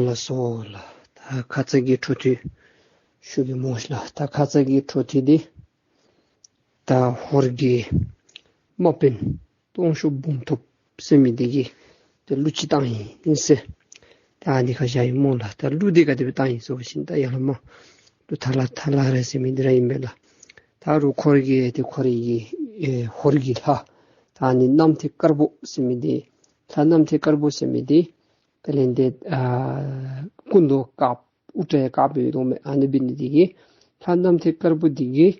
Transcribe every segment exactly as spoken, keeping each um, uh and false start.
ལགས་སོ་ལགས། ད་ཁ་ཙ་གི་འཕྲོ་མཐུད་ཞུ་གེ་སྨོ་ལགས། ད་ཁ་ཙ་གི་འཕྲོ་མཐུད་འདི་ད་ཧོར་གྱི་དམག་དཔོན་སྟོང་ཤུགས་འབུམ་ཐོབ་ཟེར་མི་འདི་གིས་ཏེ་གླུ་ཅིག་བཏང་ཡི་ཟེར། ད་ཨ་ནི་ཁ་བཞག་ཡི་སྨོ་ལགས། ད་གླུ་འདི་ག་དེ་སྦེ་བཏང་ཡི་ཟེར་བ་ཅིན་ད་ཡར་ལས་མར་གླུ་ཐ་ལ་ཐ་ལ་རེ་ཟེར་མི་འདི་ར་ཨིན་པས་ལགས། ད་རུང་ཁོ་ར་གི་ཏེ་ཁོ་རའི་གི་ཨེ་ཧོར་གྱི་ལྷ་ད་ཨ་ནི་གནམ་ཐེལ་དཀར་པོ་ཟེར་མི་འདི་ལྷ་གནམ་ཐེལ་དཀར་པོ་ཟེར་མི་འདི་དེ་ལས་འདི་ཨ་སྐུ་མདོག་དཀརཔོ་དབུ་སྐྲ་ཡང་དཀརཔོ་ཡོད་དོ་མས། ཨ་ནི་འབད་ནི་འདི་གིས་ལྷ་གནམ་ཐེལ་དཀར་པོ་འདི་གིས་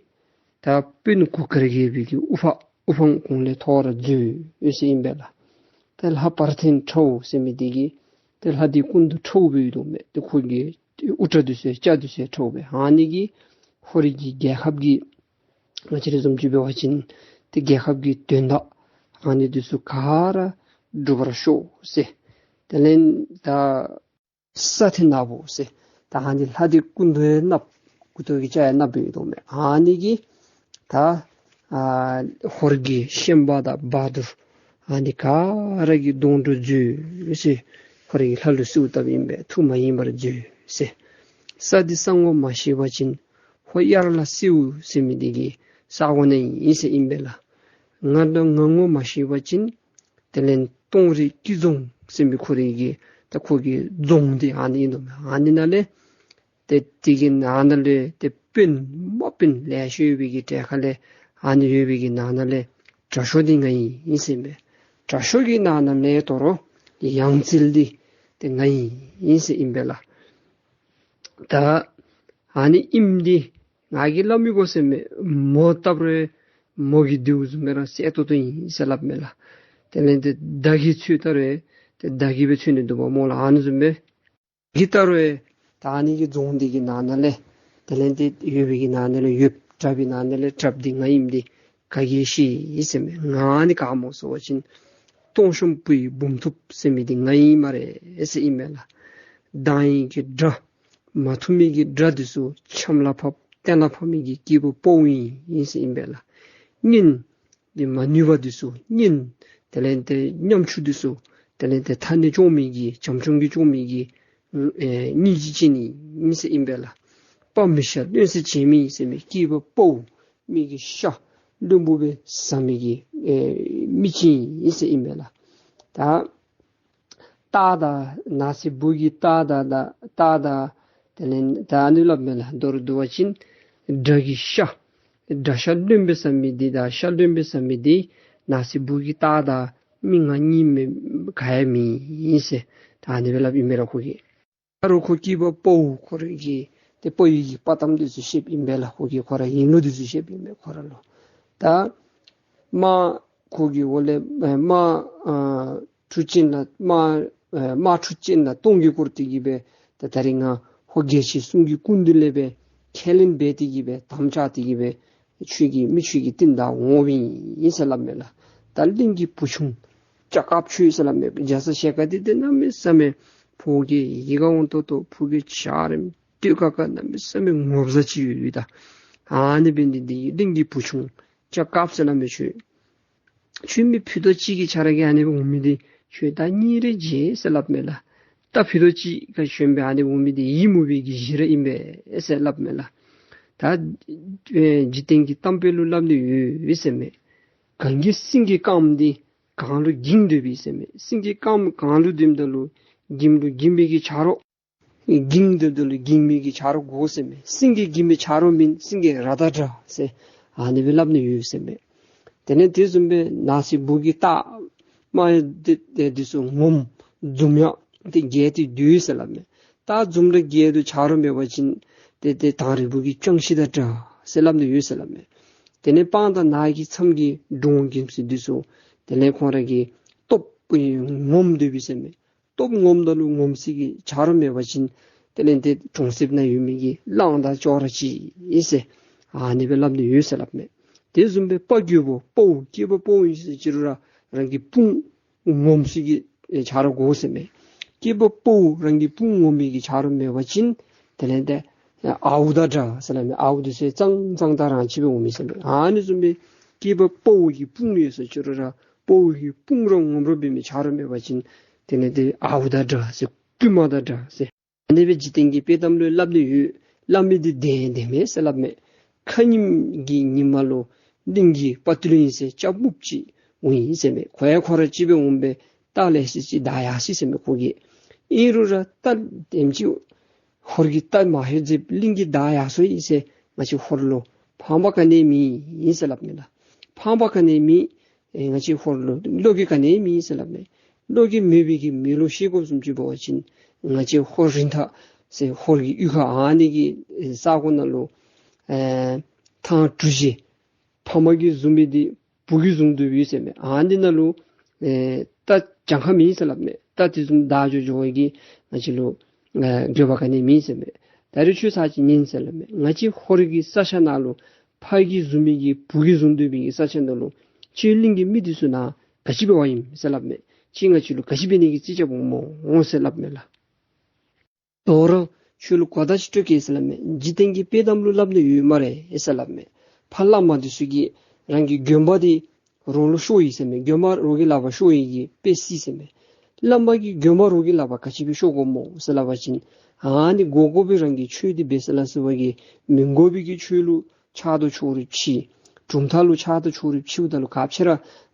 ད་དཔོན་གུར་དཀར་རྒྱལ་པོའི་གི་དབུ་འཕང་དབུ་འཕང་གོང་ལས་མཐོ་ར་མཛོད་ཟེར་ཨིན་པས་ལགས། ད་ལྷ་བར་ཐེན་ཁྲ་བོ་ཟེར་མི་འདི་གིས་ད་ལྷ་འདི་སྐུ་མདོག་ཁྲ་བོ་སྦེ་ཡོད་དོ་མས། ད་ཁོ་གི་དབུ་སྐྲ་འདི་ཚུ་སྐྱ་འདི་ཚུ་ཁྲ་བོ་སྦེ། ཨ་ནི་གིས་ཧོར་གྱི་རྒྱལ་ཁབ་ཀྱི་ང་བཅས་ར་བཟུམ་ཅིག་འབད་བ་ཅིན་ཏེ་རྒྱལ་ཁབ་ཀྱི་དོན་དག་ཨ་ནི་འདི་ཚུ་ག་ར་འགྲུབ་པར་ཤོག་ཟེར། དེ་ལས་ད་ས་ཐེ་ནག་པོ་ཟེར། ད་ཨ་ནི་ལྷ་འདི་སྐུ་མདོག་ཡང་གནགཔོ་སྐུ་མདོག་གི་སྐྱ་ཡང་གནགཔོ་ཡོད་དོ་མས། ཨ་ནི་གིས་ད་ཨ་ཧོར་གྱི་ཤན་པ་དང་བ་དུར་ཨ་ནི་ག་ར་གི་གདོང་གྲོལ་མཛོད་ཟེར། ཧོར་གྱི་ལྷ་ལུ་གསོལཝ་བཏབ་ཨིན་པས། ཐུགས་མ་ཡེངས་པར་མཛོད་ཟེར། ས་འདི་ས་ངོ་མ་ཤེས་པ་ཅིན་ཧོར་དབྱར་ལ་སེའུ་ཟེར་མི་འདི་གི་ས་གོ་ནང་ཨིན་ཟེར་ཨིན་པས་ལགས། ང་དང་ང་ངོ་མ་ཤེས་པ་ཅིན་དེ་ལས་སྟོང་རི་སྐྱིད་རྫོང་ཟེར་མི་ཁོ་རའི་གི་ད་ཁོ་གི་རྫོང་འདི་ཨ་ནི་ཨིན་དོ་མས། ཨ་ནི་ནང་ལས་ཏེ་དེ་གི་ནང་ན་ལས་ཏེ་དཔོན་དམག་དཔོན་ལེ་ཤ་ཡོད་པའི་གི་གྲལ་ཁ་ལས་ཨ་ནི་ཡོད་པའི་གི་ནང་ན་ལས་དྲག་ཤོས་འདི་ང་ཨིན་ཟེར་མས། དྲག་ཤོས་ཀྱི་ནང་ན་ལས་དོ་རུང་ཡང་རྩེ་འདི་ཏེ་ང་ཨིན་ཟེར་ཨིན་པས་ལགས། ད་ཨ་ནི་ཨིནམ་འདི་ང་གིས་སླབ་མི་དགོ་ཟེར་མས། མོ་བཏབ་རུང་མོ་གིས་བདེཝ་བཟུམ་སྦེ་ར་གསལ་ཏོག་ཏོ་ཨིན་ཟེར་སླབ་མས་ལགས། དེ་ལས་ཏེ་མདའ་གིས་འཚོལ་བལྟ་རུང་ཏེ་མདའ་གིས་སྦེ་འཚོལ་ནི་འདུག་པ་སྨོ་ལགས། ཨ་ནི་བཟུམ་སྦེ་གིས་བལྟ་རུང་ད་ཨ་ནི་གི་རྫོང་འདི་གི་ནང་ན་ལས་དེ་ལས་ཏེ་ཡོད་པའི་གི་ནང་ན་ལས་ཡོདཔ་དྲག་པའི་ནང་ན་ལས་དྲགཔ་འདི་ང་ཨིནམ་འདི་ག་གིས་ཤེས་ཡི་ཟེར་མས། ང་ནི་ག་སྨོ་ཟེར་བ་ཅིན་སྟོང་ཤུགས་བུ་ཡི་འབུམ་ཐོབ་ཟེར་མི་འདི་ང་ཨིན་སྨ་རེ་ཟེར་ཨིན་མས་ལགས། མདང་ཡི་གི་དགྲ་མ་ཐུབ་མི་གི་དགྲ་འདི་ཚུ་ཆམ་ལ་ཕབ་གཏན་ལ་ཕབ་མི་གི་སྐྱེས་བུ་དཔའ་བོ་ཨིན་ཟེར་ཨིན་པས་ལགས། གཉེན་འདི་མ་ནུས་པ་འདི་ཚུ་གཉེན་དེ་ལས་ཏེ་ཉམ་ཆུང་འདི་ཚུ་དེ་ལས་ཏེ་ཐ་སྙད་སྐྱོང་མི་གི་བྱམས་སྐྱོང་གི་སྐྱོང་མི་གི་ཨེ་སྙིང་རྗེ་ཅན་ཨིན་ཟེར་ཨིན་པས་ལགས། དཔའ་མི་ཤ་རློན་ས་བྱེད་མི་ཟེར་མི་སྐྱེས་བུ་དཔའ་བོ་མི་གི་ཤ་རློན་པོ་སྦེ་ཟ་མི་གི་ཨེ་མི་ཅིག་ཨིན་ཟེར་ཨིན་པས་ལགས། ད་སྟག་དང་ནགས་ཚལ་སྦུག་གི་སྟག་དང་ད་སྟག་དང་དེ་ལས་ད་ཨ་ནི་སླབ་མས་ལགས། མདོར་བསྡུ་བ་ཅིན་དགྲ་གི་ཤ་དགྲ་ཤ་རློན་པོ་ཟ་མི་འདི་དང་ཤ་རློན་པོ་ཟ་མི་འདི་ནགས་ཚལ་སྦུག་གི་སྟག་དང་མི་ང་གཉིས་མེན་ག་ཡང་མེན་ཟེར་ད་ཨ་ནི་སྦེ་སླབ་ཨིན་མས་ལགས་ཁོ་གིས། ད་རུང་ཁོ་སྐྱེས་བུ་དཔའ་བོ་ཁོ་ར་གི་ཏེ་དཔའ་བོའི་གི་དཔའ་གཏམ་འདི་ཚུ་བཤདཔ་ཨིན་པས་ལགས། ཁོ་གིས་ཁོ་ར་ཡིན་ལུགས་འདི་ཚུ་བཤདཔ་ཨིན་པས་ཁོ་ར་ལུ། ད་དམག་ཁོ་གི་འོག་ལས་ཨེ་དམག་ཨ་ཁྲི་ཅན་ལ་དམག་ཨེ་དམག་ཁྲི་ཅན་ལ་སྟོང་གིས་བསྐོར་ཏེ་གི་སྦེ་ད་ད་རིས་ང་ཧོར་རྒྱལ་ཆེན་གསུམ་གྱི་སྐུ་མདུན་ལས་སྦེ་ཁས་ལེན་འབད་དེ་གི་སྦེ་དམ་བཅའ་སྟེ་གི་སྦེ་ཁྱོད་ཀྱི་མི་ཁྱོད་ཀྱི་རྟིང་བདའ་འོངམ་ཨིན་ཟེར་སླབ་མས་ལགས། ད་གླིང་གི་བུ་ཆུང་སྐྱ་དཀརཔོ་ཁྱོད་ཟེར་སླབ་མས། རྒྱ་ཚ་ཞལ་དཀར་འདི་ཏེ་གནམ་མེད་ས་མེད་ཕོ་རྒྱས་ཡིད་ཁར་འོང་ཏོག་ཏོ་ཕུ་གུ་འཇའ་རིསམོ་སྟོད་ཀ་ཀ་གནམ་མེད་ས་མེད་ངོ་མཚར་ཅིག་ཡོད་ཡོད་ད། ཨ་ནི་འབད་ནི་འདི་གིས་གླིང་གི་བུ་ཆུང་སྐྱ་དཀརཔོ་ཟེར་སླབ་མས། ཁྱོད་ཁྱོད་མི་ཕུད་རྡོག་གཅིག་གི་ཆ་ར་གིས་ཨ་ནི་སྦེ་འོང་མི་འདི་ཁྱོད་ད་གཉིས་རེ་བྱེད་ཟེར་སླབ་མས་ལགས། ད་ཕུད་རྡོག་གཅིག་ཁར་ཞོན་སྦེ་ཨ་ནི་འོང་མི་འདི་ཡིད་མུག་པའི་གི་གཞི་ར་ཨིན་པས་ཟེར་སླབ་མས་ལགས། ད་ཨེ་འཇིག་རྟེན་གྱི་གཏམ་དཔེ་ལུ་སླབ་ནི་ཡོད་ཟེར་མས། གངས་ཀྱི་སེང་གེ་དཀརམོ་འདི་གངས་ལུ་འགྱིང་སྡོད་པས་ཟེར་མས། སེང་གེ་དཀརམོ་གངས་ལུ་སྡོདཔ་ད་ལུ་འགྱིང་ལུ་འགྱིང་མི་གི་ཆ་རོགས་འགྱིང་སྡོདཔ་ད་ལུ་འགྱིང་མི་གི་ཆ་རོགས་དགོ་ཟེར་མས། སེང་གེ་འགྱིང་མི་ཆ་རོགས་མེན་སེང་གེ་ར་དང་འདྲ་ཟེར་ཨ་ནི་སྦེ་སླབ་ནི་ཡོད་ཟེར་མས། དེ་ལས་དེ་བཟུམ་སྦེ་ནགས་ཚལ་སྦུག་གི་སྟག་དམར་འདི་འདི་ཚུ་ངོམ་འཛུམ་ཡང་ཏེ་རྒྱས་ཏེ་སྡོད་ཟེར་སླབ་མས། སྟག་འཛུམ་ར་རྒྱས་ཏེ་ཆ་རོགས་མེད་པ་ཅིན་ཏེ་ཏེ་དང་རི་བུ་གི་ཅང་ཤེས་དང་འདྲ་ཟེར་སླབ་ནི་ཡོད་ཟེར་སླབ་མས། དེ་ལས་སྤང་དང་ནགས་ཀྱི་མཚམས་ཀྱི་འབྲོང་རྒྱལམོ་ཟེར་འདི་ཚུ་དེ་ལས་ཁོང་ར་གི་སྟོབས་ངོམ་སྡོད་པས་ཟེར་མས། སྟོབས་ངོམ་ད་ལུ་ངོམ་ས་གི་ཆ་རོགས་མེད་པ་ཅིན་དེ་ལས་ཏེ་གྲོང་གསེབ་ནང་ཡོད་མི་གི་གླང་དང་ཅོག་ར་གཅིག་ཨིན་ཟེར་ཨ་ནི་སྦེ་སླབ་ནི་ཡོད་ཟེར་སླབ་མས། དེ་བཟུམ་སྦེ་དཔའ་རྒོད་པོ་དཔའ་བོ་སྐྱེས་པ་དཔའ་བོ་ཨིན་ཟེར་ཅི་རུང་ར་རང་གི་དཔུང་ངོམ་ས་གི་ཆ་རོགས་དགོ་ཟེར་མས། སྐྱེས་པ་དཔའ་བོ་རང་གི་དཔུང་ངོམ་མི་གི་ཆ་རོགས་མེད་པ་ཅིན་དེ་ལས་ཏེ་ཨརཝ་དང་འདྲ་ཟེར་སླབ་མས། ཨརཝ་འདི་ཚུ་གཙང་གཙང་དང་རང་ཆས་སྦེ་འོང་མས་ཟེར་མས། ཨ་ནི་བཟུམ་སྦེ་སྐྱེས་པ་དཔའ་བོ་གི་དཔུང་ཡོད་ཟེར་ཅི་རུང་ར་དཔའ་བོ་གི་དཔུང་ར་ངོམ་ར་འབད་མི་ཆ་རོགས་མེད་པ་ཅིན་དེ་ལས་ཏེ་ཨརཝ་དང་འདྲ་ཟེར་རྐུན་མ་དང་འདྲ་ཟེར། ཨ་ནི་སྦེ་འཇིག་རྟེན་གྱི་དཔེ་གཏམ་ལུ་སླབ་ནི་ཡོད། སླབ་མི་འདི་བདེན་བདེན་མས་ཟེར་སླབ་མས། ཁ་ཉིནམ་གི་ཉིནམ་ལུ་གླིང་གི་དཔའ་རྟུལ་ཨིན་ཟེར་ལྕགས་སྦུབ་ཅིག་འོང་ཡི་ཟེར་མས། ཁོ་ཡང་ཁོ་ར་ཅིག་སྦེ་འོང་སྦེ་རྟ་ལེ་ཤ་ཅིག་བདའ་ཡར་སོ་ཡི་ཟེར་མས་ཁོ་གིས། ཨིན་རུང་ར་རྟ་དེམ་ཅིག་ཧོར་གྱི་རྟ་མ་ལྷོད་ཅིག་གླིང་གིས་བདའ་ཡར་སོ་ཡི་ཟེར་ང་བཅས་ཧོར་ལུ་ཕངས་པ་ག་ནི་ཡང་མེད་ཟེར་སླབ་མས་ལགས། ཕངས་པ་ག་ནི་ཡང་མེད། ཨེ་ང་བཅས་ཧོར་ལུ་བློ་འགྱོད་ག་ནི་ཡང་མེད་ཟེར་སླབ་མས། བློ་འགྱོད་མེད་པའི་གི་མི་ལུ་ཤེས་དགོཔ་བཟུམ་ཅིག་འབད་བ་ཅིན་ང་བཅས་ཧོར་རིན་ཐང་ཟེར་ཧོར་གྱི་གཡུས་ཁ་ཨ་ནི་གི་ཨེ་ས་གོ་ནང་ལུ་ཨེ་ཐང་གྲུ་བཞི་ཕ་མ་གིས་བཟུང་མི་འདི་བུ་གིས་བཟུང་སྡོད་ཡོད་ཟེར་མས། ཨ་ནི་ནང་ལུ་ཨེ་རྟ་གྱངས་ཁ་མེད་ཟེར་སླབ་མས། རྟ་དེ་བཟུམ་བདའ་འགྱོ་འགྱོ་བའི་གི་ང་བཅས་ལུ་ཨེ་འགྱོད་པ་ག་ནི་ཡང་མེད་ཟེར་མས། ད་རེས་ཁྱོད་ཚར་ཅིག་ཉན་ཟེར་སླབ་མས། ང་བཅས་ཧོར་གྱི་ས་ཆ་ནང་ལུ་ཕ་གིས་བཟུང་མི་གི་བུ་གིས་བཟུང་སྡོད་པའི་གི་ས་ཆ་ནང་ལུ་ཁྱོད་གླིང་གི་མི་འདི་ཚུ་ནཱ་ག་ཅི་འབད་བར་ཨིནམ་ཟེར་སླབ་མས། ཁྱོད་ང་བཅས་ལུ་ག་ཅི་འབད་ནི་གི་རྩིས་རྐྱབ་འོང་སྨོ་ཟེར་སླབ་མས་ལགས། དོ་རུང་ཁྱོད་ལུ་གོ་བརྡ་ཅིག་སྤྲོད་གེ་ཟེར་སླབ་མས། འཇིག་རྟེན་གྱི་དཔེ་གཏམ་ལུ་སླབ་ནི་ཡོད་སྨ་རེ་ཟེར་སླབ་མས། ཕ་བླ་མ་འདི་ཚུ་གིས་རང་གི་དགོན་པ་འདི་རོགས་ལུ་ཤོར་ཡི་ཟེར་མས། དགོན་པ་རོགས་ཀྱི་ལག་པར་ཤོར་ཡི་གི་དཔེ་སྲིད་ཟེར་མས། བླ་མ་གིས་དགོན་པ་རོགས་ཀྱི་ལག་པར་ག་ཅི་སྦེ་ཤོར་དགོཔ་སྨོ་ཟེར་སླབ་པ་ཅིན་ཨ་ནི་དགོ་དགོ་པའི་རང་གི་ཆོས་འདི་འབད་ཟེར་སླབ་ཟེར་བ་གིས་མི་དགོ་པའི་གི་ཆོས་ལུ་ཆགས་སྡང་ཕྱོགས་རིས་ཕྱེ། གྲུབ་མཐའ་ལུ་ཆགས་སྡང་ཕྱོགས་རིས་ཕྱེཝ་ད་ལུ་ག་ཅི་ར་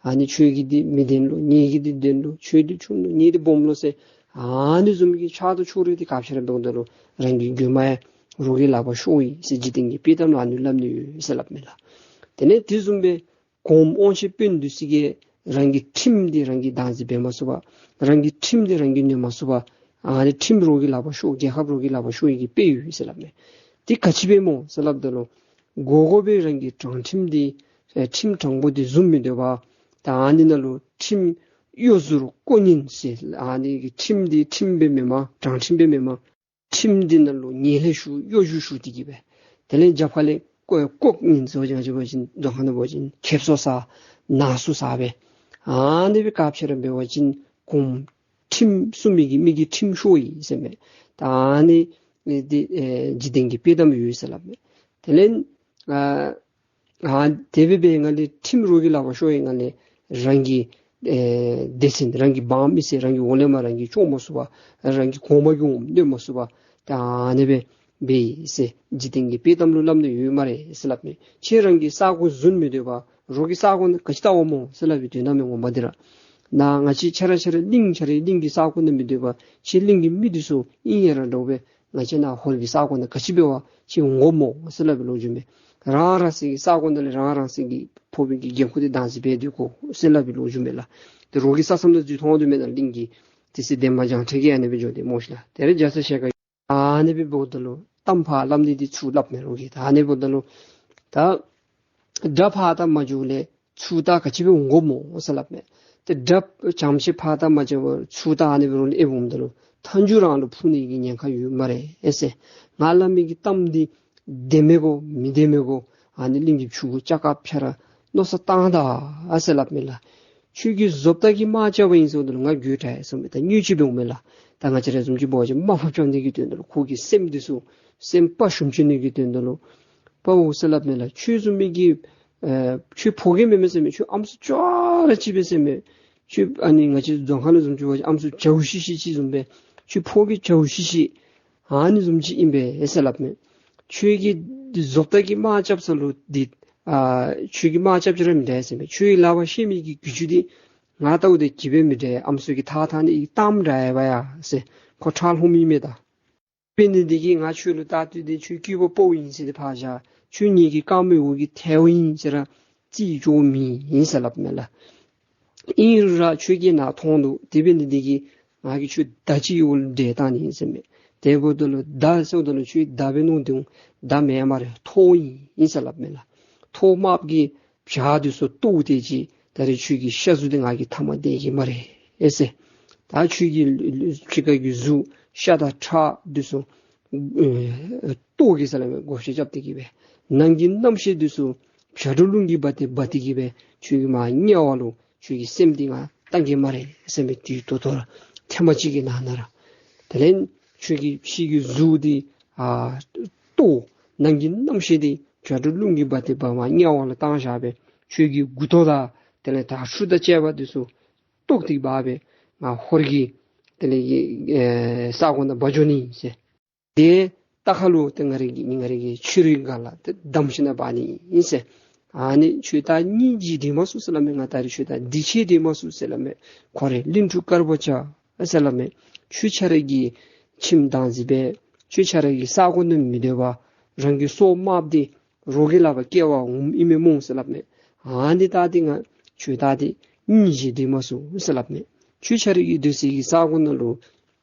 ཨ་ནི་ཁྱོད་ཀྱི་འདི་མི་བདེན་ལོ། ངེ་གི་འདི་བདེན་ལོ། ཁྱོད་འདི་ཆུང་ལོ། ངེ་འདི་སྦོམ་ལོ་ཟེར་ཨ་ནི་བཟུམ་གྱི་ཆགས་སྡང་ཕྱོགས་རིས་འདི་ག་ཅི་ར་འབདཝ་ད་ལུ་རང་གི་དགོན་པ་ཡང་རོགས་ཀྱི་ལག་པར་ཤོར་ཡི་ཟེར་འཇིག་རྟེན་གྱི་དཔེ་གཏམ་ལུ་ཨ་ནི་སླབ་ནི་ཡོད་ཟེར་སླབ་མས་ལགས། དེ་ལས་དེ་བཟུམ་སྦེ་གོངམ་དབང་ཆེ་དཔོན་འདི་ཚུ་གིས་རང་གི་ཁྲིམས་འདི་རང་གིས་བདག་འཛིན་འབད་མ་ཚུགས་པར་རང་གི་ཁྲིམས་འདི་རང་གིས་གནོན་མ་ཚུགས་པར་ཨ་ནི་ཁྲིམས་རོགས་ཀྱི་ལག་པར་ཤོར་རྒྱལ་ཁབ་རོགས་ཀྱི་ལག་པར་ཤོར་ཡི་གི་དཔེ་ཡོད་ཟེར་སླབ་མས། དེ་ག་ཅི་སྦེ་སྨོ་ཟེར་སླབ་ད་ལུ་དགོ་དགོ་པའི་རང་གི་དྲང་ཁྲིམས་འདི་ཨེ་ཁྲིམས་དྲང་པོ་འདི་བཟུང་མི་སྡོད་པར་ད་ཨ་ནི་ནང་ལུ་ཁྲིམས་གཡོ་ཟོལ་ལྐོག་རྔན་ཟེར་ཨ་ནི་གི་ཁྲིམས་འདི་ཁྲིམས་སྦེ་མེན་པར་དྲང་ཁྲིམས་སྦེ་མེན་པར་ཁྲིམས་འདི་ནང་ལུ་ངན་ལྷད་ཞུགས་གཡོ་ཟོལ་ཞུགས་ཏེ་གི་སྦེ་དེ་ལས་རྒྱབ་ཁ་ལས་ལྐོག་ལྐོག་རྔན་ཟེར་བ་ཅིན་ང་བཅས་འབད་བ་ཅིན་རྫོང་ཁ་ནང་འབད་བ་ཅིན་ཁེབ་སང་ཟ་ནང་སུ་ཟ་སྦེ་ཨ་ནི་སྦེ་སྐབས་ཅིག་ར་འབད་བ་ཅིན་གོངམ་ཁྲིམས་སྲུང་མི་གིས་མི་གི་ཁྲིམས་ཤོར་ཡི་ཟེར་མས། ད་ཨ་ནི་འདི་ཨེ་འཇིག་རྟེན་གྱི་དཔེ་གཏམ་ཡོད་ཟེར་སླབ་མས། དེ་ལས་ཨ་ཨ་དེ་སྦེ་འབད་ང་ལས་ཁྲིམས་རོགས་ཀྱི་ལག་པར་ཤོར་ཡི་ང་ལས་རང་གི་ཨེ་སྡེ་ཚན་རང་གི་འབངས་མི་སེར་རང་གི་འོག་ལས་མར་རང་གིས་སྐྱོང་མ་ཚུགས་པར་རང་གི་གོང་མ་གིས་འོང་གནོན་མ་ཚུགས་པར་ད་ཨ་ནི་སྦེ་འབད་ཡི་ཟེར་འཇིག་རྟེན་གྱི་དཔེ་གཏམ་ལུ་སླབ་ནི་ཡོད་སྨ་རེ་ཟེར་སླབ་མས། ཁྱོད་རང་གི་ས་གོ་བཟུང་མི་སྡོད་པར་རོགས་ཀྱི་ས་གོ་ནང་ག་ཅི་བལྟཝ་སྨོ་ཟེར་སླབ་པའི་དོན་དག་མས་ངོ་མ་འདི་ར། ནཱ་ང་བཅས་ཁྱེད་ར་ཁྱེད་ར་གླིང་ཁྱེད་རའི་གླིང་གི་ས་གོ་ནང་མི་སྡོད་པར་ཁྱེད་གླིང་གི་མི་འདི་ཚུ་ཨིན་ཡ་ར་འདྲཝ་སྦེ་ང་བཅས་ནཱ་ཧོར་གྱི་ས་གོ་ནང་ག་ཅི་འབད་བར་ཁྱེད་འོང་དགོཔ་སྨོ་ཟེར་སླབ་པའི་ལོ་རྒྱུས་མས། རང་རང་སོའི་གི་ས་གོ་ནང་ལས་རང་རང་སོའི་གི་ཕོག་པའི་གི་འགན་ཁུར་འདི་བདག་འཛིན་འབད་སྡོད་དགོ་ཟེར་སླབ་པའི་ལོ་རྒྱུས་མས་ལགས། ཏེ་རོགས་ཀྱི་ས་མཚམས་ནང་འཛུལ་ཐོན་དོ་མེན་ན། གླིང་གི་དེ་ཚེ་འདན་མ་བྱང་ཁྲ་གིས་ཨ་ནི་སྦེ་འགྱོ་སྟེ་སྨོ་ཤིག་ལགས། དེ་རེ་རྒྱ་ཚ་ཞལ་དཀར་ཨ་ནི་སྦེ་འབདཝ་ད་ལུ་གཏམ་ཕར་སླབ་ནི་འདི་ཚུར་སླབ་མས་རོགས་ཀྱིས། ད་ཨ་ནི་འབདཝ་ད་ལུ་ད་དགྲ་ཕར་ད་མ་འགྱོཝ་ལས་ཚུར་ད་ག་ཅི་སྦེ་འོང་དགོཔ་སྨོ་ཟེར་སླབ་མས། ཏེ་དགྲ་བྱམས་ཆེ་ཕར་ད་མ་འགྱོཝ་ཚུར་ད་ཨ་ནི་སྦེ་རོགས་ལུ་ཨེ་འོངམ་ད་ལུ་མཐའ་མཇུག་རང་ལུ་ཕོག་ནི་གི་ཉེན་ཁ་ཡོད་སྨ་རེ་ཨེ་ཟེར། ང་སླབ་མི་གི་གཏམ་འདི་བདེན་མས་གོ་མི་བདེན་མས་གོ་ཨ་ནི་གླིང་གི་ཕྲུ་གུ་ཅ་དཀར་ཕྱ་ར་མནོ་བསམ་བཏང་ད་ཨ་ཟེར་སླབ་མས་ལགས། ཁྱོད་ཀྱིས་བཟོ་ལྟ་གིས་དམག་རྐྱབ་པ་ཨིན་ཟེརཝ་ད་ལུ་ང་རྒོད་དྲག་ཡི་ཟེར་མས། ད་དངུལ་ཅིག་འབདཝ་མས་ལགས། ད་ང་བཅས་ར་བཟུམ་ཅིག་འབད་བ་ཅིན་དམག་ཕབ་རྐྱབ་ནི་གི་དོན་དག་ལུ་ཁོ་གི་སེམས་འདི་ཚུ་སེམས་དཔའ་ཞུམ་བཅུག་ནི་གི་དོན་དག་ལུ་དཔའ་བོ་ཟེར་སླབ་མས་ལགས། ཁྱོད་བཟུམ་མའི་གི་ཨེ་ཁྱོད་ཕོ་རྒྱས་མེན་མས་ཟེར་མས། ཁྱོད་ཨམ་སྲུ་ཅོག་ར་གཅིག་པས་ཟེར་མས། ཁྱོད་ཨ་ནི་ང་བཅས་རྫོང་ཁ་ལུ་བཟུམ་ཅིག་འབད་བ་ཅིན་ཨམ་སྲུ་བྱ་བ་ཤི་ཤི་ཅིག་བཟུམ་སྦེ་ཁྱོད་ཕོ་རྒྱས་བྱ་བ་ཤི་ཤི་ཨ་ནི་བཟུམ་ཅིག་ཨིན་པས་ཨེ་ཟེར་སླབ་མས། ཁྱོད་ཀྱིས་འདི་བཟོ་ལྟ་གིས་དམག་རྐྱབ་ས་ལུ་འདི་ཨ་ཁྱོད་ཀྱིས་དམག་རྐྱབ་ཅི་ར་མི་དྲག་ཟེར་མས། ཁྱོད་ཀྱི་ལག་པར་ཤེས་མི་གི་གྱི་ཅུང་འདི་ང་ལྟཝ་ད་གིས་འབད་མི་དྲག། ཨམ་སྲུ་གིས་ཐག་བཏང་ནི་གི་གཏམ་འདྲ་ཡ་བ་ཡ་ཟེར་ཁོ་ཁྲག་ལྷུང་མི་མས་ད། འབད་ནི་འདི་གིས་ང་ཁྱོད་ལུ་ད་ལྟོ་འདི་ཁྱོད་སྐྱེས་པ་ཕོ་ཨིན་ཟེར་ཏེ་ཕར་བཞག། ཁྱོད་ངེ་གི་རྐངམ་འོག་གི་ཐལཝ་ཨིན་ཟེར་ར་རྩིས་འགྱོ་མི་ཨིན་ཟེར་སླབ་མས་ལགས། ཨིན་རུང་ར་ཁྱོད་ཀྱིས་ནཱ་མཐོང་འདུག། དེ་འབད་ནི་འདི་གིས་ང་གིས་ཁྱོད་མདའ་ཅིག་གི་འོག་ལུ་བསྒྲིལ་བཏང་ནི་ཨིན་ཟེར་མས། དེ་འབདཝ་ད་ལུ་མདའ་ཟེརཝ་ད་ལུ་ཁྱོད་མདའ་འབད་མནོ་སྟེ་འོང་། མདའ་མེན་སྨ་རེ། ཐོག་ཨིན་ཟེར་སླབ་མས་ལགས། ཐོག་དམརཔོ་གིས་བྱག་འདི་ཚུ་བཏོག་སྟེ་ཅིག་ད་རེས་ཁྱོད་ཀྱི་ཤ་གཟུགས་འདི་ང་གིས་ཐ་མ་བདེ་གི་སྨ་རེ་ཨེ་ཟེར། ད་ཁྱོད་ཀྱི་ཕྱི་ཁ་གི་གཟུགས་ཤ་དང་ཁྲག་འདི་ཚུ་ཨེ་བཏོག་གེ་ཟེར་སླབ་མས། བགོ་བཤའ་རྐྱབ་སྟེ་གི་སྦེ་ནང་གི་རྣམ་ཤེས་འདི་ཚུ་བྱ་སྒྲོ་རླུང་གིས་འབག་སྟེ་འབག་སྟེ་གི་སྦེ་ཁྱོད་ཀྱི་མར་དམྱལ་བ་ལུ་ཁྱོད་ཀྱི་སེམས་འདི་ང་བཏང་གེ་སྨ་རེ་ཟེར་མས། དེ་ད་ལྟོ་ར་ཐེངས་མ་གཅིག་གི་ནང་ན་ར། དེ་ལས་ཁྱོད་ཀྱི་ཕྱི་གི་གཟུགས་འདི་ཨ་བཏོག། ནང་གི་རྣམ་ཤེས་འདི་བྱ་སྒྲོ་རླུང་གིས་འབག་སྟེ་འབག་མར་དམྱལ་བ་ལུ་བཏང་བཞག་སྦེ་ཁྱོད་ཀྱི་མགུ་ཏོ་དང་དེ་ལས་དར་ཕྱུར་དང་བཅས་པ་འདི་ཚུ་བཏོག་སྟེ་འབག་སྦེ་ང་ཧོར་གྱི་དེ་ལས་ཨེ་ས་གོ་ནང་འབག་འགྱོ་ནི་ཟེར། ཏེ་རྟ་ཁ་ལུ་ཏེ་ང་རའི་གི་ང་རའི་གི་ཕྱི་རོལ་གྱི་སྒང་ལུ་ཏེ་བསྡམས་ཞིནམ་ལས་འབག་ནི་ཨིན་ཟེར། ཨ་ནི་ཁྱོད་ད་སྙིང་རྗེ་འདྲེས་མ་ཚུགས་ཟེར་སླབ་མས། ང་ད་རིས་ཁྱོད་ད་འདི་ཁྱོད་འདྲེས་མ་ཚུགས་ཟེར་སླབ་མས། ཁོ་རེ་གླིང་ཕྲུག་དཀར་པོ་ཅིག་ཟེར་སླབ་མས། ཁྱོད་ཁྱོད་རའི་གི་ཁྱིམ་བདག་འཛིན་སྦེ་ཁྱོད་ཁྱོད་རའི་གི་ས་གོ་ནང་མི་སྡོད་པར་རང་གི་སྲོག་དམརཔོ་འདི་རོགས་ཀྱི་ལག་པར་སྐྱེལ་བར་འོངམ་ཨིན་མས་སྨོ་ཟེར་སླབ་མས། ཨ་ནི་ད་འདི་ང་ཁྱོད་ད་འདི་སྙིང་རྗེ་འདྲེས་མ་ཚུགས་ཟེར་སླབ་མས། ཁྱོད་ཁྱོད་རའི་གི་སྡོད་སའི་གི་ས་གོ་ནང་ལུ་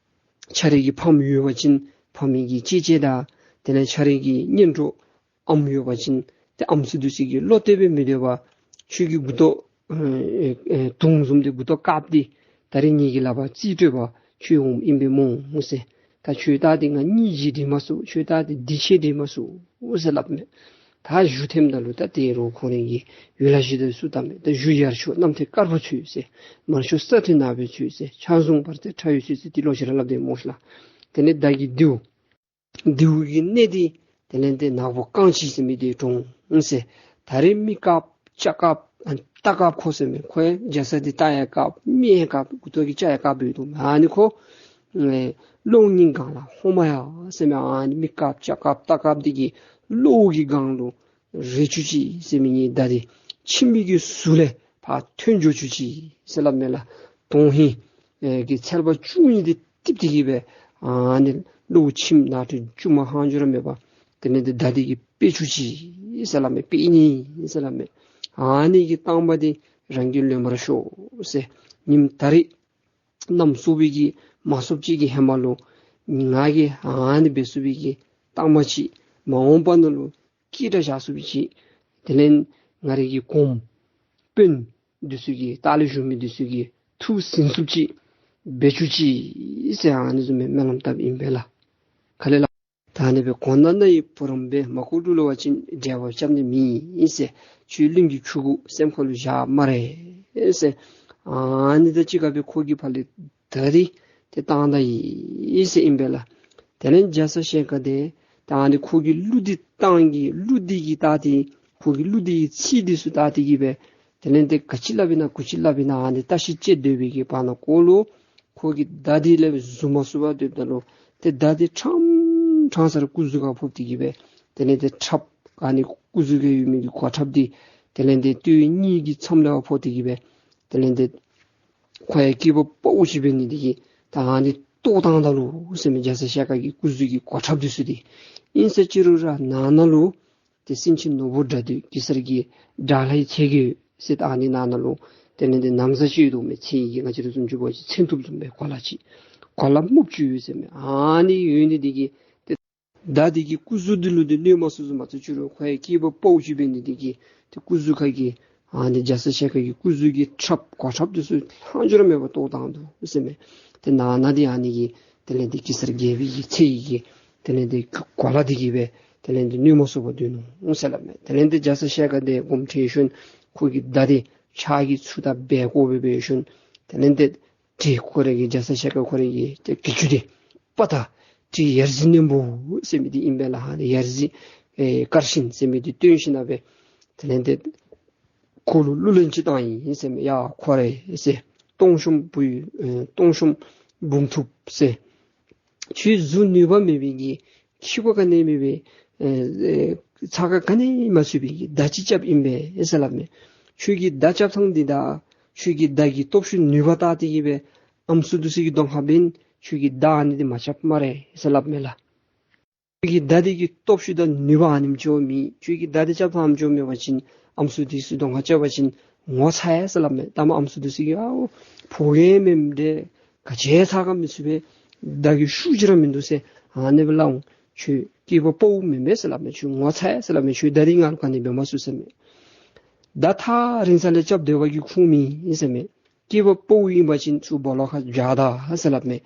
ཁྱོད་རའི་གི་ཕམ་ཡོད་པ་ཅིན་ཕམ་གྱི་གཅེས་གཅེས་དང་དེ་ལས་ཁྱོད་རའི་གི་གཉེན་གྲོགས་ཨམ་ཡོད་པ་ཅིན་ཏེ་ཨམ་སྲུ་འདི་ཚུ་གི་བློ་གཏད་སྦེ་མི་སྡོད་པར་ཁྱོད་ཀྱི་མགུ་ཏོ་ཨེ་ཨེ་དུང་བཟུམ་འདི་མགུ་ཏོ་དཀརཔོ་འདི་ད་རིས་ངེ་གི་ལག་པར་རྩིས་སྤྲོད་པར་ཁྱོད་འོངམ་ཨིན་པས་སྨོ་ཟེར། ད་ཁྱོད་ད་འདི་ང་སྙིང་རྗེ་འདྲེས་མ་ཚུགས། ཁྱོད་ད་འདི་འདི་ཁྱོད་འདྲེས་མ་ཚུགས་ཟེར་སླབ་མས། ད་གཞུ་འཐེནམ་ད་ལུ་ད་ཏེ་རོགས་ཁོང་རའི་གི་ཡུལ་ལྷ་གཞི་བདག་ཚུ་བལྟ་མས། ད་གཞུ་ཡར་ཕྱོགས་གནམ་ཐེལ་དཀར་པོ་ཚུད་ཟེར། མར་ཕྱོགས་ས་ཐེལ་ནག་པོ་ཚུད་ཟེར། ཕྱག་ཟུང་བར་ཐེལ་ཁྲ་ཡོལ་ཚུད་ཟེར། ཏེ་ལོག་ཅི་ར་སླབ་སྟེ་སྨོ་ཤ་ལགས། དེ་ལས་བདག་གི་རྡེའུ་རྡེའུ་གི་སྣེ་འདི་དེ་ལས་ཏེ་ནག་པོ་རྐང་གཅིག་ཟེར་མི་འདི་དྲོངས་ཟེར། ད་རིས་མི་དཀརཔོ་ལྕགས་དཀརཔོ་ཨ་རྟ་དཀརཔོ་ཁོ་ཟེར་མས། ཁོ་ཡང་རྒྱ་ཚ་འདི་རྟ་ཡང་དཀརཔོ་མི་ཡང་དཀརཔོ་མགུ་ཏོ་གི་སྐྱ་ཡང་དཀརཔོ་ཡོད་དོ། ཨ་ནི་ཁོ་ཨེ་གློ་བོ་གི་སྒང་ལུ་ཧོ་མ་ཡ་ཟེར་མི་ཨ་ནི་མི་དཀརཔོ་ལྕགས་དཀརཔོ་རྟ་དཀརཔོ་འདི་གི་གློ་བོ་གི་སྒང་ལུ་རེག་བཅུག་ཅིག་ཟེར་མི་ཨིན། མདའ་འདི་ཁྱིམ་གྱི་ཟུར་ལས་ཕར་ཐོན་འགྱོ་བཅུག་ཅིག་ཟེར་སླབ་མས་ལགས། དོན་ཧིང་ཨེ་གི་ཚལ་པ་བཅུ་གཉིས་འདི་རྟིབ་སྟེ་གི་སྦེ་ཨ་ནི་གློ་བོ་ཁྱིམ་ནང་དུ་བཅུག་མ་ཧང་འགྱོ་ར་མེད་པར་དེ་ལས་ཏེ་མདའ་འདི་གིས་ཕུད་བཅུག་ཅིག་ཟེར་སླབ་མས། ཕུད་ནི་ཟེར་སླབ་མས། ཨ་ནི་གི་རྟགས་མ་འདི་རང་གི་ལུས་མར་ཤོག་ཟེར། ཉིནམ་ད་རིས་གནམ་སྲོ་བའི་གི་མ་སྲོབ་ཅིག་གི་ཧེ་མ་ལུ་ང་གིས་ཨ་ནི་འབད་ཚུགས་པའི་གི་རྟགས་མ་ཅིག་མ་འོངས་པ་ནང་ལུ་སྐད་གྲགས་བཞག་ཚུགས་པའི་ཅིག་དེ་ལས་ང་རའི་གི་གོངམ་དཔོན་འདི་ཚུ་གི་ལྟག་ལས་བཞུགས་མི་འདི་ཚུ་གི་ཐུགས་ཟིན་ཚུགསཔ་ཅིག་འབད་བཅུག་ཅིག་ཟེར་ཨ་ནི་བཟུམ་མའི་སྨོན་ལམ་བཏབ་ཨིན་པས་ལགས། ག་ལས་ལགས། ད་ཨ་ནི་སྦེ་གོ་ན་ན་ཡི་བུ་རམ་སྦེ་མ་གོ་ལུ་ལུ་བ་ཅིན་འབྲེལ་བ་རྐྱབ་ནི་མེད་ཟེར། ཁྱོད་གླིང་གི་ཆུང་ཀུ་སེམས་ཁ་ལུ་བཞག་སྨ་རེ་ཟེར། ཨ་ནི་དང་གཅིག་ཁར་སྦེ་ཁོ་གིས་ཕར་ལས་མདའ་འདི་ཏེ་བཏང་ད་ཡི་ཟེར་ཨིན་པས་ལགས། དེ་ལས་རྒྱ་ཚ་ཞལ་དཀར་འདི་ད་ཨ་ནི་ཁོ་གི་གླུ་འདི་བཏང་གི་གླུ་འདི་གིས་བལྟ་སྟེ་ཁོ་གི་གླུ་འདི་གི་ཚིག་འདི་ཚུ་བལྟ་སྟེ་གི་སྦེ་དེ་ལས་ཏེ་ག་ཅི་སླབ་ཨིན་ན་གུ་ཅི་སླབ་ཨིན་ན་ཨ་ནི་བལྟ་ཤེས་ཅིག་སྡོད་པའི་གི་བར་ན་ཁོ་ལུ་ཁོ་གི་མདའ་འདི་ལས་བཟུང་མ་ཚུགས་པར་སྡོདཔ་ད་ལུ་ཏེ་མདའ་འདི་ཕྲང་ཕྲང་ས་ར་སྐུ་གཟུགས་ཁར་ཕོག་སྟེ་གི་སྦེ་དེ་ལས་ཏེ་ཁྲབ་ཨ་ནི་སྐུ་གཟུགས་ཁར་ཡོད་མི་གི་གོ་ཁྲབ་འདི་དེ་ལས་ཏེ་ཏེ་གཉིས་ཀྱི་མཚམས་ལས་ཕར་ཕོག་སྟེ་གི་སྦེ་དེ་ལས་ཏེ་ཁོ་ཡང་སྐྱེས་པ་ཕོ་ཅིག་འབད་ནི་འདི་གིས་ད་ཨ་ནི་བཏོག་བཏང་ད་ལོ་ཟེར་མི་རྒྱ་ཚ་ཞལ་དཀར་གྱི་སྐུ་གཟུགས་ཀྱི་གོ་ཁྲབ་འདི་ཚུ་འདི་ཨིན་ཟེར་ཅི་རུང་ར་ནང་ན་ལུ་ཏེ་སེང་ཆེན་ནོར་བུ་དགྲ་འདུལ་གེ་སར་གྱི་དགྲ་ལྷའི་ཚལ་གྱི་ཟེར་ད་ཨ་ནི་ནང་ན་ལུ་དེ་ལས་ཏེ་ན་བཟའ་ཅིག་ཡོད་དོ་མས། ཚེ་ཡི་གི་ང་བཅས་ར་བཟུམ་ཅིག་འབད་བ་ཅིན་མཚོན་ཐུབ་བཟུམ་སྦེ་གོ་ལ་ཅིག་གོ་ལ་སྨུག་ཅིག་ཡོད་ཟེར་མས། ཨ་ནི་ཡོད་ནི་འདི་གིས་ཏེ་མདའ་འདི་གིས་སྐུ་གཟུགས་འདི་ལུ་འདི་གནོད་མ་ཚུགས་ཚུགས་མ་ཚུགས་ཅི་རུང་ཁོ་ཡང་སྐྱེས་པ་ཕོ་ཅིག་འབད་ནི་འདི་གིས་ཏེ་སྐུ་གཟུགས་ཁར་གྱི་ཨ་ནི་རྒྱ་ཚ་ཞལ་དཀར་གྱི་སྐུ་གཟུགས་ཀྱི་ཁྲབ་གོ་ཁྲབ་འདི་ཚུ་ལྷག་འཕྲོ་ར་མེད་པར་བཏོག་བཏང་འདུག་ཟེར་མས། ཏེ་ནང་ན་འདི་ཨ་ནི་གིས་དེ་ལས་ཏེ་གེ་སར་རྒྱལ་པོའི་གི་ཚེ་ཡི་གི་དེ་ལས་ཏེ་གོ་ལ་འདི་གིས་སྦེ་དེ་ལས་ཏེ་གནོད་མ་ཚུགས་པར་སྡོད་ནུག་ཟེར་སླབ་མས། དེ་ལས་ཏེ་རྒྱ་ཚ་ཞལ་དཀར་འདི་དགོངསམ་ཁྲེལ་ཞིནམ་ཁོ་གི་མདའ་འདི་ཕྱག་གིས་ཚུར་ད་འབལ་བཀོ་སྦེ་འབད་ཞིནམ་དེ་ལས་ཏེ་གྲི་ཁོ་རའི་གི་རྒྱ་ཚ་ཞལ་དཀར་ཁོ་རའི་གི་ཏེ་གི་ཅུང་འདི་པ་ད་གྲི་ཡ་རྫི་རྣོན་པོ་ཟེར་མི་འདི་ཨིན་པས་ལགས། ཨ་ནི་ཡ་རྫི་ཨེ་དཀར་ཤིང་ཟེར་མི་འདི་བཏོན་ཞིནམ་ལས་སྦེ་དེ་ལས་ཏེ་ཁོ་ལུ་གླུ་ལེན་ཅིག་བཏང་ཡི་ཟེར་མས། ཡ་ཁོ་རེ་ཟེར། སྟོང་གཤོངམ་བུ་ཨེ་སྟོང་གཤོངམ་འབུམ་ཐུབ་ཟེར། ཁྱོད་གཟུགས་ནུས་པ་མེད་པའི་གི་ཁྱད་པར་ག་ནི་མེད་པའི་ཨེ་ཨེ་ཚ་ཁ་ག་ནི་མ་ཚུད་པའི་གི་མདའ་ཅིག་རྐྱབ་ཨིན་པས་ཟེར་སླབ་མས། ཁྱོད་ཀྱི་མདའ་རྐྱབ་ཐངས་འདི་དང་ཁྱོད་ཀྱི་མདའ་གི་སྟོབས་ཤུགས་ནུས་པ་བལྟ་སྟེ་གི་སྦེ་ཨམ་སྲུ་འདི་ཚུ་གི་གདོང་ཁར་འབད་ཁྱོད་ཀྱི་མདའ་ཨ་ནི་འདི་མ་རྐྱབ་སྨ་རེ་ཟེར་སླབ་མས་ལགས། ཁྱོད་ཀྱི་མདའ་འདི་གི་སྟོབས་ཤུགས་དང་ནུས་པ་ཨ་ནེམ་ཅིག་མེད། ཁྱོད་ཀྱི་མདའ་འདི་རྐྱབ་ཐངས་ཨ་ནེམ་ཅིག་མེད་པ་ཅིན་ཨམ་སྲུ་འདི་ཚུ་གདོང་ཁར་རྐྱབ་པ་ཅིན་ངོ་ཚ་ཡི་ཟེར་སླབ་མས། ད་མ་ཨམ་སྲུ་འདི་ཚུ་གིས་ཨའོ་ཕོ་རྒྱས་མེན་འདྲས་ག་ཅི་ཚ་ཁ་མི་ཚུད་པས། མདའ་གི་ཤུགས་ཅིག་ར་མིན་འདུག་ཟེར་ཨ་ནི་སྦེ་སླབ་འོང་། ཁྱོད་སྐྱེས་པ་ཕོ་མེན་པས་ཟེར་སླབ་མས། ཁྱོད་ངོ་ཚ་ཡི་ཟེར་སླབ་མས། ཁྱོད་མདའ་འདི་ང་ལུ་ག་ནི་འབད་མ་ཚུགས་ཟེར་མས། མདའ་ཐག་རིང་ས་ལས་རྐྱབ་སྡོད་པ་གི་ཁུངས་མེད་ཟེར་མས། སྐྱེས་པ་ཕོ་ཨིན་པ་ཅིན་ཚུར་སྦོ་ལོགས་ཁར་བཞག་ད་ཟེར་སླབ་མས།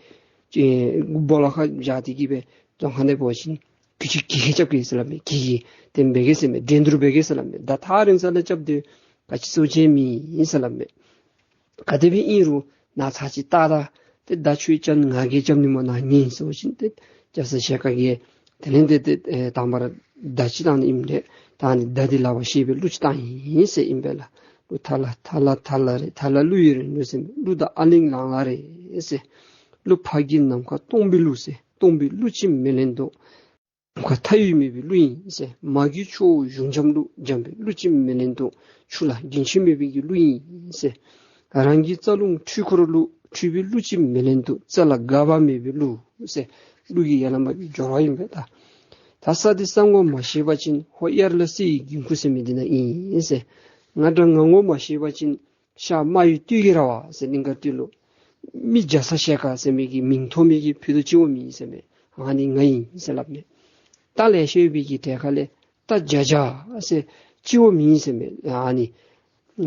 ཅིག་སྦོ་ལོགས་ཁར་བཞག་སྟེ་གི་སྦེ་རྫོང་ཁ་ནང་འབད་བ་ཅིན་གི་ཅིག་གི་ཧེ་རྐྱབ་གེ་ཟེར་སླབ་མས། གི་གི་དེམ་འབད་གེ་ཟེར་མས། འགྲན་བསྡུར་འབད་གེ་ཟེར་སླབ་མས། མདའ་ཐག་རིང་ས་ལས་རྐྱབ་སྟེ་ག་ཅི་ཚུགས་ཅིག་མེད་ཟེར་སླབ་མས། ག་དེ་སྦེ་ཨིན་རུང་ནཱ་ཚར་ཅིག་བལྟ་ད། ཏེ་མདའ་ཁྱོད་རྐྱབ་ང་གིས་རྐྱབ་ནི་སྨོ་ནཱ་ཉན་ཟེར་བ་ཅིན་ཏེ་རྒྱ་ཚ་ཞལ་དཀར་གྱིས་དེ་ལས་ཏེ་ཏེ་ཨེ་དང་པ་ར་མདའ་ཅིག་བཏང་ནི་ཨིནམ་ལས་ད་ཨ་ནི་མདའ་འདི་ལག་པར་བཤེད་སྦེ་གླུ་ཅིག་བཏང་ཡི་ཟེར་ཨིན་པས་ལགས། གླུ་ཐ་ལ་ཐ་ལ་ཐ་ལ་རེད། ཐ་ལ་གླུ་ཡི་རིང་ལུགས་ཟེར། གླུ་དང་ཨ་གླིང་ལང་ལ་རེད་ཟེར། གླུ་ཕ་གི་ནམ་མཁའ་སྟོང་པའི་གླུ་ཟེར། སྟོང་པའི་གླུ་ཅིས་མི་ལེན་ཏོ། ཁ་མཐའ་དབུས་མེད་པའི་གླུ་ཡིན་ཟེར། མ་གི་ཆུ་བོ་གཞུང་འཇམ་གླུ། འཇམ་པའི་གླུ་ཅིས་མི་ལེན་ཏོ། ཆུ་ལ་རྒྱུན་ཆད་མེད་པའི་གི་གླུ་ཡིན་ཟེར། རང་གི་རྩ་རླུང་འཕྲུལ་འཁོར་གླུ། འཕྲུལ་པའི་གླུ་ཅིས་མི་ལེན་ཏོ། རྩ་ལ་འགག་པ་མེད་པའི་གླུ་ཟེར། གླུ་གི་ཡ་ལ་མ་གི་སྦྱོར་བ་ཨིན་པས་ད། ད་ས་འདི་ས་ངོ་མ་ཤེས་པ་ཅིན། ཧོ་དབྱར་ལ་བསིལ་བའི་དགུན་ཁུག་ཟེར་མི་འདི་ན་ཨིན་ཟེར། ང་འདྲ་ང་ངོ་མ་ཤེས་པ་ཅིན། ཤར་རྨ་ཡུལ་སྟོད་ཀྱི་ར་བ་ཟེར་གླིང་དཀར་སྟོད་ལུ། མི་རྒྱ་ཚ་ཞལ་དཀར་ཟེར་མི་གི་མིང་ཐོབ་མི་གི་ཕུད་རྡོག་གཅིག་པོ་མེད་ཟེར་མས། ཨ་ནི་ང་ཨིན་ཟེར་སླབ་མས། རྟ་ལེ་ཤ་ཡོད་པའི་གི་གྲལ་ཁ་ལས་རྟ་བརྒྱ་བརྒྱ་ཟེར་གཅིག་པོ་མེད་ཟེར་མས། ཨ་ནི་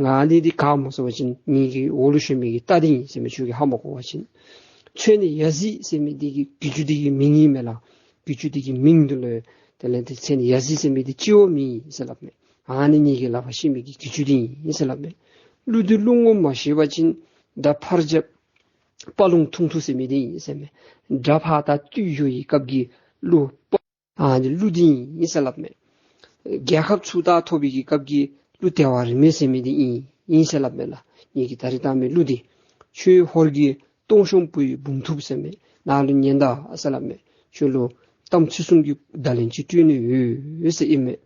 ང་ཨ་ནི་འདི་ག་སྨོ་ཟེར་བ་ཅིན་ངེ་གི་འོག་ལུ་ཞོན་མི་གི་རྟ་འདི་ཨིན་ཟེར་མས། ཁྱོད་ཀྱིས་ཧ་མ་གོ་བ་ཅིན། མཚན་ནི་ཡ་ཟི་ཟེར་མི་འདི་གི་གྱི་ཅུང་འདི་གི་མིང་ཨིན་མས་ལགས། གྱི་ཅུང་འདི་གི་མིང་འདི་ལུ་དེ་ལས་ཏེ་མཚན་ནི་ཡ་ཟི་ཟེར་མི་འདི་གཅིག་པོ་མེད་ཟེར་སླབ་མས། ཨ་ནི་ངེ་གི་ལག་པར་བཤེད་མི་གི་གྱི་ཅུང་འདི་ཨིན་ཟེར་སླབ་མས། གླུ་འདི་གླུ་ངོ་མ་ཤེས་པ་ཅིན། ད་ཕར་རྒྱབ་དཔའ་རླུང་ཐུང་ཐུང་ཟེར་མི་འདི་ཨིན་ཟེར་མས། དགྲ་ཕར་ད་བཏུལ་འགྱོ་བའི་སྐབས་ཀྱི་གླུ་དཔའ། ཨ་ནི་གླུ་འདི་ཨིན་ཟེར་སླབ་མས། རྒྱལ་ཁབ་ཚུ་ད་ཐོབ་པའི་གི་སྐབས་ཀྱི་གླུ་དལ་བ་རིངམོ་ཟེར་མི་འདི་ཨིན་ཨིན་ཟེར་སླབ་མས་ལགས། ངེ་གི་ད་རིས་བཏང་མི་གླུ་འདི། ཁྱོད་ཧོར་གྱི་སྟོང་གཤོངམ་སྤུ་ཡི་འབུམ་ཐུབ་ཟེར་མས། ནཱ་ལུ་ཉན་ད་ཟེར་སླབ་མས། ཁྱོད་ལུ་གཏམ་ཚིག་གསུམ་གྱི་བརྡ་ལན་ཅིག་སྤྲོད་ནི་ཡོད་ཟེར་ཨིན་མས།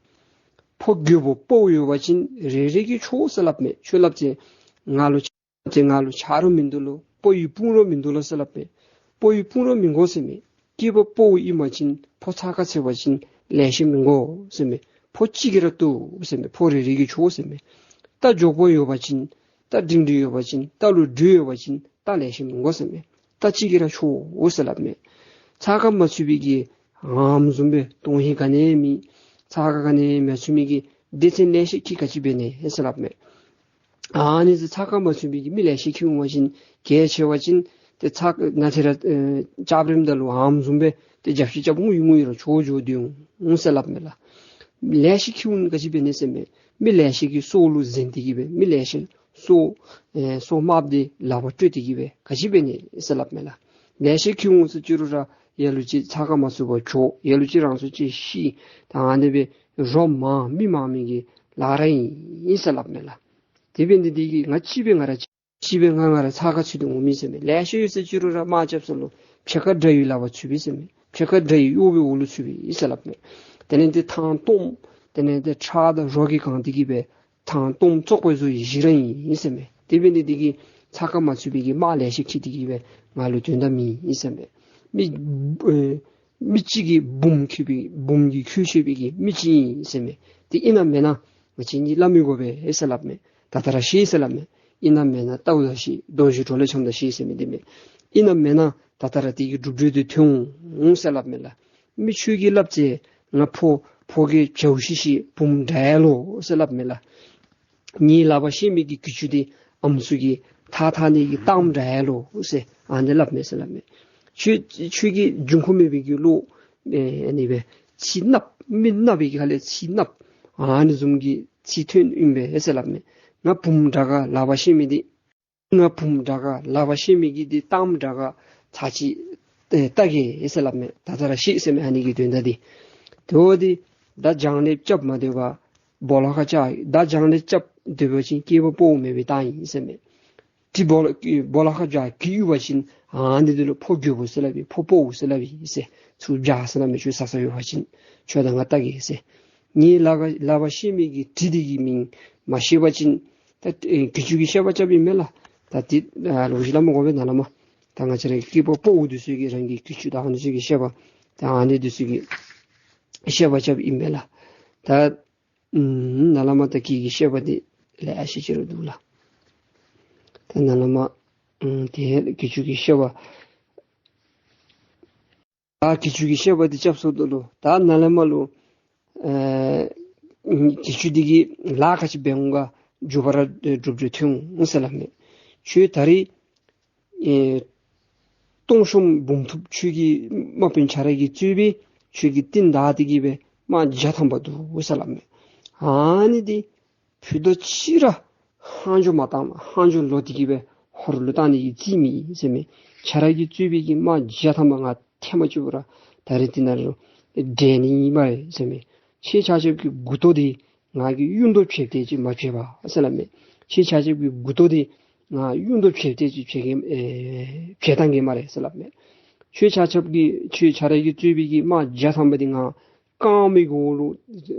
ཕོ་རྒོད་པོ་དཔའ་བོ་ཡོད་པ་ཅིན་རེ་རེ་གིས་ཆོག་ཟེར་སླབ་མས། ཁྱོད་སླབ་ཅི། ང་ལུ་ཆ་ང་ལུ་ཆ་རོགས་མིན་འདུག་ལོ། དཔའ་བོའི་དཔུང་རོགས་མིན་འདུག་ལོ་ཟེར་སླབ་མས། དཔའ་བོའི་དཔུང་རོགས་མི་དགོ་ཟེར་མས། སྐྱེས་པ་དཔའ་བོ་ཨིན་པ་ཅིན་ཕོ་ཚ་ཁ་ཚ་བ་ཅིན་ལེ་ཤ་མི་དགོ་ཟེར་མས། ཕོ་གཅིག་གིས་ར་བཏུབ་ཟེར་མས། ཕོ་རེ་རེ་གིས་ཆོག་ཟེར་མས། རྟ་མགྱོགས་པོ་ཡོད་པ་ཅིན་རྟ་སྒྲིང་སྒྲི་ཡོད་པ་ཅིན་རྟ་ལུ་འགྲོས་ཡོད་པ་ཅིན་རྟ་ལེ་ཤ་མི་དགོ་ཟེར་མས། རྟ་གཅིག་གིས་ར་ཆོག་ཟེར་སླབ་མས། ཚ་ཁ་མ་ཚུད་པའི་གི་ངམ་བཟུམ་སྦེ་དོན་ཧིང་ག་ནི་མེད། ཚ་ཁ་ག་ནི་མ་ཚུད་མི་གི་སྡེ་ཚན་ལེ་ཤ་ཁྱིད་ག་ཅི་འབད་ནི་ཟེར་སླབ་མས། ཨ་ནི་ཚ་ཁ་མ་ཚུད་པའི་གི་མི་ལེ་ཤ་ཁྱིད་འོང་བ་ཅིན་གལ་ཆེ་བ་ཅིན་ཏེ་ཚ་ང་ཏེ་ར་ཨེ་ལྕགས་རིམ་ད་ལུ་ངམ་བཟུམ་སྦེ་ཏེ་རྒྱབ་ཤིག་རྐྱབ་ངུ་ཡི་ངུ་ཡི་ར་ཆོག་འགྱོ་སྡོད་འོང་ཟེར་སླབ་མས་ལགས། ལེ་ཤ་ཁྱིད་འོང་ག་ཅི་འབད་ནི་ཟེར་མས། མི་ལེ་ཤ་གི་སྲོག་ལུ་འཛེམ་སྟེ་གི་སྦེ་མི་ལེ་ཤ་སྲོག་ཨེ་སྲོག་དམརཔོ་འདི་ལག་པར་སྤྲོད་དེ་གི་སྦེ་ག་ཅི་འབད་ནི་ཟེར་སླབ་མས་ལགས། ལེ་ཤ་ཁྱིད་འོང་ཟེར་ཅི་རུང་ར་ལ་ལུ་ཅིག་ཚ་ཁ་མ་ཚུད་པར་འགྱོ། ལ་ལུ་ཅིག་རང་སྲོག་ཅིག་ཤི། ད་ཨ་ནི་སྦེ་རོགས་མང་མི་མང་མི་གི་ལཱ་ར་ཨིན་ཟེར་སླབ་མས་ལགས། དེ་འབད་ནི་འདི་གིས་ང་གཅིག་སྦེ་ང་ར་གཅིག་སྦེ་ང་ང་ར་ཚ་ཁ་ཚུད་དེ་འོང་མི་ཟེར་མས། ལེ་ཤ་ཡོད་ཟེར་ཅི་རུང་ར་དམག་རྐྱབ་ས་ལུ་ཕྱེད་ཀ་དགྲ་ཡི་ལག་པར་ཚུད་པས་ཟེར་མས། ཕྱེད་ཀ་དགྲ་ཡི་གཡོག་སྦེ་འོག་ལུ་ཚུད་པས་ཟེར་སླབ་མས། དེ་ལས་ཏེ་ཐང་སྟོངམ་དེ་ལས་ཏེ་ཁྲག་དང་རོ་གིས་གང་སྟེ་གི་སྦེ་ཐང་སྟོངམ་བཙོག་པ་བཟོ་ཡི་ཞིག་ར་ཨིན་ཟེར་མས། དེ་འབད་ནི་འདི་གིས་ཚ་ཁ་མ་ཚུད་པའི་གི་དམག་ལེ་ཤ་ཁྱིད་དེ་གི་སྦེ་ང་ལུ་དོན་དག་མེད་ཟེར་མས། མི་ཨེ་མི་གཅིག་གིས་འབུམ་འཁྱིད་པའི་འབུམ་གྱིས་འཁྱིད་ཤེས་པའི་གི་མི་གཅིག་ཨིན་ཟེར་མས། དེ་ཨིན་ན་མེན་ན་ང་བཅས་གཉིས་སླབ་མི་དགོ་པས་ཟེར་སླབ་མས། ད་ལྟོ་ར་ཤེས་ཟེར་སླབ་མས། ཨིན་ན་མེན་ན་བལྟཝ་ད་ཤེས། རྡོ་རྗེ་གྲོགས་ལས་འཆམ་ད་ཤེས་ཟེར་མི་འདི་མས། ཨིན་ན་མེན་ན་ད་ལྟོ་ར་དེ་གི་གྲུབ་འབྲས་འདི་ཐོན་འོང་ཟེར་སླབ་མས་ལགས། མི་ཁྱོད་ཀྱིས་སླབ་ཅི། ང་ཕོ་ཕོ་གི་བྱཝ་ཤིག་ཤིག་བུམོ་འདྲ་ཡར་ལོ་ཟེར་སླབ་མས་ལགས། ངེའི་ལག་པར་བཤེད་མི་གི་གྱི་ཅུང་འདི་ཨམ་སྲུ་གི་ཐགས་འཐག་ནི་གི་རྟགས་འདྲ་ཡར་ལོ་ཟེར་ཨ་ནི་སླབ་མས་ཟེར་སླབ་མས། ཁྱོད་ཁྱོད་ཀྱི་འབྱུང་ཁུངས་མེད་པའི་གི་བློ་ཨེ་ཨ་ནི་སྦེ་ཚིག་གནགཔོ་མི་གནགཔོ་གི་ཁ་ལས་ཚིག་གནགཔོ་ཨ་ནི་བཟུམ་གྱི་ཚིག་ཐོན་ཨིན་པས་ཟེར་སླབ་མས། ང་བུམོ་དྲག་ག་ལག་པར་བཤེད་མི་འདི་ང་བུམོ་དྲག་ག་ལག་པར་བཤེད་མི་གི་འདི་རྟགས་དྲག་ག་ཚར་ཅིག་ཨེ་བལྟ་གེ་ཟེར་སླབ་མས། ད་ལྟོ་ར་ཤེས་ཟེར་མས་ཨ་ནི་གི་དོན་དག་འདི། དེ་འོ་འདི་མདའ་རྒྱང་ལས་རྐྱབ་མ་སྡོད་པར་སྦོ་ལོགས་ཁར་བཅག། མདའ་རྒྱང་ལས་རྐྱབ་སྡོད་པ་ཅིན་སྐྱེས་པ་དཔའ་བོ་མེད་པའི་རྟགས་ཨིན་ཟེར་མས། གྲི་སྦོ་ལོགས་སྦོ་ལོགས་ཁར་བཅག་གྲི་གཡུག་པ་ཅིན་ཨ་ནི་འདི་ལུ་ཕོ་རྒོད་པོ་ཟེར་སླབ་ཨིན། ཕོ་དཔའ་བོ་ཟེར་སླབ་ཨིན་ཟེར། ཚུར་བཅག་ཟེར་སླབ་མས། ཁྱོད་ས་ས་ཡོད་པ་ཅིན་ཁྱོད་དང་ང་བལྟ་གེ་ཟེར། ངེའི་ལག་པར་ལག་པར་བཤེད་མི་གི་གྲི་འདི་གི་མིང་མ་ཤེས་པ་ཅིན་ད་ཨེ་གྱི་ཅུང་གི་བཤད་པ་རྐྱབ་ཨིན་མས་ལགས། ད་འདི་ཨ་ལོག་ཅི་སླབ་མི་དགོ་པས་ནཱ་ལས་མར། ད་ང་བཅས་ར་སྐྱེས་པ་དཔའ་བོ་འདི་ཚུ་གིས་རང་གི་གྱི་ཅུང་དང་ཨ་ནི་ཚུ་གི་བཤད་པ་ད་ཨ་ནི་འདི་ཚུ་གི་བཤད་པ་རྐྱབ་ཨིན་མས་ལགས། ད་ཨུམ་ནཱ་ལས་མར་ད་གི་གི་བཤད་པ་འདི་ལེ་ཤ་ཅིག་ར་འདུག་ལགས། ད་ནཱ་ལས་མར་ཨུམ་དེ་གྱི་ཅུང་གི་བཤད་པ་ད་གྱི་ཅུང་གི་བཤད་པ་འདི་རྐྱབ་སོང་ད་ལུ་ད་ནཱ་ལས་མར་ལུ་ཨེ་གྱི་ཅུང་འདི་གིས་ལཱ་ག་ཅི་འབད་འོང་ག་མཇུག་བར་ར་གྲུབ་འབྲས་ཐོན་འོང་ཟེར་སླབ་མས། ཁྱོད་ད་རིས་ཨེ་སྟོང་གཤོངམ་འབུམ་ཐུབ་ཁྱོད་ཀྱི་དམག་དཔོན་ཁྱོད་ར་གིས་གཙོས་པའི་ཁྱོད་ཀྱི་རྟིང་བདའ་སྟེ་གི་སྦེ་དམག་བརྒྱ་ཐམ་པ་འདུག་ཟེར་སླབ་མས། ཨ་ནི་འདི་ཕུད་རྡོག་གཅིག་ར་ལྷག་འཕྲོ་མ་བཏང་ལྷག་འཕྲོ་ལོག་སྟེ་གི་སྦེ་ཧོར་ལུ་བཏང་ནི་གི་རྩིས་མེད་ཟེར་མས། ཁྱོད་ར་གིས་གཙོས་པའི་གི་དམག་བརྒྱ་ཐམ་པ་ང་ཐེངས་མ་གཅིག་པོ་ར་ད་རིས་འདི་ནང་ལུ་བསྒྲལ་ནི་ཨིན་སྨ་རེ་ཟེར་མས། ཁྱེད་ཆ་ཁྱབ་ཀྱི་མགུ་ཏོ་འདི་ང་གིས་གཡུག་རྡོག་བྱེད་ཏེ་ཅིག་མ་བྱེད་པ་ཟེར་སླབ་མས། ཁྱེད་ཆ་ཁྱབ་ཀྱི་མགུ་ཏོ་འདི་ང་གཡུག་རྡོག་བྱེད་ཏེ་ཅིག་བྱེད་གེ་ཨེ་བྱེད་བཏང་གེ་སྨ་རེ་ཟེར་སླབ་མས། ཁྱོད་ཆ་ཁྱབ་ཀྱིས་ཁྱོད་ཁྱོད་ར་གིས་གཙོས་པའི་གི་དམག་བརྒྱ་ཐམ་པ་འདི་ང་རྐངམ་གི་འོག་ལུ་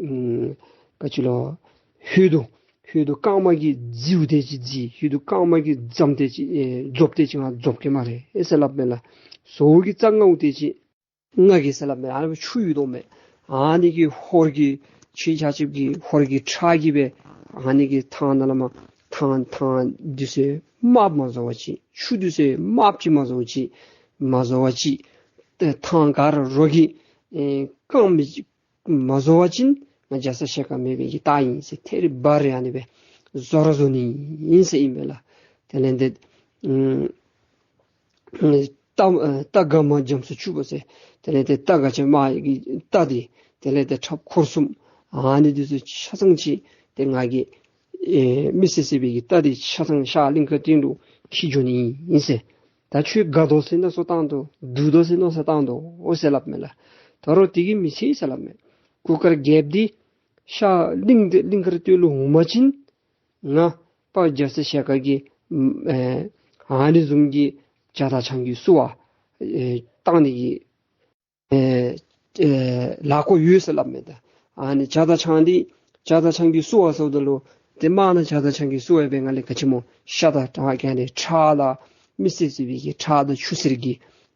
ཨམ་ག་ཅི་ལོ་ཧོད་དུ་ཧོད་དུ་རྐངམ་གིས་བརྫིཝ་དེ་ཅིག་བརྫི། ཧོད་དུ་རྐངམ་གིས་འཛམ་དེ་ཅིག་ཨེ་རྫོབ་དེ་ཅིག་ང་རྫོབ་གེ་སྨ་རེ་ཨེ་ཟེར་སླབ་མས་ལགས། ཟོཝ་གི་རྩྭ་རྔཝ་དེ་ཅིག་རྔ་གེ་ཟེར་སླབ་མས། ཨ་ནི་ཆུ་ཡོད་དོ་མས། ཨ་ནི་གི་ཧོར་གྱི་ཁྱོད་ཆ་ཁྱབ་ཀྱི་ཧོར་གྱི་ཁྲག་གིས་སྦེ་ཨ་ནི་གི་ཐང་ནང་ལས་མར་ཐང་ཐང་འདི་ཚུ་དམརཔོ་མ་བཟོ་བ་ཅིག། ཆུ་འདི་ཚུ་དམརཔོ་ཅིག་མ་བཟོ་བ་ཅིག་མ་བཟོ་བ་ཅིག། ཏེ་ཐང་ག་ར་རོ་གིས་ཨེ་བཀང་མི་ཅིག་མ་བཟོ་བ་ཅིན་ང་རྒྱ་ཚ་ཞལ་དཀར་མེད་པའི་གི་རྟགས་ཨིན་ཟེར། ཐད་རི་བ་རི་ཨ་ནི་སྦེ་བཟོ་ར་བཟོ་ནི་ཨིན་ཟེར་ཨིན་པས་ལགས། དེ་ལས་ཏེ་ཨམ་རྟ་ཨ་རྟ་སྒ་མ་འཇམ་སུ་བཅུག་པ་ཟེར། དེ་ལས་ཏེ་རྟ་སྒ་ཅན་མ་གི་རྟ་འདི་དེ་ལས་ཏེ་ཁྲབ་འཁོར་གསུམ་ཨ་ནི་འདི་ཚུ་ཆ་ཚང་ཅིག་ཏེ་ང་གིས་ཨེ་མི་སེར་སེར་པོའི་གི་རྟ་འདི་ཆ་ཚང་ཤར་གླིང་དཀར་སྟོད་ལུ་འཁྱིད་འགྱོ་ནི་ཨིན་ཟེར། ད་ཁྱོད་དགའ་དོ་ཟེར་མནོ་བསམ་བཏང་དོ། སྡུག་དོ་ཟེར་མནོ་བསམ་བཏང་དོ་ཟེར་སླབ་མས་ལགས། ད་རུང་དེ་གིས་མི་ཚད་ཟེར་སླབ་མས། གུར་དཀར་རྒྱལཔོ་འདི་ཤར་གླིང་གླིང་དཀར་སྟོད་ལུ་འོང་པ་ཅིན་ང་དཔའ་རྒྱ་ཚ་ཞལ་དཀར་གྱི་ཨེ་ཨ་ནི་བཟུམ་གྱི་བྱ་དང་ཆང་གི་བསུ་བ་ཨེ་བཏང་ནི་གི་ཨེ་ཨེ་ལཱ་ཁག་ཡོད་ཟེར་སླབ་མས། ད་ཨ་ནི་བྱ་དང་ཆང་འདི་བྱ་དང་ཆང་གི་བསུ་བ་ཟེརཝ་ད་ལུ་ཏེ་དམག་ནང་བྱ་དང་ཆང་གི་བསུ་བ་འབད་བའི་སྒང་ལས་ག་ཅི་སྨོ། ཤ་དང་དྲག་རྐྱང་ལས་ཁྲག་དང་མི་སེར་སེར་པོའི་གི་ཁྲག་དང་ཆུ་སེར་གྱི་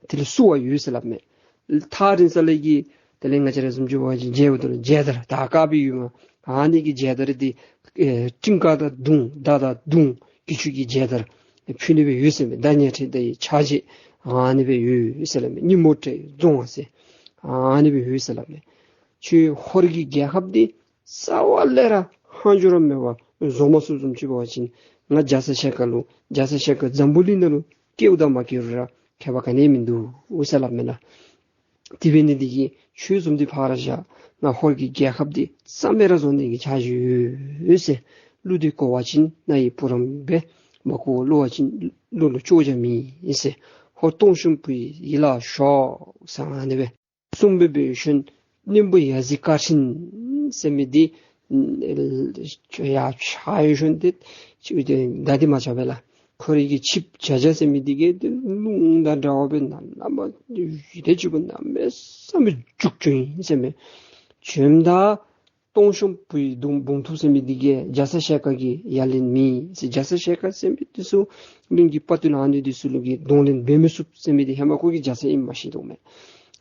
དེ་ལུ་བསུ་བ་ཡོད་ཟེར་སླབ་མས། ཐག་རིང་ས་ལས་ཀྱི་དེ་ལས་ང་བཅས་ར་བཟུམ་ཅིག་འབད་བ་ཅིན་མཇལཝ་ད་ལུ་མཇལ་དར་དར་དཀར་སྦེ་ཡོད་མས། ཨ་ནི་གི་མཇལ་དར་འདི་ཨེ་སྤྲིན་དཀར་དང་བརྡུང་མདའ་དང་བརྡུང་གི་ཆུ་གི་མཇལ་དར་ཕུལ་ནི་སྦེ་ཡོད་ཟེར་མས། མདའ་ཉལ་ཁྲི་མདའ་ཡི་ཆ་བྱད་ཨ་ནི་སྦེ་ཡོད་ཟེར་སླབ་མས། ཉིན་མོ་སྤྲེལ་རྫོང་ཟེར་ཨ་ནི་སྦེ་ཡོད་ཟེར་སླབ་མས། ཁྱོད་ཧོར་གྱི་རྒྱལ་ཁབ་འདི་རྩ་བ་ལས་ར་ཧང་འགྱུར་ར་མེད་པར་བཟོ་མ་ཚུགསཔ་བཟུམ་ཅིག་འབད་བ་ཅིན་ང་རྒྱ་ཚ་ཞལ་དཀར་ལུ་རྒྱ་ཚ་ཞལ་དཀར་འཛམ་བུ་གླིང་ནང་ལུ་སྐྱེཝ་དང་མ་སྐྱེ་རུང་ར་ཁྱད་པར་ག་ནི་མིན་འདུག་ཟེར་སླབ་མས་ལགས། དེ་འབད་ནི་འདི་གིས་ཁྱོད་བཟུམ་འདི་ཕར་བཞག། ང་ཧོར་གྱི་རྒྱལ་ཁབ་འདི་རྩ་མེད་ར་བཟོ་ནི་གི་འཆར་གཞི་ཡོད་ཟེར། གླུ་འདི་གོ་བ་ཅིན་རྣ་ཡི་བུ་རམ་སྦེ། མ་གོ་བར་གླུ་བ་ཅིན་གླུ་ལུ་ཆོས་རྒྱ་མེད་ཟེར། ཧོར་སྟོང་གཞོན་བུ་ཡི་ཡིད་ལ་ཞོག་ཟེར་ཨ་ནི་སྦེ་གསུངས་སྦེ་འབད་ཞིནམ་གླིང་བུ་ཡ་ཟི་ཀ་ཕྲིན་ཟེར་མི་འདི་ཡར་ཆགས་ཡོད་ཞིནམ་ཏེ་ཅིག་ཏེ་མདའ་འདི་མ་ཆགས་པས་ལགས། ཁོ་རའི་གི་ཆིབས་བྱ་བྱ་ཟེར་མི་འདི་གིས་ཏེ་རླུང་དང་འདྲ་བ་སྦེ་ནང་ན་མ་ཡི་དེ་ཅིག་གུ་གནམ་མེད་ས་མེད་རྒྱུག་བྱོན་ཡི་ཟེར་མས། བྱོནམ་ད་སྟོང་གཞོན་བུ་ཡི་དུང་འབུམ་ཐུབ་ཟེར་མི་འདི་གིས་རྒྱ་ཚ་ཞལ་དཀར་གྱི་ཡ་ལན་མེད་ཟེར། རྒྱ་ཚ་ཞལ་དཀར་ཟེར་མི་འདི་ཚུ་གླིང་གི་དཔའ་བརྟུལ་ཨ་ནི་འདི་ཚུ་ལུ་གིས་གདོང་ལེན་འབད་མི་ཚུགས་ཟེར་མི་འདི་ཧེ་མ་ཁོ་གིས་རྒྱ་ཚ་ཨིནམ་མ་ཤེས་དོ་མས།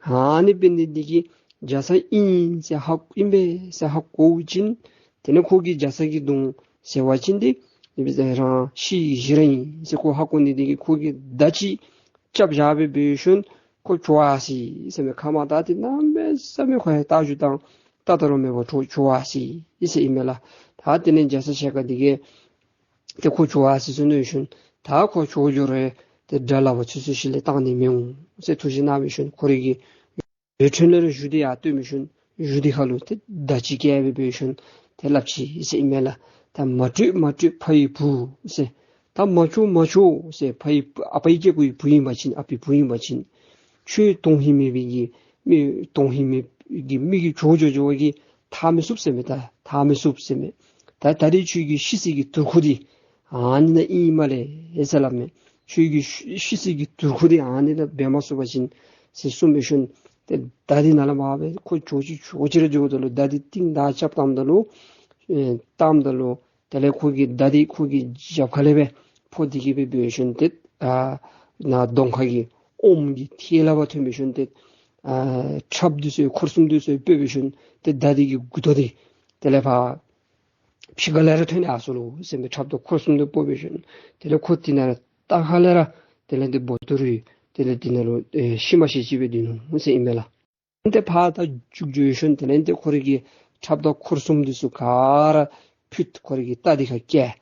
ཨ་ནི་འབད་ནི་འདི་གིས་རྒྱ་ཚ་ཨིན་ཟེར་ཧ་ཨིན་པས་ཟེར་ཧ་གོ་བ་ཅིན་དེ་ལས་ཁོ་གིས་རྒྱ་ཚ་གི་གདོང་ཟེར་བ་ཅིན་འདི་འདི་འབད་རང་ཤི་ཞི་ར་ཨིན་ཟེར་ཁོ་ཧ་གོ་ནི་འདི་གིས་ཁོ་གིས་མདའ་ཅིག་རྐྱབ་བཞག་སྦེ་འབད་ཞིནམ་ཁོ་བྱོག་ཡར་སོ་ཡི་ཟེར་མས། ཁ་མ་ད་འདི་གནམ་མེད་ས་མེད་ཁོ་ཡང་རྟ་རྒྱུག་དང་ད་ད་རུང་མེད་པར་བྱོག་བྱོག་ཡར་སོ་ཡི་ཟེར་ཨིན་མས་ལགས། ད་དེ་ལས་རྒྱ་ཚ་ཞལ་དཀར་འདི་གིས་ཏེ་ཁོ་བྱོག་ཡར་སོ་ཡི་ཟེར་མནོ་ཞིནམ་ད་ཁོ་བྱོག་འགྱོ་རུང་ཏེ་དགྲ་ལག་པ་ཚུད་ཚུད་ཅིག་ལས་བཏང་ནི་མི་འོང་ཟེར་ཐུགས་བཞེད་གནང་སྦེ་ཞིནམ་ཁོ་རའི་གི་འོད་ཕྲེང་ལས་ར་གཞུ་འདི་ཡར་བཏོན་སྦེ་ཞིནམ་གཞུ་འདི་ཁ་ལུ་ཏེ་མདའ་ཅིག་བཀལ་སྦེ་འབད་ཞིནམ་ཏེ་སླབ་ཅི་ཟེར་ཨིན་མས་ལགས། ད་མ་སྤྲོད་མ་སྤྲོད་ཕ་ཡི་བུ་ཟེར། ད་མ་བྱོག་མ་བྱོག་ཟེར། ཕ་ཡི་ཨ་པའི་སྐྱེ་བོའི་བུ་ཨིན་པ་ཅིན་ཨ་པའི་བུ་ཨིན་པ་ཅིན་ཁྱོད་དོན་ཧིང་མེད་པའི་གི་མི་དོན་ཧིང་མེད་ཀྱི་མི་གིས་བྱོག་འགྱོ་འགྱོ་བ་གིས་ཐར་མི་ཚུགས་ཟེར་མས། ད་ཐར་མི་ཚུགས་ཟེར་མས། ད་ད་རེས་ཁྱོད་ཀྱི་ཤི་སའི་གི་དུར་ཁུག་འདི་ཨ་ནི་ནང་ཨིན་མས་ལགས་ཟེར་སླབ་མས། ཁྱོད་ཀྱི་ཤི་ཤི་སའི་གི་དུར་ཁུག་འདི་ཨ་ནི་ནང་འབད་མ་ཚུགས་པ་ཅིན་ཟེར་གསུངས་སྦེ་ཞིནམ་ཏེ་མདའ་འདི་ནང་ལས་མར་སྦེ་ཁོ་བྱོག་ཅི་བྱོག་ཅི་ར་འགྱོཝ་ད་ལུ་མདའ་འདི་རྟིང་བདའ་རྐྱབ་བཏངམ་ད་ལུ་ཨེ་བཏངམ་ད་ལུ་དེ་ལས་ཁོ་གི་མདའ་འདི་ཁོ་གི་རྒྱབ་ཁ་ལས་སྦེ་ཕོག་སྟེ་གི་སྦེ་འབད་ཞིནམ་ཏེ་ཨ་ནཱ་གདོང་ཁ་གི་ཨོམ་གྱི་ཐད་ལས་ཕར་ཐོན་སྦེ་ཞིནམ་ཏེ་ཨ་ཁྲབ་འདི་ཚུ་འཁོར་གསུམ་འདི་ཚུ་སྤོ་སྦེ་ཞིནམ་ཏེ་མདའ་འདི་གི་མགུ་ཏོ་འདི་དེ་ལས་ཕར་ཕྱི་ཁ་ལས་ར་ཐོན་ཡར་སོ་ལོ་ཟེར་མས། ཁྲབ་དང་འཁོར་གསུམ་འདི་སྤོ་སྦེ་ཞིནམ་དེ་ལས་ཁོ་དེ་ནང་ར་ལྟག་ཁ་ལས་ར་དེ་ལས་ཏེ་འབོ་ཏོ་རུ་དེ་ལས་དེ་ནང་ལུ་ཨེ་ཤི་མ་ཤེས་ཅིག་སྦེ་སྡོད་ནུག་ཟེར་ཨིན་མས་ལགས། དེ་ལས་ཏེ་ཕར་ད་རྒྱུག་འགྱོ་ཞིནམ་དེ་ལས་ཏེ་ཁོ་རའི་གི་ཁྲབ་དང་འཁོར་གསུམ་འདི་ཚུ་ག་ར་ཕུད་ཁོ་རའི་གི་རྟ་འདི་ཁར་བཀལ།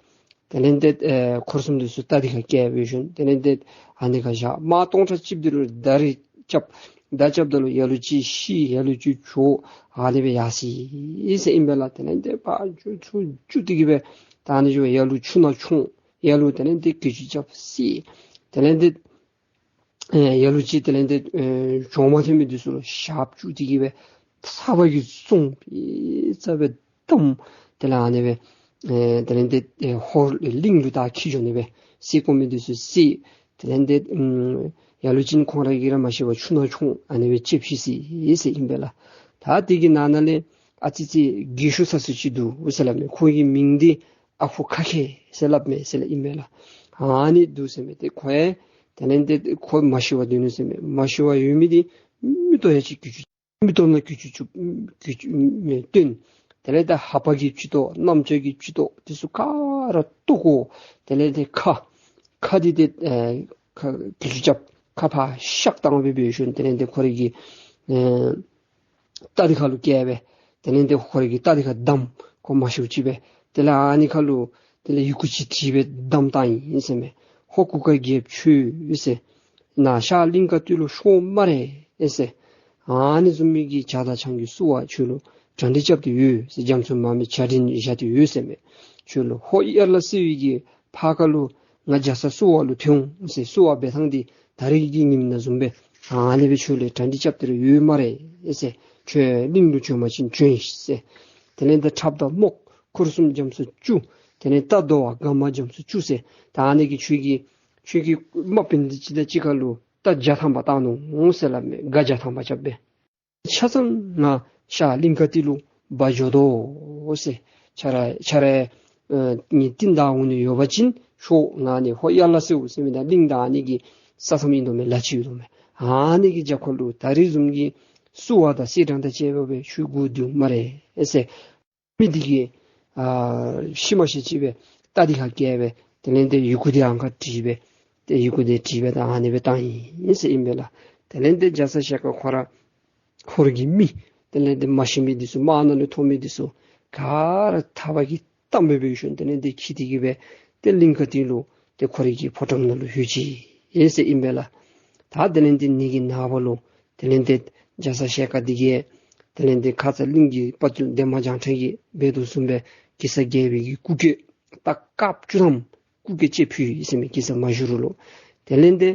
དེ་ལས་ཏེ་ཨེ་འཁོར་གསུམ་འདི་ཚུ་རྟ་འདི་ཁར་བཀལ་སྦེ་ཞིནམ་དེ་ལས་ཏེ་ཨ་ནི་ཁར་བཞག། དམག་སྟོང་ཕྲག་གཅིག་འདི་ལུ་མདའ་རེ་རྐྱབ། མདའ་རྐྱབ་ད་ལུ་ལ་ལུ་ཅིག་ཤི་ལ་ལུ་ཅིག་བྱོག། ཨ་ནི་སྦེ་ཡར་སོ་ཡི་ཟེར་ཨིན་པས་ལགས། དེ་ལས་ཏེ་ཕར་རྒྱུག་ཚུར་རྒྱུག་སྟེ་གི་སྦེ་ད་ཨ་ནི་ཞུ་ལ་ལུ་ཆུ་ནང་མཆོངས། ལ་ལུ་དེ་ལས་ཏེ་གི་ཅུ་རྐྱབ་སོ་ཡི། དེ་ལས་ཏེ་ཨེ་ལ་ལུ་ཅིག་དེ་ལས་ཏེ་ཨེ་གྱོང་མ་ཐེབས་མི་འདི་ཚུ་ལུ་ཞགཔ་བཙུགས་ཏེ་གི་སྦེ་ཚ་བ་གིས་བཟུང་སྦེ་རྩ་སྦེ་བསྡམས། དེ་ལས་ཨ་ནི་སྦེ་ཨེ་དེ་ལས་ཏེ་ཨེ་ཧོར་གླིང་ལུ་ད་འཁྱིད་འགྱོ་ནི་སྦེ་བསད་དགོ་མི་འདི་ཚུ་བསད། དེ་ལས་ཏེ་ཨམ་ ལ་ལུ་ཅིག་ཁོང་ར་གིས་ར་མ་ཤེས་པར་ཆུ་ནང་མཆོངས་ཨ་ནི་སྦེ་ལྕེབས་ཤི་ཟེར་ཟེར་ཨིན་པས་ལགས། ད་དེ་གི་ནང་ན་ལས་ཨ་ཙི་ཅིག་རྒས་ཤོས་ས་སུ་ཅིག་འདུག་ཟེར་སླབ་མས། ཁོ་གི་མིང་འདི་ཨ་ཁུ་ཁ་ཁེ་ཟེར་སླབ་མས་ཟེར་སླབ་ཨིན་པས་ལགས། ཨ་ནི་འདུག་ཟེར་མས། ཏེ་ཁོ་ཡང་དེ་ལས་ཏེ་ཁོ་མ་ཤི་བར་སྡོད་ནུག་ཟེར་མས། མ་ཤི་བར་ཡོད་མི་འདི་མིག་ཏོ་ཡང་ཅིག་གྱུ་གྱུ་མིག་ཏོ་ནང་གྱུ་གྱུ་བཅུག་གྱུ་གྱུ་སྟོན། དེ་ལས་ཏེ་ལྷ་པ་གི་སྤྱི་ཏོག་རྣམ་ཅོ་གི་སྤྱི་ཏོག་དེ་ཚུ་ག་ར་བཏོག་གོ། དེ་ལས་ཏེ་ཁ་ཁ་འདི་ཏེ་ཨེ་ཁ་གྱུ་གྱུ་རྐྱབ། ཁ་ཕར་ཤག་བཏང་སྦེ་འབད་ཞིནམ་དེ་ལས་ཏེ་ཁོ་རའི་གི་ཨེ་རྟ་འདི་ཁ་ལུ་བཀལ་སྦེ་དེ་ལས་ཏེ་ཁོ་རའི་གི་རྟ་འདི་ཁར་བསྡམས། ཁོ་མ་ཤིཝ་ཅིག་སྦེ་དེ་ལས་ཨ་ནི་ཁ་ལུ་དེ་ལས་ཡི་གུ་ཅིག་བྲིས་སྦེ་བསྡམས་བཏང་ཡི་ཟེར་མས། ཧོར་གུར་དཀར་རྒྱལཔོ་ཁྱོད་ཟེར། ནཱ་ཤར་གླིང་དཀར་སྟོད་ལུ་ཤོར་སྨ་རེ་ཨེ་ཟེར། ཨ་ནི་བཟུམ་མའི་གི་ཇ་དང་ཆང་གི་བསུ་བ་ཁྱོད་ལུ་གྲ་སྒྲིག་རྐྱབ་སྟེ་ཡོད་ཟེར། རྒྱ་མཚོ་མར་མེ་ཇ་སྒྲིག་བཞག་སྟེ་ཡོད་ཟེར་མས། ཁྱོད་ལུ་ཧོར་ཡར་ལ་བསིལ་བའི་གི་ཕར་ཁ་ལུ་ང་རྒྱ་ཚ་བསུ་བ་ལུ་ཐོན་འོང་ཟེར། བསུ་བ་འབད་ཐངས་འདི་ད་རེས་ཀྱི་ཉིནམ་ནང་བཟུམ་སྦེ་ཨ་ནི་སྦེ་ཁྱོད་ལུ་གྲ་སྒྲིག་རྐྱབ་སྟེ་ར་ཡོད་སྨ་རེ་ཨེ་ཟེར། ཁྱོད་གླིང་ལུ་བྱོན་པ་ཅིན་བྱོན་ཤིག་ཟེར། དེ་ལས་ཏེ་ཁྲབ་དང་རྨོག་འཁོར་གསུམ་རྒྱ་མཚོ་བཅུ། དེ་ལས་རྟ་འདོ་བ་དགའ་མ་རྒྱ་མཚོ་བཅུ་ཟེར། ད་ཨ་ནི་གི་ཁྱོད་ཀྱི་ཁྱོད་ཀྱི་དམག་དཔོན་འདི་ཅིག་དང་གཅིག་ཁར་ལུ་རྟ་བརྒྱ་ཐམ་པ་བཏང་ནུག་ཟེར་སླབ་མས། སྒ་བརྒྱ་ཐམ་པ་རྐྱབ་སྦེ། ཆ་ཚང་ནཱ་ཤར་གླིང་དཀར་སྟོད་ལུ་འབག་འགྱོ་དོ་ཟེར། ཁྱོད་ར་ཁྱོད་ར་ཨེ་ངེའི་རྟིང་བདའ་འོང་ནི་ཡོད་པ་ཅིན་ཤོག། ང་ནི་ཧོར་ཡར་ལ་བསིལ་ཟེར་མི་ད་གླིང་དང་ཨ་ནི་གི་ས་མཚམས་ཨིན་དོ་མས། ལ་ཕྱི་ཡོད་དོ་མས། ཨ་ནི་གི་རྒྱབ་ཁ་ལུ་ད་རེས་བཟུམ་གྱི་བསུ་བ་དང་གསེར་སྦྲང་དང་བཅས་པ་སྦེ་ཁྱོད་སྒུག་སྡོད་སྨ་རེ་ཨེ་ཟེར། མི་འདི་གིས་ཨ་ཤི་མ་ཤེས་ཅིག་སྦེ་རྟ་འདི་ཁར་བཀལ་སྦེ་དེ་ལས་ཏེ་ཡི་གུ་འདི་ཨ་ཁར་བྲིས་སྦེ་ཏེ་ཡི་གུ་འདི་བྲིས་སྦེ་ད་ཨ་ནི་སྦེ་བཏང་ཡི་ཟེར་ཨིན་པས་ལགས། དེ་ལས་ཏེ་རྒྱ་ཚ་ཞལ་དཀར་ཁོ་ར་ཧོར་གྱི་མི་དེ་ལས་ཏེ་མ་ཤི་མི་འདི་ཚུ་དམག་ནང་ལུ་ཐོན་མི་འདི་ཚུ་ག་ར་ཐག་པ་གིས་བསྡམས་སྦེ་འབད་ཞིནམ་དེ་ལས་ཏེ་འཁྱིད་དེ་གི་སྦེ་ཏེ་གླིང་དཀར་སྟོད་ལུ་ཏེ་ཁོ་རའི་གི་ཕོ་བྲང་ནང་ལུ་ལྷོད་ཅི་ཟེར་ཨིན་པས་ལགས། ད་དེ་ལས་ཏེ་ཨ་ནི་གི་ནངས་པ་ལུ་དེ་ལས་ཏེ་རྒྱ་ཚ་ཞལ་དཀར་འདི་གིས་དེ་ལས་ཏེ་ཁ་ཙ་གླིང་གི་དཔའ་བརྟུལ་འདན་མ་བྱང་ཁྲ་གིས་འབད་དོ་བཟུམ་སྦེ་གེ་སར་རྒྱལ་པོའི་གི་སྐུ་སྐྱེ་རྟ་དཀརཔོ་བཅུ་ཐམ་སྐུ་སྐྱེ་ཅིག་ཕུལ་ཡི་ཟེར་མས། གེ་སར་མ་བཞུགས་རུང་ལུ། དེ་ལས་ཏེ་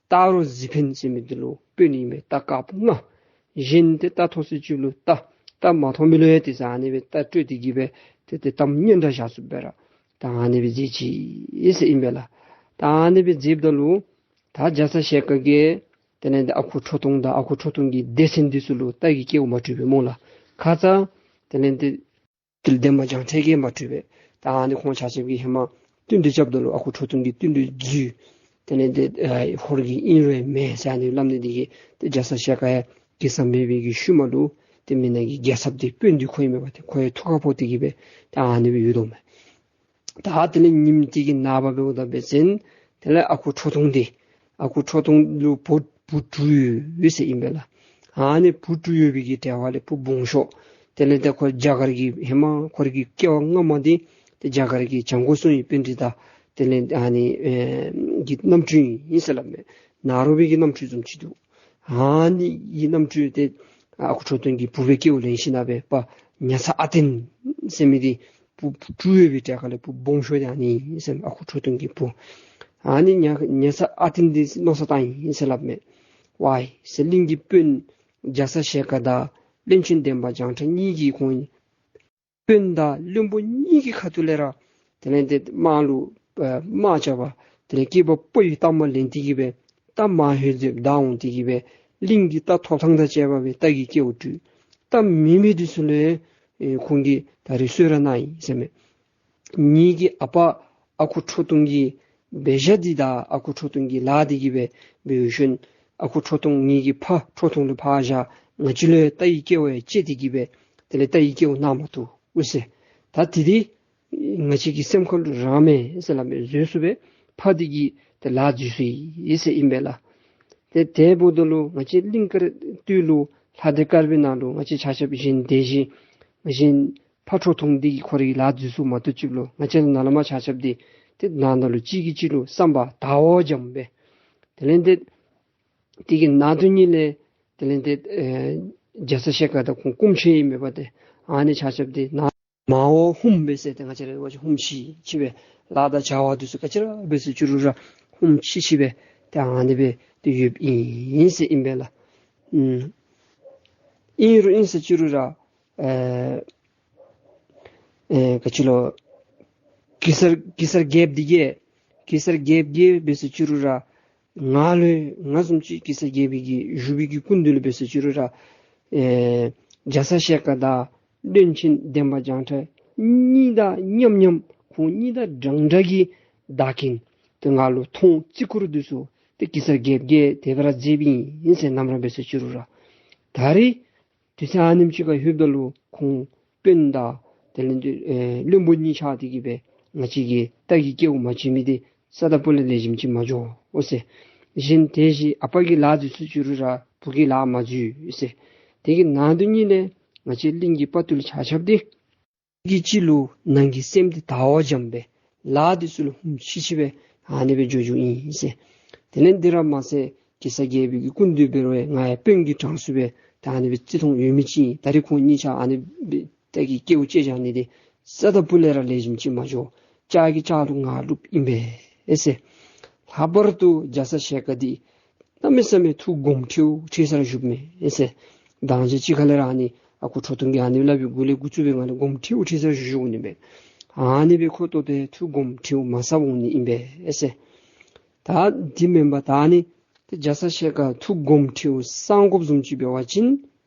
སྟག་རོང་གཟིག་འཕེན་ཟེར་མི་འདི་ལུ་དཔོན་ཨིན་མས། རྟ་དཀརཔོ་ལྔ། གཞན་ཏེ་རྟ་ཐོག་ས་ཅིག་ལུ་རྟ་རྟ་མ་ཐོབ་མི་ལུ་ཡང་ཏེ་ཟེར་ཨ་ནི་སྦེ་རྟ་སྤྲོད་དེ་གི་སྦེ་ཏེ་ཏེ་གཏམ་སྙན་གྲགས་བཞག་ཚུགསཔ་སྦེ་ར་ད་ཨ་ནི་སྦེ་མཛད་ཅི་ཟེར་ཨིན་པས་ལགས། ད་ཨ་ནི་སྦེ་མཛདཔ་ད་ལུ་ད་རྒྱ་ཚ་ཞལ་དཀར་གྱིས་དེ་ལས་ཏེ་ཨ་ཁུ་ཁྲོ་ཐུང་དང་ཨ་ཁུ་ཁྲོ་ཐུང་གི་སྡེ་ཚན་འདི་ཚུ་ལུ་རྟ་གི་སྐལཝ་མ་སྤྲོད་པས་སྨོ་ལགས། ཁ་ཙ་དེ་ལས་ཏེ་དཔའ་བརྟུལ་འདན་མ་བྱང་ཁྲ་གིས་མ་སྤྲོད་པས། ད་ཨ་ནི་ཁོང་ཆ་ཁྱབ་ཀྱིས་ཧེ་མ་བསྟུན་གྲོས་རྐྱབ་ད་ལུ་ཨ་ཁུ་ཁྲོ་ཐུང་གིས་བསྟུན་གྲོས་བརྒྱུད། དེ་ལས་ཏེ་ཨ་ཧོར་གྱི་ཨིན་རུང་མེན་ཟེར་ཨ་ནི་སླབ་ནི་འདི་གིས་ཏེ་རྒྱ་ཚ་ཞལ་དཀར་ཡང་གེ་སར་མེད་པའི་གི་ཤུལ་མ་ལུ་ཏེ་མི་ནག་གི་རྒྱལ་ཚབ་འདི་དཔོན་འདི་ཁོ་ཨིན་མས་པ། ཏེ་ཁོ་ཡང་ཐུགས་ཁར་ཕོག་སྟེ་གི་སྦེ་ཏེ་ཨ་ནི་སྦེ་ཡོད་དོ་མས། ད་དེ་ལས་ཉིནམ་དེ་གི་ནངས་པ་འབདཝ་ད་འབད་བ་ཅིན་དེ་ལས་ཨ་ཁུ་ཁྲོ་ཐུང་འདི་ཨ་ཁུ་ཁྲོ་ཐུང་ལུ་བུ་བུ་དྲུག་ཡོད་ཟེར་ཨིན་པས་ལགས། ཨ་ནི་བུ་དྲུག་ཡོད་པའི་གི་གྲལ་ཁ་ལས་བུ་སྦོམ་ཤོས་དེ་ལས་ཏེ་ཁོ་རྒྱ་གར་གྱི་ཧེ་མ་ཁོ་རའི་གི་སྐྱེ་བ་སྔ་མ་འདི་ཏེ་རྒྱ་གར་གྱི་བྱང་སྒོ་སྲུང་བའི་པཎྜི་ཏ་དེ་ལས་ཨ་ནི་ཨེ་གི་རྣམ་སྤྲུལ་ཨིན་ཟེར་སླབ་མས། ནཱ་རོ་པའི་གི་རྣམ་སྤྲུལ་བཟུམ་ཅིག་འདུག། ཨ་ནི་གི་རྣམ་སྤྲུལ་ཏེ་ཨ་ཁུ་ཁྲོ་ཐུང་གི་བུ་སྦེ་སྐྱེ་བ་ལེན་ཞིནམ་ལས་སྦེ་ཉ་ཚ་ཨ་བརྟན་ཟེར་མི་འདི་བུ་བུ་དྲུག་ཡོད་པའི་གྲལ་ཁ་ལས་བུ་སྦོམ་ཤོས་འདི་ཨ་ནི་ཨིན་ཟེར་མས། ཨ་ཁུ་ཁྲོ་ཐུང་གི་བུ། ཨ་ནི་ཉ་ཉ་ཚ་ཨ་བརྟན་འདི་མནོ་བསམ་བཏང་ཡི་ཟེར་སླབ་མས། ཝའི་ཟེར་གླིང་གི་དཔོན་རྒྱ་ཚ་ཞལ་དཀར་དང་བློན་ཆེན་འདན་མ་བྱང་ཁྲ་གཉིས་ཀྱིས་ཁོང་དཔོན་དང་བློན་པོ་གཉིས་ཀྱི་ཁ་ཐུག་ལས་ར་དེ་ལས་ཏེ་དམག་ལུ་ཨ་དམག་རྐྱབ་པར་དེ་ལས་སྐྱེས་པ་ཕོ་ཡི་རྟགས་མ་ལེན་ཏེ་གི་སྦེ་རྟ་མང་ཧེ་ཟེབ་བདའ་འོང་སྟེ་གི་སྦེ་གླིང་གི་རྟ་ཐོབ་ཐངས་དང་བཅས་པ་སྦེ་རྟ་གི་སྐལཝ་སྤྲོད། རྟ་མེད་མི་འདི་ཚུ་ལུ་ཡང་ཨེ་ཁོང་གིས་ད་རེས་གསོལ་རས་གནང་ཡི་ཟེར་མས། ངེ་གི་ཨ་པ་ཨ་ཁུ་ཁྲོ་ཐུང་གི་འབད་བཞག་འདི་དང་ཨ་ཁུ་ཁྲོ་ཐུང་གི་ལཱ་འདི་གིས་སྦེ་འབད་ཞིནམ་ཨ་ཁུ་ཁྲོ་ཐུང་ངེ་གི་ཕ་ཁྲོ་ཐུང་ལུ་ཕར་བཞག། ང་བཅས་ལུ་ཡང་རྟ་ཡི་སྐལཝ་ཡང་བཅད་དེ་གི་སྦེ་དེ་ལས་རྟ་ཡི་སྐལཝ་གནང་མ་བཏུབ་ཟེར། ད་དེ་འདི་ང་བཅས་ཀྱི་སེམས་ཁ་ལུ་རངས་མས་ཟེར་སླབ་མས། བཟོད་ཚུགས་པས། ཕ་འདི་གིས་ཏེ་ལཱ་འཛོལ་སོ་ཡི་ཟེར་ཨིན་པས་ལགས། ཏེ་དེ་འབདཝ་ད་ལུ་ང་བཅས་གླིང་དཀར་སྟོད་ལུ་ལྷ་སྡེ་དཀར་པོའི་ནང་ལུ་ང་བཅས་ཆ་ཁྱབ་གཞན་དེ་བཞིན་ང་བཞིན་ཕ་ཁྲོ་ཐུང་འདི་གིས་ཁོ་རའི་ལཱ་འཛོལ་སོ་མ་བཏུབ་ཅིག་ལུ་ང་བཅས་ནཱ་ལས་མར་ཆ་ཁྱབ་འདི་ཏེ་ནང་ན་ལུ་གཅིག་གིས་གཅིག་ལུ་བསམ་པ་དགའ་བ་འཇམ་སྦེ་དེ་ལས་ཏེ་དེ་གི་ནང་དོན་ཉིད་ལས་དེ་ལས་ཏེ་ཨེ་རྒྱ་ཚ་ཞལ་དཀར་དང་ཁོང་སྐུ་མཆེད་ཨིན་མས་པ། ཏེ་ཨ་ནི་ཆ་ཁྱབ་འདི་ནཱ་མར་འོང་ཧུམ་སྦེ་ཟེར་ཏེ་ང་བཅས་ར་ཝ་ཅིག་ཧུམ་ཤི་ཤི་སྦེ་ལཱ་དང་བྱ་བ་འདི་ཚུ་ག་ཅི་ར་འབད་ཟེར་ཅི་རུང་ར་ཧུམ་ཤི་ཤི་སྦེ་ཏེ་ཨ་ནི་སྦེ་ཏེ་ཡོདཔ་ཨིན་ཟེར་ཨིན་པས་ལགས། ཨུམ་ཨིན་རུང་ཨིན་ཟེར་ཅི་རུང་ར་ཨེ་ཨེ་ག་ཅི་ལོ་གེ་སར་གེ་སར་རྒྱལཔོ་འདི་གིས་གེ་སར་རྒྱལཔོ་གིས་འབད་ཟེར་ཅི་རུང་ར་ ང་ལུ་ང་བཟུམ་ཅིག་གེ་སར་རྒྱལ་པོའི་གི་བཞུགས་པའི་གི་སྐུ་མདུན་ལུ་འབད་ཟེར་ཅི་རུང་ར་ཨེ་རྒྱ་ཚ་ཞལ་དཀར་དང་བློན་ཆེན་འདན་མ་བྱང་ཁྲ་གཉིས་དང་མཉམ་མཉམ་ཁོང་གཉིས་དང་འདྲན་འདྲ་གི་བདག་རྐྱེན་དེ་ང་ལུ་མཐོང་བརྩི་བཀུར་འདི་ཚུ་དེ་གེ་སར་རྒྱལཔོ་གིས་དེ་སྦེ་ར་མཛདཔ་ཨིན་ཟེར། ནམ་ར་འབད་ཟེར་ཅི་རུང་ར་ད་རེས་དུས་ཚོད་ཨ་ནེམ་ཅིག་ཁར་ལྷོདཔ་ད་ལུ་ཁོང་དཔོན་དང་དེ་ལས་ཏེ་ཨེ་བློན་པོ་གཉིས་ཆགས་ཏེ་གི་སྦེ་ང་བཅས་ཀྱི་རྟ་གི་སྐལཝ་མ་བྱིན་མི་འདི་རྩ་དང་སྤུ་ལས་ལེགས་ཤོམ་ཅིག་མ་འགྱོ་ཟེར། གཞན་དེ་བཞིན་ཨ་པ་གི་ལཱ་འདི་ཚུ་ཅི་རུང་ར་བུ་གི་ལཱ་མ་འཛོལ་ཟེར། དེ་གི་ནང་དོན་ཉིད་ལས་ང་བཅས་གླིང་གི་དཔའ་བརྟུལ་ཆ་ཁྱབ་འདི་གི་སྤྱི་ལུ་ནང་གི་སེམས་འདི་དལ་བ་འཇམ་སྦེ་ལཱ་འདི་ཚུ་ལུ་ཧུམ་ཆི་ཆི་སྦེ་ཨ་ནི་སྦེ་འགྱོ་འགྱོཝ་ཨིན་ཟེར། དེ་ལས་འདི་ར་མ་ཚད་གེ་སར་རྒྱལ་པོའི་གི་སྐུ་མདུན་འབད་རུང་ང་ཡང་དཔོན་གྱི་གྲངས་སུ་སྦེ་ད་ཨ་ནི་སྦེ་བརྩི་མཐོང་ཡོད་མི་ཅིག་ཨིན། ད་རེས་ཁོང་གཉིས་ཆ་ཨ་ནི་སྦེ་རྟ་གི་སྐལཝ་བཅད་བཞག་ནི་འདི་རྩ་དང་སྤུ་ལས་ར་ལེགས་ཤོམ་ཅིག་མ་འགྱོ། ལྕགས་ཀྱི་ལྕགས་ལུ་ང་བླུགཔ་ཨིན་པས་ཟེར། ལྷག་པར་དུ་རྒྱ་ཚ་ཞལ་དཀར་འདི་གནམ་མེད་ས་མེད་ཐུགས་དགོངསམ་ཁྲེལཝ་ཁྲེལ་ས་ར་བཞུགསཔ་མས་ཟེར། མདང་ཞག་ཅིག་ཁ་ལས་ར་ཨ་ནི་ཨ་ཁུ་ཁྲོ་ཐུང་གིས་ཨ་ནི་སླབ་པའི་གུ་ལས་འགོ་བཙུགས་སྦེ་ང་ལུ་དགོངསམ་ཁྲེལཝ་ཁྲེལ་ས་ར་བཞུགས་བཞུགསཔ་ཨིན་པས། ཨ་ནི་སྦེ་ཁོ་ཏོ་ཏེ་ཐུགས་དགོངསམ་ཁྲེལཝ་མ་སངས་འོང་ནི་ཨིན་པས་ཟེར། ད་འདི་མེན་པར་ད་ཨ་ནི་ཏེ་རྒྱ་ཚ་ཞལ་དཀར་ཐུགས་དགོངསམ་ཁྲེལཝ་སངས་དགོཔ་བཟུམ་ཅིག་འབད་བ་ཅིན་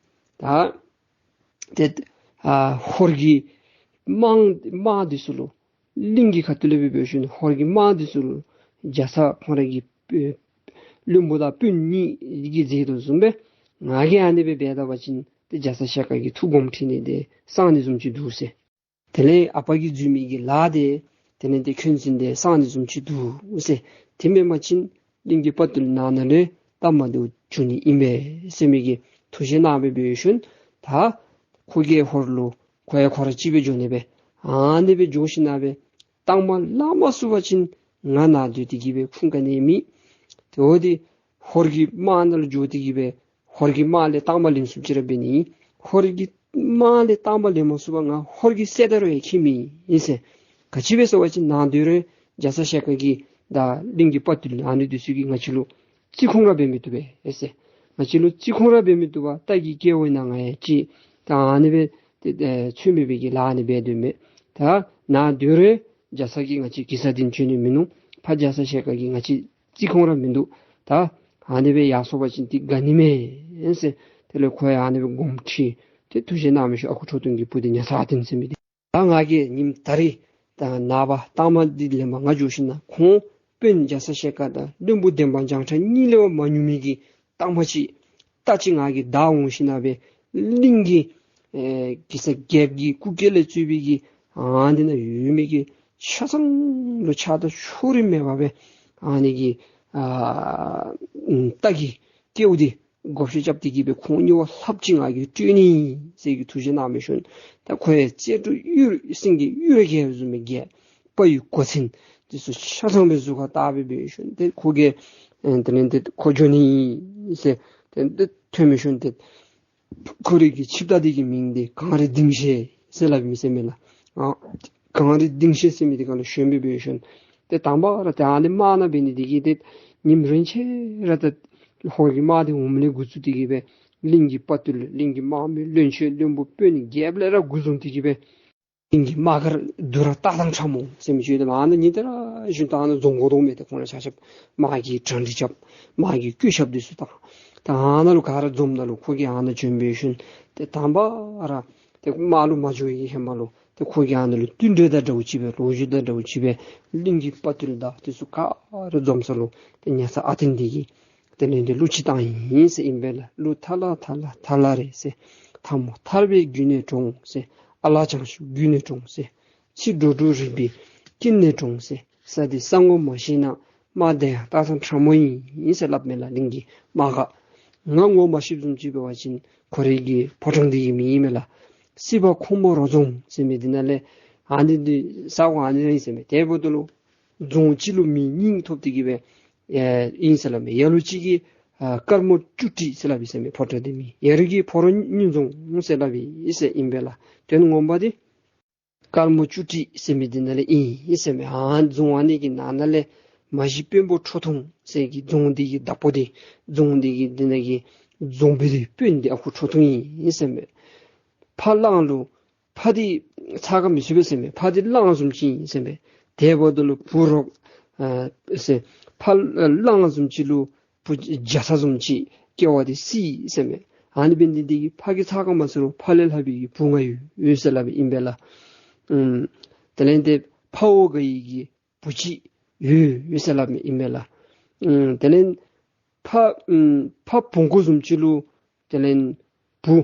ད་ཏེ་ཨ་ཧོར་གྱི་དམག་དམག་འདི་ཚུ་ལུ་གླིང་གི་ཁ་ཐུག་ལས་འབད་འབད་ཞིནམ་ཧོར་གྱི་དམག་འདི་ཚུ་ལུ་རྒྱ་ཚ་ཁོང་ར་གི་ཨེ་བློན་པོ་དང་དཔོན་གཉིས་ཀྱིས་མཛད་དོ་བཟུམ་སྦེ་ང་གིས་ཨ་ནི་སྦེ་འབད་ད་པ་ཅིན་ཏེ་རྒྱ་ཚ་ཞལ་དཀར་གྱི་ཐུགས་དགོངསམ་ཁྲེལ་ནི་འདི་སངས་ནི་བཟུམ་ཅིག་འདུག་ཟེར། དེ་ལས་ཨ་པ་གིས་བཟོ་མི་གི་ལཱ་འདི་དེ་ལས་ཏེ་འཁོན་འཛིན་འདི་སངས་ནི་བཟུམ་ཅིག་འདུག་ཟེར། དེ་མེན་པ་ཅིན་གླིང་གི་དཔའ་བརྟུལ་ནང་ན་ལས་སྟབས་མ་བདེཝ་འབྱུང་ནི་ཨིན་པས་ཟེར་མི་གི་ཐུགས་བཞེད་གནང་སྦེ་འབད་ཞིནམ་ད་ཁོ་གིས་ཧོར་ལུ་ཁོ་ཡང་ཁོ་ར་གཅིག་སྦེ་འགྱོ་ནི་སྦེ་ཨ་ནི་སྦེ་འགྱོ་ཞིནམ་སྦེ་དང་པ་ལང་མ་ཚུགས་པ་ཅིན་ང་ནཱ་སྡོད་དེ་གི་སྦེ་ཁུངས་ག་ནི་མེད། དེ་འབདཝ་ད་ཧོར་གྱི་དམག་ནང་ལུ་འགྱོ་སྟེ་གི་སྦེ་ཧོར་གྱི་དམག་ལས་དང་པ་ལེན་ཚུགསཔ་ཅིག་ར་འབད་ནི། ཧོར་གྱི་དམག་ལས་དང་པ་ལེན་མ་ཚུགས་པར་ང་ཧོར་གྱི་སྲས་དར་ཡང་འཁྱིད་མི་ཨིན་ཟེར། ག་ཅི་སྦེ་ཟེར་བ་ཅིན་ནཱ་སྡོད་རུང་རྒྱ་ཚ་ཞལ་དཀར་གྱིས་དང་གླིང་གི་དཔའ་བརྟུལ་ཨ་ནི་འདི་ཚུ་གིས་ང་བཅས་ལུ་བརྩི་ཁུངས་ར་འབད་མི་བཏུབ་པས་ཟེར། ང་བཅས་ལུ་བརྩི་ཁུངས་ར་འབད་མི་བཏུབ་པར་རྟ་གི་སྐལཝ་ཨིན་ན་ང་ཡང་ཅིག་ད་ཨ་ནི་སྦེ་ཏེ་ཨེ་ཚུལ་མེད་པའི་གི་ལཱ་ཨ་ནི་འབད་དོ་མས། ད་ནཱ་སྡོད་རུང་རྒྱ་ཚ་གིས་ང་བཅས་གེ་སར་གདན་འདྲེན་ནི་མིན་ནུག། ཕར་རྒྱ་ཚ་ཞལ་དཀར་གྱིས་ང་བཅས་བརྩི་ཁུངས་ར་མིན་འདུག། ད་ཨ་ནི་སྦེ་ཡར་སོང་པ་ཅིན་ཏེ་དགའ་ནི་མས་ཟེར། དེ་ལས་ཁོ་ཡང་ཨ་ནི་སྦེ་དགོངསམ་ཁྲེལ་ཏེ་ཐུགས་བཞེད་གནང་མི་ཤུལ་ཨ་ཁུ་ཁྲོ་ཐུང་གི་བུ་འདི་ཉ་ཚ་ཨ་བརྟན་ཟེར་མི་འདི། ད་ང་གིས་ཉིནམ་ད་རིས་ད་ནངས་པ་རྟགས་མ་འདི་ལེན་པར་ང་འགྱོ་ཞིནམ་ཁོང་དཔོན་རྒྱ་ཚ་ཞལ་དཀར་དང་བློན་པོ་འདན་མ་བྱང་ཁྲ་གཉིས་ལས་བ་མ་ཉུང་མི་གི་རྟགས་མ་ཅིག་རྟ་ཅིག་ང་གིས་བདའ་འོང་ཞིནམ་སྦེ་གླིང་གི་ཨེ་གེ་སར་རྒྱལཔོ་གི་སྐུ་སྐལ་ལས་གཙོས་པའི་གི་ཨ་འདི་ནང་ཡོད་མི་གི་ཆ་ཚང་ལུ་ཆགས་སྡང་ཕྱོགས་རིས་མེད་པ་སྦེ་ཨ་ནི་གི་ཨ་རྟ་གི་སྐལཝ་འདི་བགོ་བཤའ་རྐྱབ་སྟེ་གི་སྦེ་ཁོང་གཉིས་བ་ལྷགཔ་ཅིག་ང་གིས་སྤྲོད་ནི་ཟེར་གྱི་ཐུགས་བཞེད་གནང་མི་ཤུལ་ད་ཁོ་ཡང་རྩེ་དྲུག་གཡུ་སེང་གེ་གཡུ་རལ་གྱི་བཟུམ་མའི་རྒྱལ་དཔའ་ཡི་གོ་མཚོན་འདི་ཚུ་ཆ་ཚང་སྦེ་གཟུགས་ཁར་བཏགས་སྦེ་འབད་ཞིནམ་ཏེ་ཁོ་གིས་ཨེ་དེ་ལས་ཏེ་ཁོ་འགྱོ་ནི་ཟེར་ཏེ་ཏེ་ཐོན་མི་ཤུལ་ཏེ་ཁོ་རའི་གི་ཆིབས་རྟ་འདི་གི་མིང་འདི་གངས་རི་ལྡིང་ཞལ་ཟེར་སླབ་མི་ཟེར་མས་ལགས། ཨ་གངས་རི་ལྡིང་ཞལ་ཟེར་མི་འདི་ག་ལུ་ཞོན་སྦེ་འབད་ཞིནམ་ཏེ་དང་པ་ར་ཏེ་ཨ་ནི་དམག་ནང་འབད་ནི་འདི་གིས་ཏེ་ཉིནམ་རིམ་བྱས་ར་ཏེ་ཧོར་གྱི་དམག་འདི་འོངམ་ལས་འགོ་བཙུགས་ཏེ་གི་སྦེ་གླིང་གི་དཔའ་བརྟུལ་གླིང་གི་དམག་མི་བློན་ཆེན་བློན་པོ་དཔོན་རྒྱལཔོ་ལས་ར་འགོ་བཟུང་སྟེ་གི་སྦེ་གླིང་གི་དམག་སྒར་དུ་ར་རྟ་དང་ཁྲ་མོ་ཟེར་མི་ཅིག་ཡོད། ཨ་ནཱ་ཉིནམ་དེ་ར་བཞུགས་ད་ཨ་ནཱ་འཛོམས་དགོ་དོ་མས། ཏེ་ཁོང་ར་ཆ་ཁྱབ་དམག་གི་གྲ་སྒྲིག་རྐྱབ་དམག་གི་བཀོད་ཁྱབ་འདི་ཚུ་བཏང་། ད་ཨ་ནཱ་ལུ་ག་ར་འཛོམས་ད་ལུ་ཁོ་གིས་ཨ་ནཱ་བྱོན་འབད་ཞིནམ་ཏེ་དང་པ་ར་ཏེ་དམག་ལུ་མ་འགྱོ་བའི་ཧེ་མ་ལུ་ཏེ་ཁོ་གིས་ཨ་ནཱ་ལུ་བསྟུན་གྲོས་དང་འདྲཝ་ཅིག་སྦེ་ལོ་རྒྱུས་དང་འདྲཝ་ཅིག་སྦེ་གླིང་གི་དཔའ་བརྟུལ་དང་འདི་ཚུ་ག་ར་འཛོམས་ས་ལུ་ཏེ་ཉ་ཚ་ཨ་བརྟན་འདི་གིས་དེ་ལས་ཏེ་གླུ་ཅིག་བཏང་ཡི་ཟེར་ཨིན་པས་ལགས། གླུ་ཐ་ལ་ཐ་ལ་ཐ་ལ་རེད་ཟེར། ཐ་མོ་ཐར་པའི་རྒྱུན་ནས་འགྲོ་འོང་ཟེར། ཨ་ལ་བྱང་ཆུབ་རྒྱུན་ནས་འགྲོ་འོང་ཟེར། ཚེ་འགྲོ་དྲུག་རིམ་པའི་དཀྱིལ་ནས་འགྲོ་འོང་ཟེར། ས་འདི་ས་ངོ་མ་ཤེས་ན་དམག་འདི་ཡང་རྟ་དང་ཁྲ་མོ་ཨིན་ཟེར་སླབ་མས་ལགས། གླིང་གི་དམག་སྒར་ང་ངོ་མ་ཤེསཔ་བཟུམ་ཅིག་འབད་བ་ཅིན་ཁོ་རའི་གི་ཕོ་བྲང་འདི་གི་མིང་ཨིན་མས་ལགས། སྲིད་པ་ཁོ་མོ་རོ་རྫོང་ཟེར་མི་འདི་ནང་ལས་ཨ་ནི་འདི་ས་གོ་ཨ་ནི་ར་ཨིན་ཟེར་མས། དེ་འབདཝ་ད་ལུ་རྫོང་གཅིག་ལུ་མི་གཉིས་ཐོབ་སྟེ་གི་སྦེ་ཨེ་ཨིན་ཟེར་སླབ་མས། ཡ་ལུ་ཅིག་གིས་ཨ་དཀར་མོ་བཅུ་དྲུག་ཟེར་སླབ་ཨིན་ཟེར་མས། ཕོ་བྲང་འདི་མིང་ཡ་རུ་གིས་ཕོ་རོག་སྙུན་རྫོང་ཟེར་སླབ་ཨིན་ཟེར་ཨིན་པས་ལགས། དོན་ངོ་མ་འདི་དཀར་མོ་བཅུ་དྲུག་ཟེར་མི་འདི་ནང་ལས་ཨིན་ཟེར་མས། ཨ་རྫོང་ཨ་ནི་གི་ནང་ན་ལས་མ་གཞི་དཔོན་པོ་ཁྲོ་ཐུང་ཟེར་གི་རྫོང་འདི་གི་བདག་པོ་འདི་རྫོང་འདི་གི་འདི་ནང་གི་རྫོང་དཔོན་འདི་དཔོན་འདི་ཨ་ཁུ་ཁྲོ་ཐུང་ཨིན་ཟེར་མས། ཕ་གླང་ལུ་ཕ་འདི་ཚ་ཁ་མི་ཚུད་པས་ཟེར་མས། ཕ་འདི་གླང་བཟུམ་ཅིག་ཨིན་ཟེར་མས། དེ་འབདཝ་ད་ལུ་བུ་རོག་ཨ་ཟེར་ ཕ་གླང་བཟུམ་ཅིག་ལུ་བུ་བྱ་ས་བཟུམ་ཅིག་སྐྱེ་བ་འདི་སྲིད་ཟེར་མས། ཨ་ནི་འབད་ནི་འདི་གིས་ཕ་གི་ཚབ་ཁར་མ་ཚུད་རུང་ཕ་ལས་ལྷག་པའི་གི་བུ་ང་ཡོད་ཡོད་ཟེར་སླབ་ཨིན་པས་ལགས། ཨམ་དེ་ལས་འདི་ཕ་འོ་དགའ་ཡི་གི་བུ་ཅིག་ཡོད་ཡོད་ཟེར་སླབ་ཨིན་པས་ལགས། ཨམ་དེ་ལས་ཕ་ཨམ་ཕ་བོང་ཀུ་བཟུམ་ཅིག་ལུ་དེ་ལས་བུ་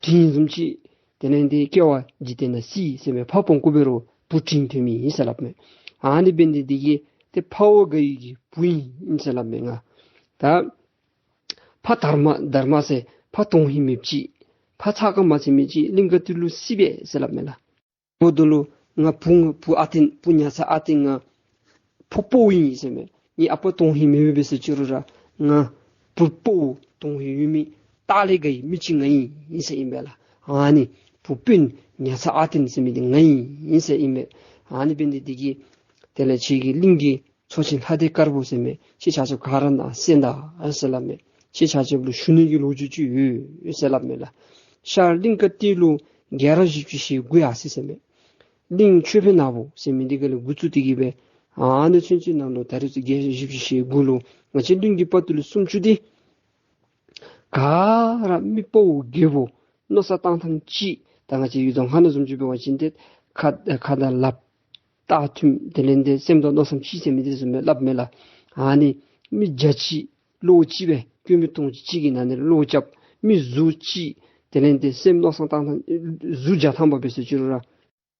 འབྲིང་བཟུམ་ཅིག་དེ་ལས་འདི་སྐྱེ་བ་འཇིག་རྟེན་ན་སྲིད་ཟེར་མས། ཕ་བོང་ཀུ་འབད་རུང་བུ་འབྲིང་ཐོན་མི་ཨིན་ཟེར་སླབ་མས། ཨ་ནི་འབད་ནི་འདི་གིས་ཏེ་ཕ་འོ་དགའ་ཡི་གི་བུ་ཨིན་ཟེར་སླབ་མས་ང་། ད་ཕ་དར་མ་དར་མ་ཟེར་ཕ་དོན་ཧིང་མེདཔ་ཅིག་ཕ་ཚབ་ཁར་མ་ཚུད་མི་ཅིག་གླིང་དཀར་སྟོད་ལུ་སྲིད་པས་ཟེར་སླབ་མས་ལགས། འབདཝ་ད་ལུ་ང་བུ་ང་བུ་ཨ་བརྟན་བུ་ཉ་ཚ་ཨ་བརྟན་ང་ཕོ་དཔའ་བོ་ཨིན་ཟེར་མས། ངེའི་ཨ་པ་དོན་ཧིང་མེདཔ་འབད་ཟེར་ཅི་རུང་ར་ང་བུ་དཔའ་བོ་དོན་ཧིང་ཡོད་མི་སྟག་ལས་དགའ་བའི་མི་ཅིག་ང་ཨིན་ཟེར་ཨིན་པས་ལགས། ཨ་ནི་བུ་དཔོན་ཉ་ཚ་ཨ་བརྟན་ཟེར་མི་འདི་ང་ཨིན་ཟེར་ཨིན་པས། ཨ་ནི་འབད་ནི་འདི་གིས་དེ་ལས་ཁྱེད་ཀྱི་གླིང་གི་ཚོ་ཆེན་ལྷ་སྡེ་དཀར་པོ་ཟེར་མས། ཁྱེད་ཆ་ཁྱབ་ག་ར་ནཱ་གསན་ད་ཟེར་སླབ་མས། ཁྱེད་ཆ་ཁྱབ་ལུ་ཞུ་ནི་གི་ལོ་རྒྱུས་ཅིག་ཡོད་ཟེར་སླབ་མས་ལགས། ཤར་གླིང་དཀར་སྟོད་ལུ་རྒྱལ་རབས་བཞི་བཅུ་ཞེ་དགུ་ཡར་སོ་ཡི་ཟེར་མས། གླིང་ཆོས་འཕེལ་ནག་པོ་ཟེར་མི་འདི་ག་ལས་འགོ་བཙུགས་ཏེ་གི་སྦེ་ཨ་ནི་ཚུན་ཚོད་ནང་ལུ་ད་རེས་ཚུ་རྒྱལ་རབས་བཞི་བཅུ་ཞེ་དགུ་ལུ་ང་བཅས་གླིང་གི་དཔའ་བརྟུལ་སུམ་ཅུ་འདི་ག་ར་མི་དཔའ་བོ་རྒོད་པོ་མནོ་བསམ་བཏང་ཐངས་གཅིག། ད་ང་བཅས་ཡུལ་དང་ཁ་ན་བཟུམ་ཅིག་འབད་བ་ཅིན་ཏེ་ཁ་ཁ་དང་ལགཔ་ལྟག་མཐུན་དེ་ལས་འདི་སེམས་དང་མནོ་བསམ་གཅིག་ཟེར་མི་འདི་བཟུམ་སྦེ་སླབ་མས་ལགས། ཨ་ནི་མི་བརྒྱ་ཅིག་བློ་གཅིག་སྦེ་སྐྱེ་མེད་སྟོང་གཅིག་གི་ནང་ན་བློ་རྐྱབ། མི་གཟུགས་གཅིག་དེ་ལས་འདི་སེམས་མནོ་བསམ་བཏང་ཐངས་གཟུགས་བརྒྱ་ཐམ་པ་འབད་ཟེར་ཅི་རུང་ར་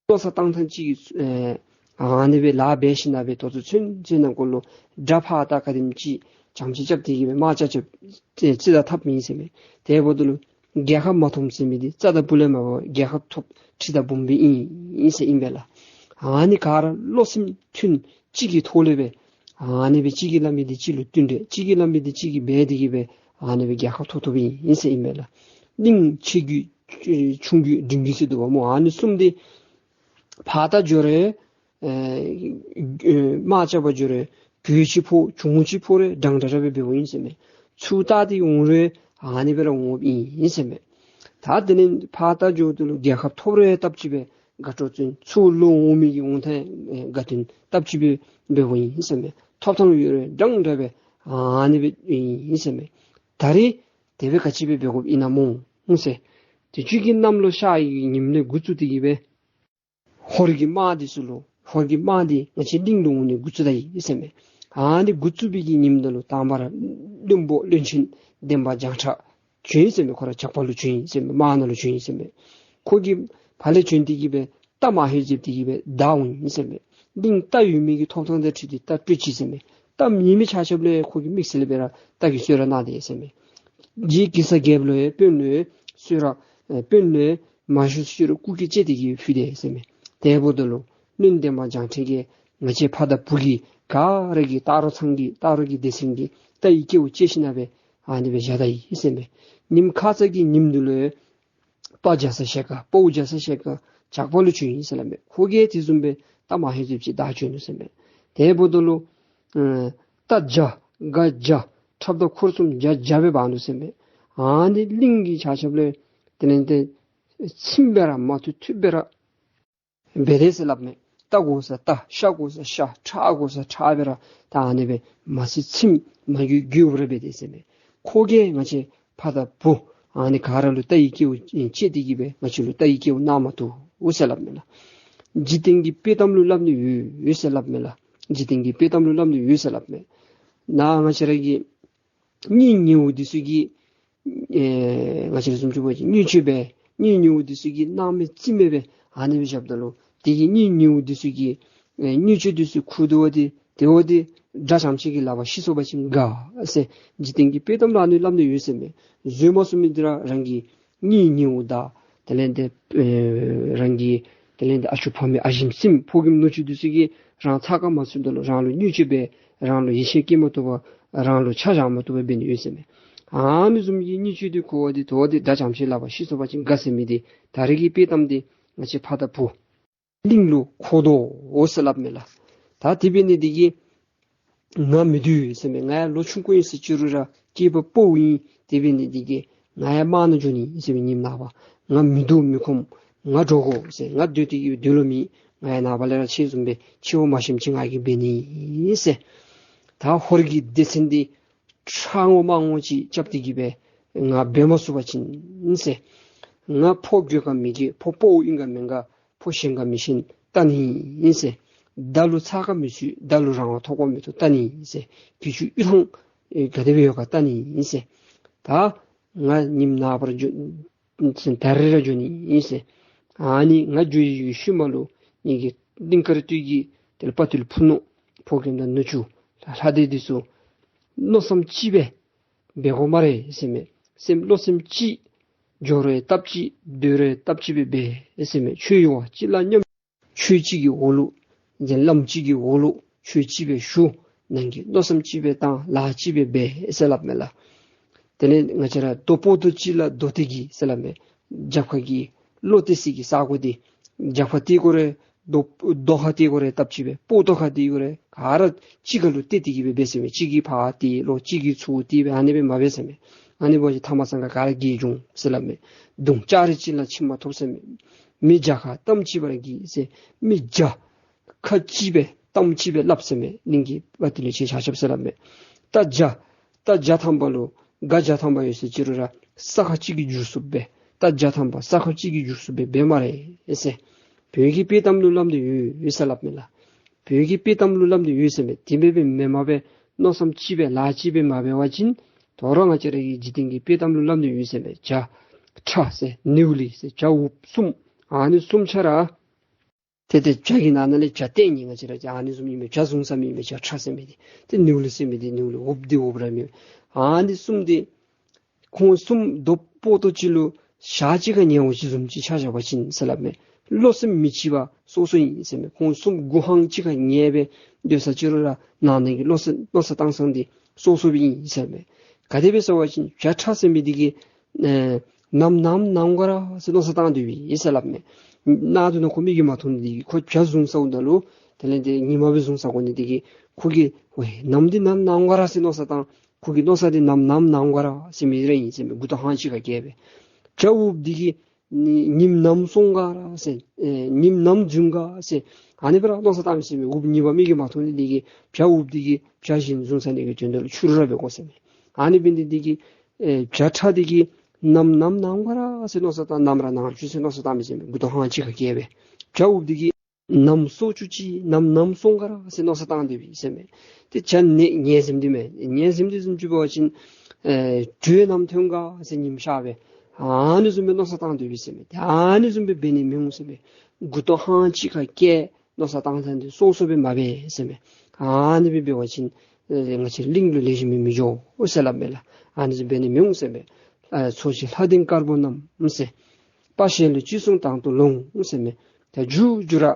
མནོ་བསམ་བཏང་ཐངས་གཅིག་གིས་ཨེ་ཨ་ནི་སྦེ་ལཱ་འབད་ཞིན་ན་སྦེ་ད་ལྟོ་ཚུན་ཚོད་ནང་འཁོད་ལུ་དགྲ་ཕར་ད་ག་དེམ་ཅིག་བྱམས་བརྩེ་རྐྱབ་སྟེ་གི་སྦེ་དམག་རྐྱབ་རྐྱབ་རྩིས་རྩིས་ད་ཐབས་མེད་ཟེར་མས། དེ་འབདཝ་ད་ལུ་རྒྱལ་ཁ་མ་ཐོབ་ཟེར་མི་འདི་རྩ་དང་སྤུ་ལས་མ་འབད་བར་རྒྱལ་ཁ་ཐོབ་ཁྲི་དང་འབུམ་སྦེ་ཨིན་ཨིན་ཟེར་ཨིན་པས་ལགས། ཨ་ནི་ག་ར་བློ་སེམས་མཐུན་གཅིག་གི་ཐོག་ལས་སྦེ་ཨ་ནི་སྦེ་གཅིག་གིས་སླབ་མི་འདི་གཅིག་ལུ་བསྟུན་ཏེ་གཅིག་གིས་སླབ་མི་འདི་གཅིག་གིས་འབད་དེ་གི་སྦེ་ཨ་ནི་སྦེ་རྒྱལ་ཁ་ཐོབ་ཐོབ་ཨིན་ཨིན་ཟེར་ཨིན་པས་ལགས། གླིང་ཆེ་རྒྱུད་ཆུང་རྒྱུད་འབྲིང་རྒྱུད་ཟེར་འདུག་པ་སྨོ། ཨ་ནི་གསུམ་འདི་ཕར་ད་འགྱོ་རུང་ཨེ་ཨེ་དམག་རྐྱབ་པར་འགྱོ་རུང་གོད་ཅིག་ཕོག་ཆུང་ཅིག་ཕོག་རུང་འདྲན་འདྲ་ར་སྦེ་འབདཝ་ཨིན་ཟེར་མས། ཚུར་ད་སྟེ་འོང་རུང་ཨ་ནི་སྦེ་ར་འོངམ་ཨིན་ཟེར་མས། ད་དེ་ལས་ཕར་ད་འགྱོཝ་ད་ལུ་རྒྱལ་ཁ་ཐོབ་རུང་སྟབས་གཅིག་སྦེ་དགའ་སྤྲོ་བཙན། ཚུར་ལོག་འོང་མི་གི་འོང་ཐངས་ཨེ་དགའ་སྟོན་སྟབས་གཅིག་སྦེ་འབདཝ་ཨིན་ཟེར་མས། ཐོབ་ཐངས་ཡོད་རུང་འདྲན་འདྲ་སྦེ་ཨ་ནི་སྦེ་ཨིན་ཟེར་མས། ད་རེས་དེ་སྦེ་ག་ཅི་སྦེ་འབད་དགོཔ་ཨིན་ན་སྨོ་ཟེར། དུས་ཅི་གི་གནམ་ལོ་ཤར་བའི་ཉིནམ་ལས་འགོ་བཙུགས་ཏེ་གི་སྦེ་ཧོར་གྱི་དམག་འདི་ཚུ་ལུ་ཧོར་གྱི་དམག་འདི་ང་བཅས་གླིང་ལུ་འོང་ནི་འགོ་བཙུགས་ད་ཡི་ཟེར་མས། ཨ་ནི་འགོ་བཙུགས་པའི་གི་ཉིནམ་ད་ལུ་དང་པ་ར་བློན་པོ་བློན་ཆེན་འདན་མ་བྱང་ཁྲ་བྱོན་ཡི་ཟེར་མས། ཁོ་ར་ཇག་པ་ལུ་བྱོན་ཡི་ཟེར་མས། དམག་ནང་ལུ་བྱོན་ཡི་ཟེར་མས། ཁོ་གིས་ཕར་ལས་བྱོན་ཏེ་གི་སྦེ་རྟ་མ་ཧེ་བཟུམ་ཏེ་གི་སྦེ་བདའ་འོང་ཡི་ཟེར་མས། གླིང་རྟ་ཡོད་མི་གི་ཐོབ་ཐངས་དང་འཁྲིལ་ཏེ་རྟ་སྤྲོད་ཅི་ཟེར་མས། རྟ་མེད་མི་ཆ་ཁྱབ་ལུ་ཡང་ཁོ་གིས་དམིགས་བསལ་སྦེ་ར་རྟ་གི་གསོལ་རས་གནང་སྟེ་ཡི་ཟེར་མས། རྗེ་གེ་སར་རྒྱལཔོ་ལུ་ཡང་དཔོན་ལུ་ཡང་གསོལ་རས་ཨེ་དཔོན་ལུ་ཡང་མ་ཞུ་ཟེར་རུང་སྐུ་སྐྱེ་བཅས་ཏེ་གི་ཕུལ་ཏེ་ཡི་ཟེར་མས། དེ་འབདཝ་ད་ལུ་བློན་འདན་མ་བྱང་ཁྲ་གིས་ང་བཅས་ཕ་དང་བུ་གི་ག་ར་གིས་སྟག་རོང་ཚང་གི་སྟག་རོང་གི་སྡེ་ཚན་གྱི་རྟ་ཡི་སྐལཝ་བཅད་ཞིན་ན་སྦེ་ཨ་ནི་སྦེ་བཞག་ད་ཡི་ཟེར་མས། ཉིནམ་ཁ་ཙ་གི་ཉིནམ་འདི་ལུ་ཡང་དཔའ་རྒྱ་ཚ་ཞལ་དཀར་དཔའ་བོ་རྒྱ་ཚ་ཞལ་དཀར་ཇག་པ་ལུ་བྱོན་ཡི་ཟེར་སླབ་མས། ཁོ་གིས་དེ་བཟུམ་སྦེ་རྟ་མ་ཧེ་བཟུམ་ཅིག་བདའ་བྱོན་ནུག་ཟེར་མས། དེ་འབདཝ་ད་ལུ་ཨེ་རྟ་བརྒྱ་སྒ་བརྒྱ་ཁྲབ་དང་འཁོར་གསུམ་བརྒྱ་བརྒྱ་སྦེ་འབག་ནུག་ཟེར་མས། ཨ་ནི་གླིང་གི་ཆ་ཁྱབ་ལུ་དེ་ལས་འདི་ཚིམ་སྦེ་ར་མ་ཐུབ་ཐུབ་སྦེ་ར་འབད་དེ་ཟེར་སླབ་མས། རྟ་དགོ་ས་རྟ་ཤ་དགོ་ས་ཤ་ཁྲག་དགོ་ས་ཁྲག་སྦེ་ར་ད་ཨ་ནི་སྦེ་མ་ཚིམ་ཚིམ་མ་འགྱོད་འགྱོད་སྦེ་ར་འབད་དེ་ཟེར་མས། ཁོ་གིས་ང་བཅས་ཕ་དང་བུ་ཨ་ནི་ག་ར་ལུ་རྟ་ཡི་སྐལཝ་བཅད་དེ་གི་སྦེ་ང་བཅས་ལུ་རྟ་ཡི་སྐལཝ་གནང་མ་བཏུབ་ཟེར་སླབ་མས་ལགས། འཇིག་རྟེན་གྱི་དཔེ་གཏམ་ལུ་སླབ་ནི་ཡོད་ཡོད་ཟེར་སླབ་མས་ལགས། འཇིག་རྟེན་གྱི་དཔེ་གཏམ་ལུ་སླབ་ནི་ཡོད་ཟེར་སླབ་མས། ནཱ་ང་བཅས་ར་གི་གཉེན་ཉེཝ་འདི་ཚུ་གིས་ཨེ་ང་བཅས་ར་བཟུམ་ཅིག་འབད་བ་ཅིན་བརྙས་བཅོས་འབད་གཉེན་ཉེཝ་འདི་ཚུ་གིས་སྣང་མེད་རྩིས་མེད་སྦེ་ཨ་ནི་སྦེ་བཞགཔ་ད་ལུ་དེ་གི་གཉེན་ཉེཝ་འདི་ཚུ་གིས་ཨེ་བརྙས་བཅོས་འདི་ཚུ་ཁུར་དོ་བ་འདི་དེ་བ་འདི་དགྲ་བྱམས་ཆེ་གི་ལག་པར་ཤི་སོང་པ་ཅིན་དགའ་ཟེར། འཇིག་རྟེན་གྱི་དཔེ་གཏམ་ལུ་ཨ་ནི་སླབ་ནི་ཡོད་ཟེར་མས། བཟོད་མ་ཚུགས་མི་འདི་ར་རང་གི་གཉེན་ཉེཝ་དང་དེ་ལས་འདི་ཨེ་རང་གི་དེ་ལས་འདི་ཨ་ཅོ་ཕ་མེས་ཨ་ཞེམ་སྲིངམ་ཕོ་རྒནམ་ནུ་གཅུང་འདི་ཚུ་གིས་རང་ཚབ་ཁར་མ་ཚུདཔ་ད་ལུ་རང་ལུ་བརྙས་བཅོས་འབད་རང་ལུ་ཡིད་ཆེས་བསྐྱེད་མ་བཏུབ་པར་རང་ལུ་ཆ་བཞག་མ་བཏུབ་པར་འབད་ནི་ཡོད་ཟེར་མས། ཨ་ནི་བཟུམ་གྱི་བརྙས་བཅོས་འདི་ཁུར་བ་འདི་དོ་བ་འདི་དགྲ་བྱམས་ཆེ་ལག་པར་ཤི་སོང་པ་ཅིན་དགའ་ཟེར་མི་འདི་ད་རེས་ཀྱི་དཔེ་གཏམ་འདི་ང་བཅས་ཕ་དང་བུ་གླིང་ལུ་མཁོ་དོ་འོང་ཟེར་སླབ་མས་ལགས། ད་དེ་འབད་ནི་འདི་གིས་ང་མི་སྡུག་ཟེར་མས། ང་ཡང་ལོ་ཆུང་ཀུ་ཨིན་ཟེར་ཅི་རུང་ར་སྐྱེས་པ་དཔའ་བོ་ཨིན། དེ་འབད་ནི་འདི་གིས་ང་ཡང་དམག་ནང་འགྱོ་ནི་ཟེར་མས། ཉིནམ་ནངས་པ་ང་མི་སྡུག་མི་ཁོམ། ང་འགྱོ་དགོ་ཟེར། ང་སྡོད་དེ་གི་སྡོད་ལོང་མེད། ང་ཡང་ནངས་པ་ལས་ར་ཁྱེད་བཟུམ་སྦེ་འཆི་བ་མ་ཤེསཔ་ཅིག་ང་གིས་འབད་ནི་ཟེར། ད་ཧོར་གྱི་སྡེ་ཚན་འདི་ཁྲ་ངོ་མ་ངོ་ཅིག་རྐྱབ་སྟེ་གི་སྦེ་ང་འབད་མ་ཚུགས་པ་ཅིན་ཟེར། ང་ཕོ་རྒོད་ག་མི་རྒོད། ཕོ་དཔའ་བོ་ཨིན་ག་མེན་ག། ཕོ་ཞན་ག་མི་ཞན་བལྟ་ནི་ཨིན་ཟེར། མདའ་ལུ་ཚ་ག་མི་ཚུད། མདའ་ལུ་རང་དབང་ཐོབ་ག་མི་ཐོབ་བལྟ་ནི་ཨིན་ཟེར། གྱི་ཅུང་ཡུད་ཐང་ཨེ་ག་དེ་སྦེ་ཡོད་ག་བལྟ་ནི་ཨིན་ཟེར། ད་ང་ཉིནམ་ནངས་པར་འགྱོ་ད་རིས་ར་འགྱོ་ནི་ཨིན་ཟེར། ཨ་ནི་ང་འགྱོ་བའི་ཤུལ་མ་ལུ་ངེ་གི་གླིང་དཀར་སྟོད་ཀྱི་དེ་ལས་དཔའ་ཐུལ་ཕུ་ནུ་ཕོ་རྒནམ་དང་ནུ་གཅུང་ལྷ་སྡེ་འདི་ཚུ་མནོ་བསམ་གཅིག་སྦེ་འབད་དགོ་སྨ་རེ་ཟེར་མས། སེམས་བློ་སེམས་གཅིག། འགྱོ་རུང་སྟབས་གཅིག། སྡོད་རུང་སྟབས་གཅིག་སྦེ་འབད་ཟེར་མས། ཆོས་ཡོང་བ་གཅིག་ལ་མཉམ། ཆོས་གཅིག་གི་འོག་ལུ་མཛད་ལམ་གཅིག་གི་འོག་ལུ་ཆོས་གཅིག་སྦེ་ཞུ། ནང་གི་མནོ་བསམ་གཅིག་སྦེ་བཏང་། ལཱ་གཅིག་སྦེ་འབད་ཟེར་སླབ་མས་ལགས། དེ་ལས་ང་བཅས་ར་རྡོ་ཕོག་ཐུག་གཅིག་ལ་རྡོ་གཏད་ཀྱི་ཟེར་སླབ་མས། རྒྱབ་ཁ་གི་བློ་གཏད་ས་གི་ས་གོ་འདི་རྒྱབ་ཁ་གཏད་དགོ་རུང་རྡོ་རྡོ་ཁ་གཏད་དགོ་རུང་སྟབས་གཅིག་སྦེ། ཕོག་ཐུག་ཁ་གཏད་དགོ་རུང་ག་ར་གཅིག་ཁར་ལུ་གཏད་དེ་གི་སྦེ་འབད་ཟེར་མས། གཅིག་གིས་ཕར་གཏད་ལོ་གཅིག་གིས་ཚུར་གཏད་སྦེ་ཨ་ནི་སྦེ་མ་འབད་ཟེར་མས། ཨ་ནི་འབད་བ་ཅིན་ཐ་མ་ཚང་ཁ་ག་ར་རྒས་འགྱོ་འོང་ཟེར་སླབ་མས། མདུང་ལྕགས་རི་གཅིག་ལ་མཆིལ་མ་ཐོབ་ཟེར་མས། མི་བརྒྱ་ཁ་གཏམ་གཅིག་པར་གྱིས་ཟེར། མི་བརྒྱ་ཁ་གཅིག་སྦེ་གཏམ་གཅིག་སྦེ་སླབ་ཟེར་མས། གླིང་གི་དཔའ་ཐུལ་ལས་ཁྱེད་ཆ་ཁྱབ་ཟེར་སླབ་མས། རྟ་བརྒྱ་རྟ་བརྒྱ་ཐམ་པ་ལུ་སྒ་བརྒྱ་ཐམ་པ་ཡོད་ཟེར་ཅི་རུང་ར་ས་ཁ་གཅིག་གིས་འཇུ་ཚུགསཔ་སྦེ། རྟ་བརྒྱ་ཐམ་པ་ས་ཁ་གཅིག་གིས་འཇུ་ཚུགསཔ་སྦེ་འབད་སྨ་རེ་ཟེར། བོད་ཀྱི་དཔྱེ་གཏམ་ལུ་སླབ་སྟེ་ཡོད་ཡོད་ཟེར་སླབ་མས་ལགས། བོད་ཀྱི་དཔྱེ་གཏམ་ལུ་སླབ་སྟེ་ཡོད་ཟེར་མས། དེ་སྦེ་སྦེ་མེན་མ་སྦེ་མནོ་བསམ་གཅིག་སྦེ་ལཱ་གཅིག་སྦེ་མ་འབད་བ་ཅིན་དོ་རུང་ང་བཅས་ར་གི་འཇིག་རྟེན་གྱི་དཔྱེ་གཏམ་ལུ་སླབ་སྟེ་ཡོད་ཟེར་མས། བྱ་ཁྲ་ཟེར་ནེའུ་ལེ་ཟེར་བྱ་འུགཔ་གསུམ། ཨ་ནི་གསུམ་ཆ་ར་ཏེ་ཏེ་བྱ་གི་ནང་ན་ལས་བྱ་ལྟས་ངན་ང་བཅས་ར་ཨ་ནི་བཟུམ་ཨིན་མས། བྱ་བཟུང་ས་མེད་མས། བྱ་ཁྲ་ཟེར་མི་འདི་ཏེ་ནེའུ་ལེ་ཟེར་མི་འདི་ནེའུ་ལེ། འུགཔ་འདི་འུགཔ་ར་མེད། ཨ་ནི་གསུམ་འདི་ཁོང་གསུམ་རྡོ་ཕོག་ཐུག་གཅིག་ལུ་ཞག་གཅིག་ཁར་ཉལ་བ་ཅིག་བཟུམ་ཅིག་ཆ་བཞག་པ་ཅིན་ཟེར་སླབ་མས། བློ་སེམས་མི་གཅིག་པ་སོ་སོ་ཨིན་ཟེར་མས། ཁོང་གསུམ་མགུ་ཧང་གཅིག་ཁར་ཉལ་སྦེ་སྡོད་ས་ཅི་རུང་ར་ནང་ན་གི་བློ་ས་མནོ་བསམ་བཏང་ས་འདི་སོ་སོ་སྦེ་ཨིན་ཟེར་མས། ག་དེ་སྦེ་ཟེར་བ་ཅིན་བྱ་ཁྲ་ཟེར་མི་འདི་གིས་ཨེ་ནམ་ནམ་ནམ་ག་ར་ཟེར་མནོ་བསམ་བཏང་སྡོད་པས་ཟེར་སླབ་མས། གནག་དུས་ན་ཁོ་མིག་གིས་མ་མཐོང་ནི་འདི་གིས་ཁོ་བྱ་བཟུང་ས་འོང་ད་ལུ་དེ་ལས་འདི་ཉི་མ་སྦེ་བཟུང་ས་དགོ་ནི་འདི་གིས་ཁོ་གིས་ཝེ་ནམ་འདི་ནམ་ནམ་ག་ར་ཟེར་མནོ་བསམ་བཏང་། ཁོ་གི་མནོ་བསམ་འདི་ནམ་ནམ་ནམ་ག་ར་ཟེར་མི་ར་ཨིན་ཟེར་མས། མགུ་ཏོ་ཧང་གཅིག་ཁར་བཀལ་སྦེ། བྱ་འུགཔ་འདི་གིས་ཉིམ་ནམ་སོང་ག་ར་ཟེར་ཨེ་ཉིམ་ནམ་འཛུལ་ག་ཟེར་ཨ་ནི་སྦེ་ར་མནོ་བསམ་བཏང་མི་ཟེར་མས། འུགཔ་ཉིམ་པ་མིག་གིས་མ་མཐོང་ནི་འདི་གིས་བྱ་འུགཔ་འདི་གིས་བྱ་གཞན་བཟུང་ཚར་ནི་གི་དོན་དག་ལུ་ཕྱི་རུ་ར་འབད་དགོ་ཟེར་མས། ཨ་ནི་འབད་ནི་འདི་གིས་ཨེ་བྱ་ཁྲ་འདི་གིས་ནམ་ནམ་ནམ་ག་ར་ཟེར་མནོ་བསམ་བཏང་། ནམ་ར་ནམ་ཞུ་ཟེར་མནོ་བསམ་བཏང་མི་ཟེར་མས། མགུ་ཏོ་ཧང་གཅིག་ཁར་བཀལ་སྦེ། བྱ་འུགཔ་འདི་གིས་ནམ་སོ་བཅུ་གཅིག་ནམ་ནམ་སོང་ག་ར་ཟེར་མནོ་བསམ་བཏང་སྡོད་པས་ཟེར་མས། ཏེ་བྱ་ནི་ཉལ་ཟེར་མི་འདི་མས། ཉལ་ཟེར་མི་འདི་བཟུམ་ཅིག་འབད་བ་ཅིན་ཨེ་དྲོད་ནམ་ཐོན་ག་ཟེར་ཉིམ་ཤར་སྦེ་ཨ་ནི་བཟུམ་སྦེ་མནོ་བསམ་བཏང་སྡོད་པས་ཟེར་མས། ཏེ་ཨ་ནི་བཟུམ་སྦེ་འབད་ནི་མི་འོང་ཟེར་མས། མགུ་ཏོ་ཧང་གཅིག་ཁར་བཀལ་མནོ་བསམ་བཏང་ས་འདི་སོ་སོ་སྦེ་མ་འབད་ཟེར་མས། ཨ་ནི་སྦེ་འབད་བ་ཅིན་ཨེ་ང་བཅས་གླིང་ལུ་ལེགས་ཤོམ་སྦེ་མི་འགྱོ་ཟེར་སླབ་མས་ལགས། ཨ་ནི་བཟུམ་འབད་ནི་མི་འོང་ཟེར་མས། ཨེ་ཚོགས་ཀྱི་ལྷ་སྡེ་དཀར་པོ་རྣམས་ཟེར། དཔའ་ཞལ་ལུ་ཅི་གསུང་དང་དུ་ལོངས་ཟེར་མས། ད་མཇུག་མཇུག་ར་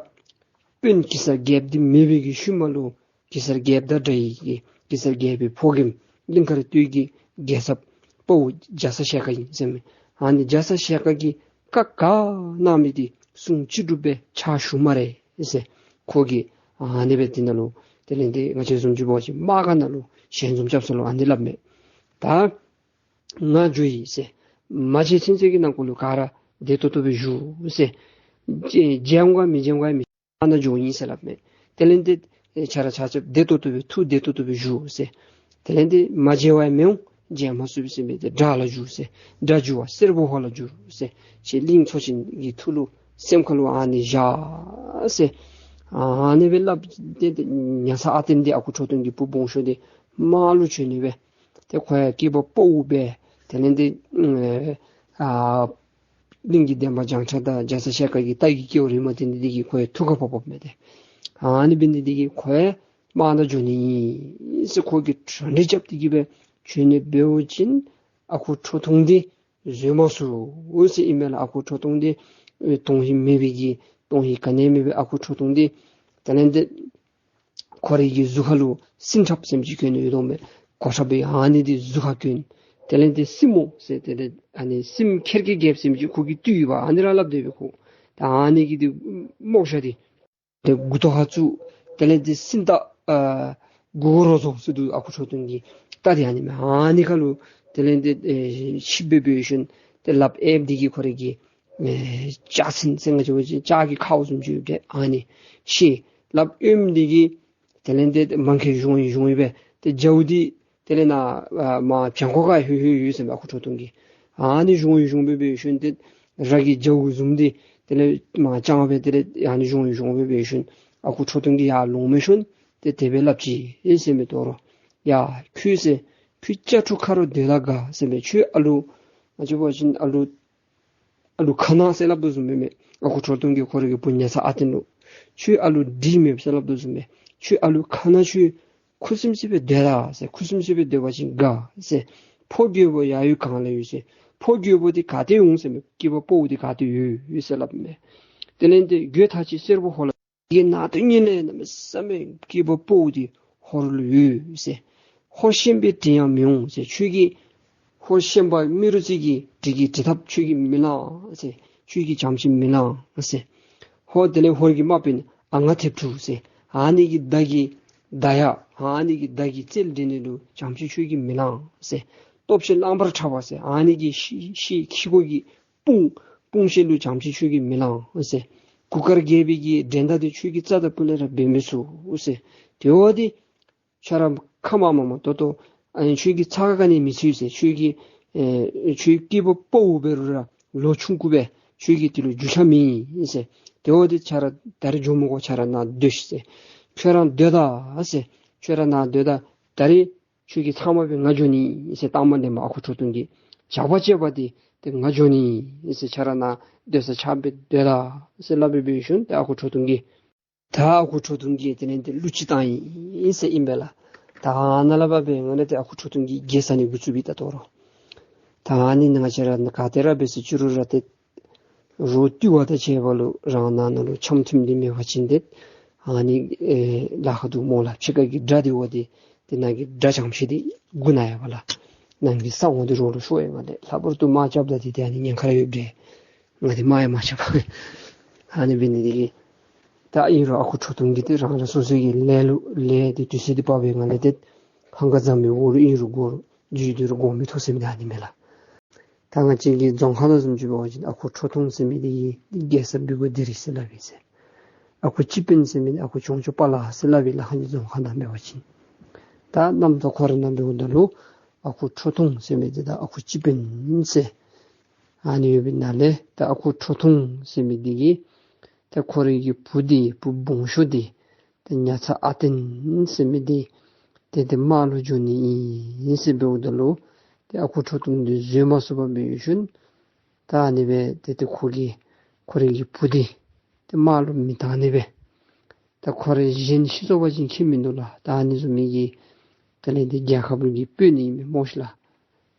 དཔོན་གེ་སར་རྒྱལཔོ་འདི་མེད་པའི་གི་ཤུལ་མ་ལུ་གེ་སར་རྒྱལཔོ་དང་འདྲ་བའི་གི་གེ་སར་རྒྱལ་པོའི་ཕོ་རྒནམ་གླིང་དཀར་སྟོད་ཀྱི་རྒྱལ་ཚབ་དཔའ་བོ་རྒྱ་ཚ་ཞལ་དཀར་ཨིན་ཟེར་མས། ཨ་ནི་རྒྱ་ཚ་ཞལ་དཀར་གྱིས་བཀའ་ག་གནང་མི་འདི་གསུང་ཅི་སྒྲུབ་སྦེ་ཕྱག་ཞུ་སྨ་རེ་ཟེར། ཁོ་གིས་ཨ་ནི་སྦེ་འདི་ནང་ལུ་དེ་ལས་འདི་ང་བཅས་བཟུམ་ཅིག་འབད་བ་ཅིན་དམག་སྒར་ནང་ལུ་ཞལ་འཛོམས་རྐྱབ་ས་ལུ་ཨ་ནི་སླབ་མས། ད་ང་འགྱོ་ཡི་ཟེར། མ་མཇལ་ཚུན་ཚོད་ཀྱི་ནང་འཁོད་ལུ་ག་ར་བདེ་ཏོག་ཏོ་སྦེ་བཞུགས་ཟེར། མཇལ་འོང་ག་མི་མཇལ་འོང་ག་མི་ཤེས། ཨ་ནཱ་འགྱོཝ་ཨིན་ཟེར་སླབ་མས། དེ་ལས་འདི་ཨེ་ཁྱེད་ར་ཆ་ཁྱབ་བདེ་ཏོག་ཏོ་སྦེ་ཐུགས་བདེ་ཏོག་ཏོ་སྦེ་བཞུགས་ཟེར། དེ་ལས་འདི་མ་མཇལ་བར་མི་འོང་། མཇལ་མ་ཚུགས་པས་ཟེར་མི་འདི་དགྲ་ལུ་འགྱུར་ཟེར། དགྲ་འགྱུར་བ་སེར་པོ་ཧོར་ལུ་འགྱུར་ཟེར། ཁྱེད་གླིང་ཚོ་ཆེན་གྱི་ཐུགས་ལུ་སེམས་ཁ་ལུ་ཨ་ནི་བཞག་ཟེར། ཨ་ནི་སྦེ་སླབ་སྟེ་ཏེ་ཉ་ཚ་ཨ་བརྟན་འདི་ཨ་ཁུ་ཁྲོ་ཐུང་གི་བུ་སྦོམ་ཤོས་འདི་དམག་ལུ་བྱོན་ནི་སྦེ། ཏེ་ཁོ་ཡང་སྐྱེས་པ་དཔའ་བོ་སྦེ། དེ་ལས་འདི་ཨ་གླིང་གི་འདན་མ་བྱང་ཁྲ་དང་རྒྱ་ཚ་ཞལ་དཀར་གྱི་རྟ་གི་སྐྱེ་བོ་རིགས་མ་བསྟེན་ཏེ་འདི་གིས་ཁོ་ཡང་ཐུགས་ཁར་ཕོག་ཕོགཔ་མས་ཏེ། ཨ་ནི་འབད་ནི་འདི་གིས་ཁོ་ཡང་དམག་ནང་འགྱོ་ནི་ཨིན་ཟེར་ཁོ་གིས་གྲ་སྒྲིག་རྐྱབ་སྟེ་གི་སྦེ་བྱོན་ནི་འབད་བ་ཅིན་ཨ་ཁུ་ཁྲོ་ཐུང་འདི་བཟོད་མ་ཚུགས་ཟེར་ཨིན་མས་ལགས། ཨ་ཁུ་ཁྲོ་ཐུང་འདི་ཨེ་དོན་ཧིང་མེད་པའི་གི་དོན་ཧིང་ག་ནི་ཡང་མེད་པའི་ཨ་ཁུ་ཁྲོ་ཐུང་འདི། དེ་ལས་འདི་ཁོ་རའི་གི་གཟུགས་ཁ་ལུ་སྲིན་ཁྲབ་ཟེར་མི་ཅིག་གྱོན་ནི་ཡོད་དོ་མས། གོ་ཁྲབ་སྦེ་ཨ་ནི་འདི་གཟུགས་ཁར་གྱོན། དེ་ལས་འདི་སྲིན་མོ་ཟེར་དེ་ལས་ཨ་ནི་སྲིན་ཁྱེར་གྱི་རྒྱལཔོ་ཟེར་མི་ཅིག་ཁོ་གི་བཏུལ་བ་ཨ་ནི་ར་སླབ་སྡོད་པས་ཁོ། ད་ཨ་ནི་གི་འདི་རྨོག་ཞྭ་འདི་ཏེ་མགུ་ཏོ་ཁར་བཙུགས། དེ་ལས་འདི་སྲིན་རྟ་ཨ་གུ་གུ་རོ་བཟོ་ཟེར་འདུག། ཨ་ཁུ་ཁྲོ་ཐུང་གི་རྟ་འདི་ཨ་ནི་མས། ཨ་ནི་ཁ་ལུ་དེ་ལས་འདི་ཨེ་ཆིབས་སྦེ་འབད་ཞིནམ་ཏེ་ལགཔ་གཡསཔ་འདི་གིས་ཁོ་རའི་གི་ཨེ་ལྕགས་ཚན་ཟེར་ང་བཅས་ལྕགས་ཀྱི་ཁཝ་བཟུམ་ཅིག་ཡོད་པས། ཨ་ནི་ཤེད་ལགཔ་གཡོནམ་འདི་གིས་དེ་ལས་འདི་མང་ཁེ་གཞོང་ཡི་གཞོང་ཡི་སྦེ་ ཏེ་རྒྱཝ་འདི་དེ་ལས་ནཱ་ཨ་མར་བྱང་ཁོག་ཁར་ལྷོད་ལྷོད་ཡོད་ཟེར་མས། ཨ་ཁུ་ཁྲོ་ཐུང་གི་ཨ་ནི་བཞོངས་ཡོད་བཞོངས་སྦེ་འབད་ཞིནམ་ཏེ་ར་གི་རྒྱཝ་གི་བཟུམ་འདི་དེ་ལས་མར་དཔྱང་སྦེ་དེ་ལས་ཨ་ནི་བཞོངས་ཡོད་བཞོངས་སྦེ་འབད་ཞིནམ་ཨ་ཁུ་ཁྲོ་ཐུང་གིས་ཡར་ལོང་མི་ཤུལ་ཏེ་དེ་སྦེ་སླབ་ཅི་ཟེར་མས། དོ་རུང་ཡ་ཁྱོད་ཟེར་ཁྱོད་ཅ་ཕྲུག་ཁ་རོག་སྡོད་ད་དགའ་ཟེར་མས། ཁྱོད་ཨ་ལུ་ང་བཅས་འབད་བ་ཅིན་ཨ་ལུ་ཨ་ལུ་ཁ་ནང་ཟེར་སླབ་དོ་བཟུམ་སྦེ་མས། ཨ་ཁུ་ཁྲོ་ཐུང་གིས་ཁོ་རའི་གི་བུ་ཉ་ཚ་ཨ་བརྟན་ལུ་ཁྱོད་ཨ་ལུ་འགྲིག་མེད་ཟེར་སླབ་དོ་བཟུམ་སྦེ་ཁྱོད་ཨ་ལུ་ཁ་ནང་ཁྱོད་ཁུ་སིམ་སིམ་སྦེ་སྡོད་ད་ཟེར། ཁུ་སིམ་སིམ་སྦེ་སྡོད་པ་ཅིན་དགའ་ཟེར། ཕོ་རྒོད་པོ་ཡར་ཡོད་གངས་ལ་ཡོད་ཟེར། ཕོ་རྒོད་པོ་འདི་ག་ཏེ་འོང་ཟེར་མས། སྐྱེས་པ་ཕོ་འདི་ག་ཏེ་ཡོད་ཡོད་ཟེར་སླབ་མས། དེ་ལས་འདི་རྒོད་ཐག་ཆད་སེར་པོ་ཧོར་ལ་གི་ནང་དུ་ཉིད་ལས་གནམ་མེད་ས་མེད་སྐྱེས་པ་ཕོ་འདི་ཧོར་ལུ་ཡོད་ཟེར། ཧོར་ཤན་པའི་དྲིན་ཡང་མི་འོང་ཟེར། ཁྱོད་ཀྱིས་ཧོར་ཤན་པ་རྨེ་རུ་རྩེ་གི་དྲི་གི་དྲི་ཐབས་ཁྱོད་ཀྱིས་མི་ལང་ཟེར། ཁྱོད་ཀྱིས་བྱམས་ཅིག་མི་ལང་ཟེར། ཧོར་དེ་ལས་ཧོར་གྱི་དམག་དཔོན་ཨ་ང་ཐེབ་ཕྲུག་ཟེར། ཨ་ནི་གི་མདའ་གི་མདའ་ཡ་ཨ་ནི་གི་མདའ་གི་རྩལ་འགྲན་ནི་ལུ་བྱམས་ཅིག་ཁྱོད་ཀྱིས་མི་ལང་ཟེར། སྟོབས་ཆེན་གླང་པོར་ཁྲབ་པ་ཟེར། ཨ་ནི་གི་ཤི་ཤི་ཁྱི་གོ་གི་དཔུང་དཔུང་ཤེད་ལུ་བྱམས་ཅིག་ཁྱོད་ཀྱིས་མི་ལང་ཟེར། གུར་དཀར་རྒྱལ་པོའི་གི་འགྲན་ཟླ་འདི་ཁྱོད་ཀྱི་རྩ་དང་སྤུ་ལས་ར་འབད་མི་ཚུགས་ཟེར། དེ་འབདཝ་ད་ཁྱོད་ར་ཁ་མ་མ་མ་ཏོག་ཏོ་ཨ་ནི་ཁྱོད་ཀྱི་ཚ་ཁ་ག་ནི་མི་ཚུད་ཟེར། ཁྱོད་ཀྱི་ཨེ་ཁྱོད་སྐྱེས་པ་ཕོ་འབད་རུང་ར་ལོ་ཆུང་ཀུ་སྦེ་ཁྱོད་ཀྱི་དེ་ལུ་རྒྱུས་ཆ་མེད་ཟེར། དེ་འབདཝ་ད་ཁྱོད་ར་ད་རིས་འགྱོ་མི་དགོ། ཁྱོད་ར་ནཱ་སྡོད་ཤིག་ཟེར། ཁྱོད་ར་སྡོད་ད་ཟེར། ཁྱོད་ར་ནཱ་སྡོད་ད། ད་རིས་ཁྱོད་ཀྱི་ཚབ་མ་སྦེ་ང་འགྱོ་ནི་ཟེར། གཏང་མ་ལེན་པར་ཨ་ཁུ་ཁྲོ་ཐུང་གི་ཇག་པ་བྱེད་པར་ཏེ་ཏེ་ང་འགྱོ་ནི་ཟེར། ཁྱོད་ར་ནཱ་སྡོད་ས་ཆགས་སྦེ་སྡོད་ད་ཟེར་སླབ་སྦེ་འབད་ཞིནམ་ཏེ་ཨ་ཁུ་ཁྲོ་ཐུང་གིས་ད་ཨ་ཁུ་ཁྲོ་ཐུང་གིས་དེ་ལས་ཏེ་གླུ་ཅིག་བཏང་ཡི་ཟེར་ཨིན་པས་ལགས། ད་ཨ་ནཱ་ལས་ཕར་འབད་ང་ལས་ཏེ་ཨ་ཁུ་ཁྲོ་ཐུང་གིས་རྒྱལ་ས་ནི་འགོ་བཙུགས་པས། ད་དོ་རུང་ད་ཨ་ནི་ང་བཅས་ར་ག་ཏེ་ར་འབད་ཟེར་ཅི་རུང་ར་ཏེ་རོགས་བཏུལ་བ་དང་བཅས་པ་ལུ་རང་ནང་ན་ལུ་འཆམ་མཐུན་འདི་མེད་པ་ཅིན་ཏེ་ཨ་ནི་ཨེ་ལཱ་ཁག་འདུག་སྨོ་ལགས། ཕྱི་ཁ་གི་དགྲ་འདི་འབདཝ་ད་ཏེ་ནང་གི་དགྲ་ཅང་ཤེས་འདི་མགུ་ན་ཡ་པ་ལགས། ནང་གི་ས་འོག་འདི་རོགས་ལུ་ཤོར་ཡ་མས། ཏེ་ལྷག་པར་དུ་དམག་རྐྱབ་ད་འདི་ཏེ་ཨ་ནི་ཉེན་ཁ་ར་ཡོདཔ་འདྲས། ང་འདི་དམག་ཡང་མ་རྐྱབ། ཨ་ནི་འབད་ནི་འདི་གིས་ད་ཨིན་རུང་ཨ་ཁུ་ཁྲོ་ཐུང་གིས་ཏེ་རང་རང་སོ་སོའི་གི་ལས་ལུ་ལས་འདི་དུས་ཚོད་འདི་བབས་པའི་ངང་ལས་ཏེ་ཧང་ག་ཙམ་མི་འོང་རུང་ཨིན་རུང་འགོར་རུང་རྒྱུ་འདི་རུང་འགོར་མི་ཐུབ་ཟེར་མི་འདི་ཨ་ནི་མས་ལགས། ད་ང་བཅས་ཀྱི་རྫོང་ཁ་ནང་བཟུམ་ཅིག་འབད་བ་ཅིན་ཨ་ཁུ་ཁྲོ་ཐུང་ཟེར་མི་འདི་གིས་རྒྱལ་ས་བི་གོ་དི་རི་ཟེར་སླབ་ཨིན་ཟེར། ཨ་ཁུ་སྤྱི་དཔོན་ཟེར་མི་འདི་ཨ་ཁུ་ཆུང་ཆུང་པ་ལ་ཟེར་སླབ་ཨིན་ལགས། ཧ་ནི་རྫོང་ཁ་ནང་འབད་བ་ཅིན་ད་གནམ་ཐང་ཁོ་ར་ནང་འབདཝ་ད་ལུ་ཨ་ཁུ་ཁྲོ་ཐུང་ཟེར་མི་འདི་དང་ཨ་ཁུ་སྤྱི་དཔོན་ཟེར་ཨ་ནི་ཡོད་པའི་ནང་ལས་ད་ཨ་ཁུ་ཁྲོ་ཐུང་ཟེར་མི་འདི་གིས་ད་ཁོ་རའི་གི་བུ་འདི་བུ་སྦོམ་ཤོས་འདི་ཏེ་ཉ་ཚ་ཨ་བརྟན་ཟེར་མི་འདི་ཏེ་ཏེ་དམག་ལུ་འགྱོ་ནི་ཨིན་ཟེར་འབདཝ་ད་ལུ་ཏེ་ཨ་ཁུ་ཁྲོ་ཐུང་འདི་བཟོད་མ་ཚུགས་པར་འབད་ཞིནམ་ད་ཨ་ནི་སྦེ་ཏེ་ཏེ་ཁོ་གིས་ཁོ་རའི་གི་བུ་འདི་ཏེ་དམག་ལུ་མི་བཏང་ནི་སྦེ་ད་ཁོ་ར་གཞན་ཤི་སོང་པ་ཅིན་ཁྱད་མིན་འདུག་ལགས། ད་ཨ་ནི་བཟུམ་མའི་གི་དེ་ལས་ཏེ་རྒྱལ་ཁབ་ལུ་གི་དཔོན་ཨིན་མས་སྨོ་ཤིག་ལགས།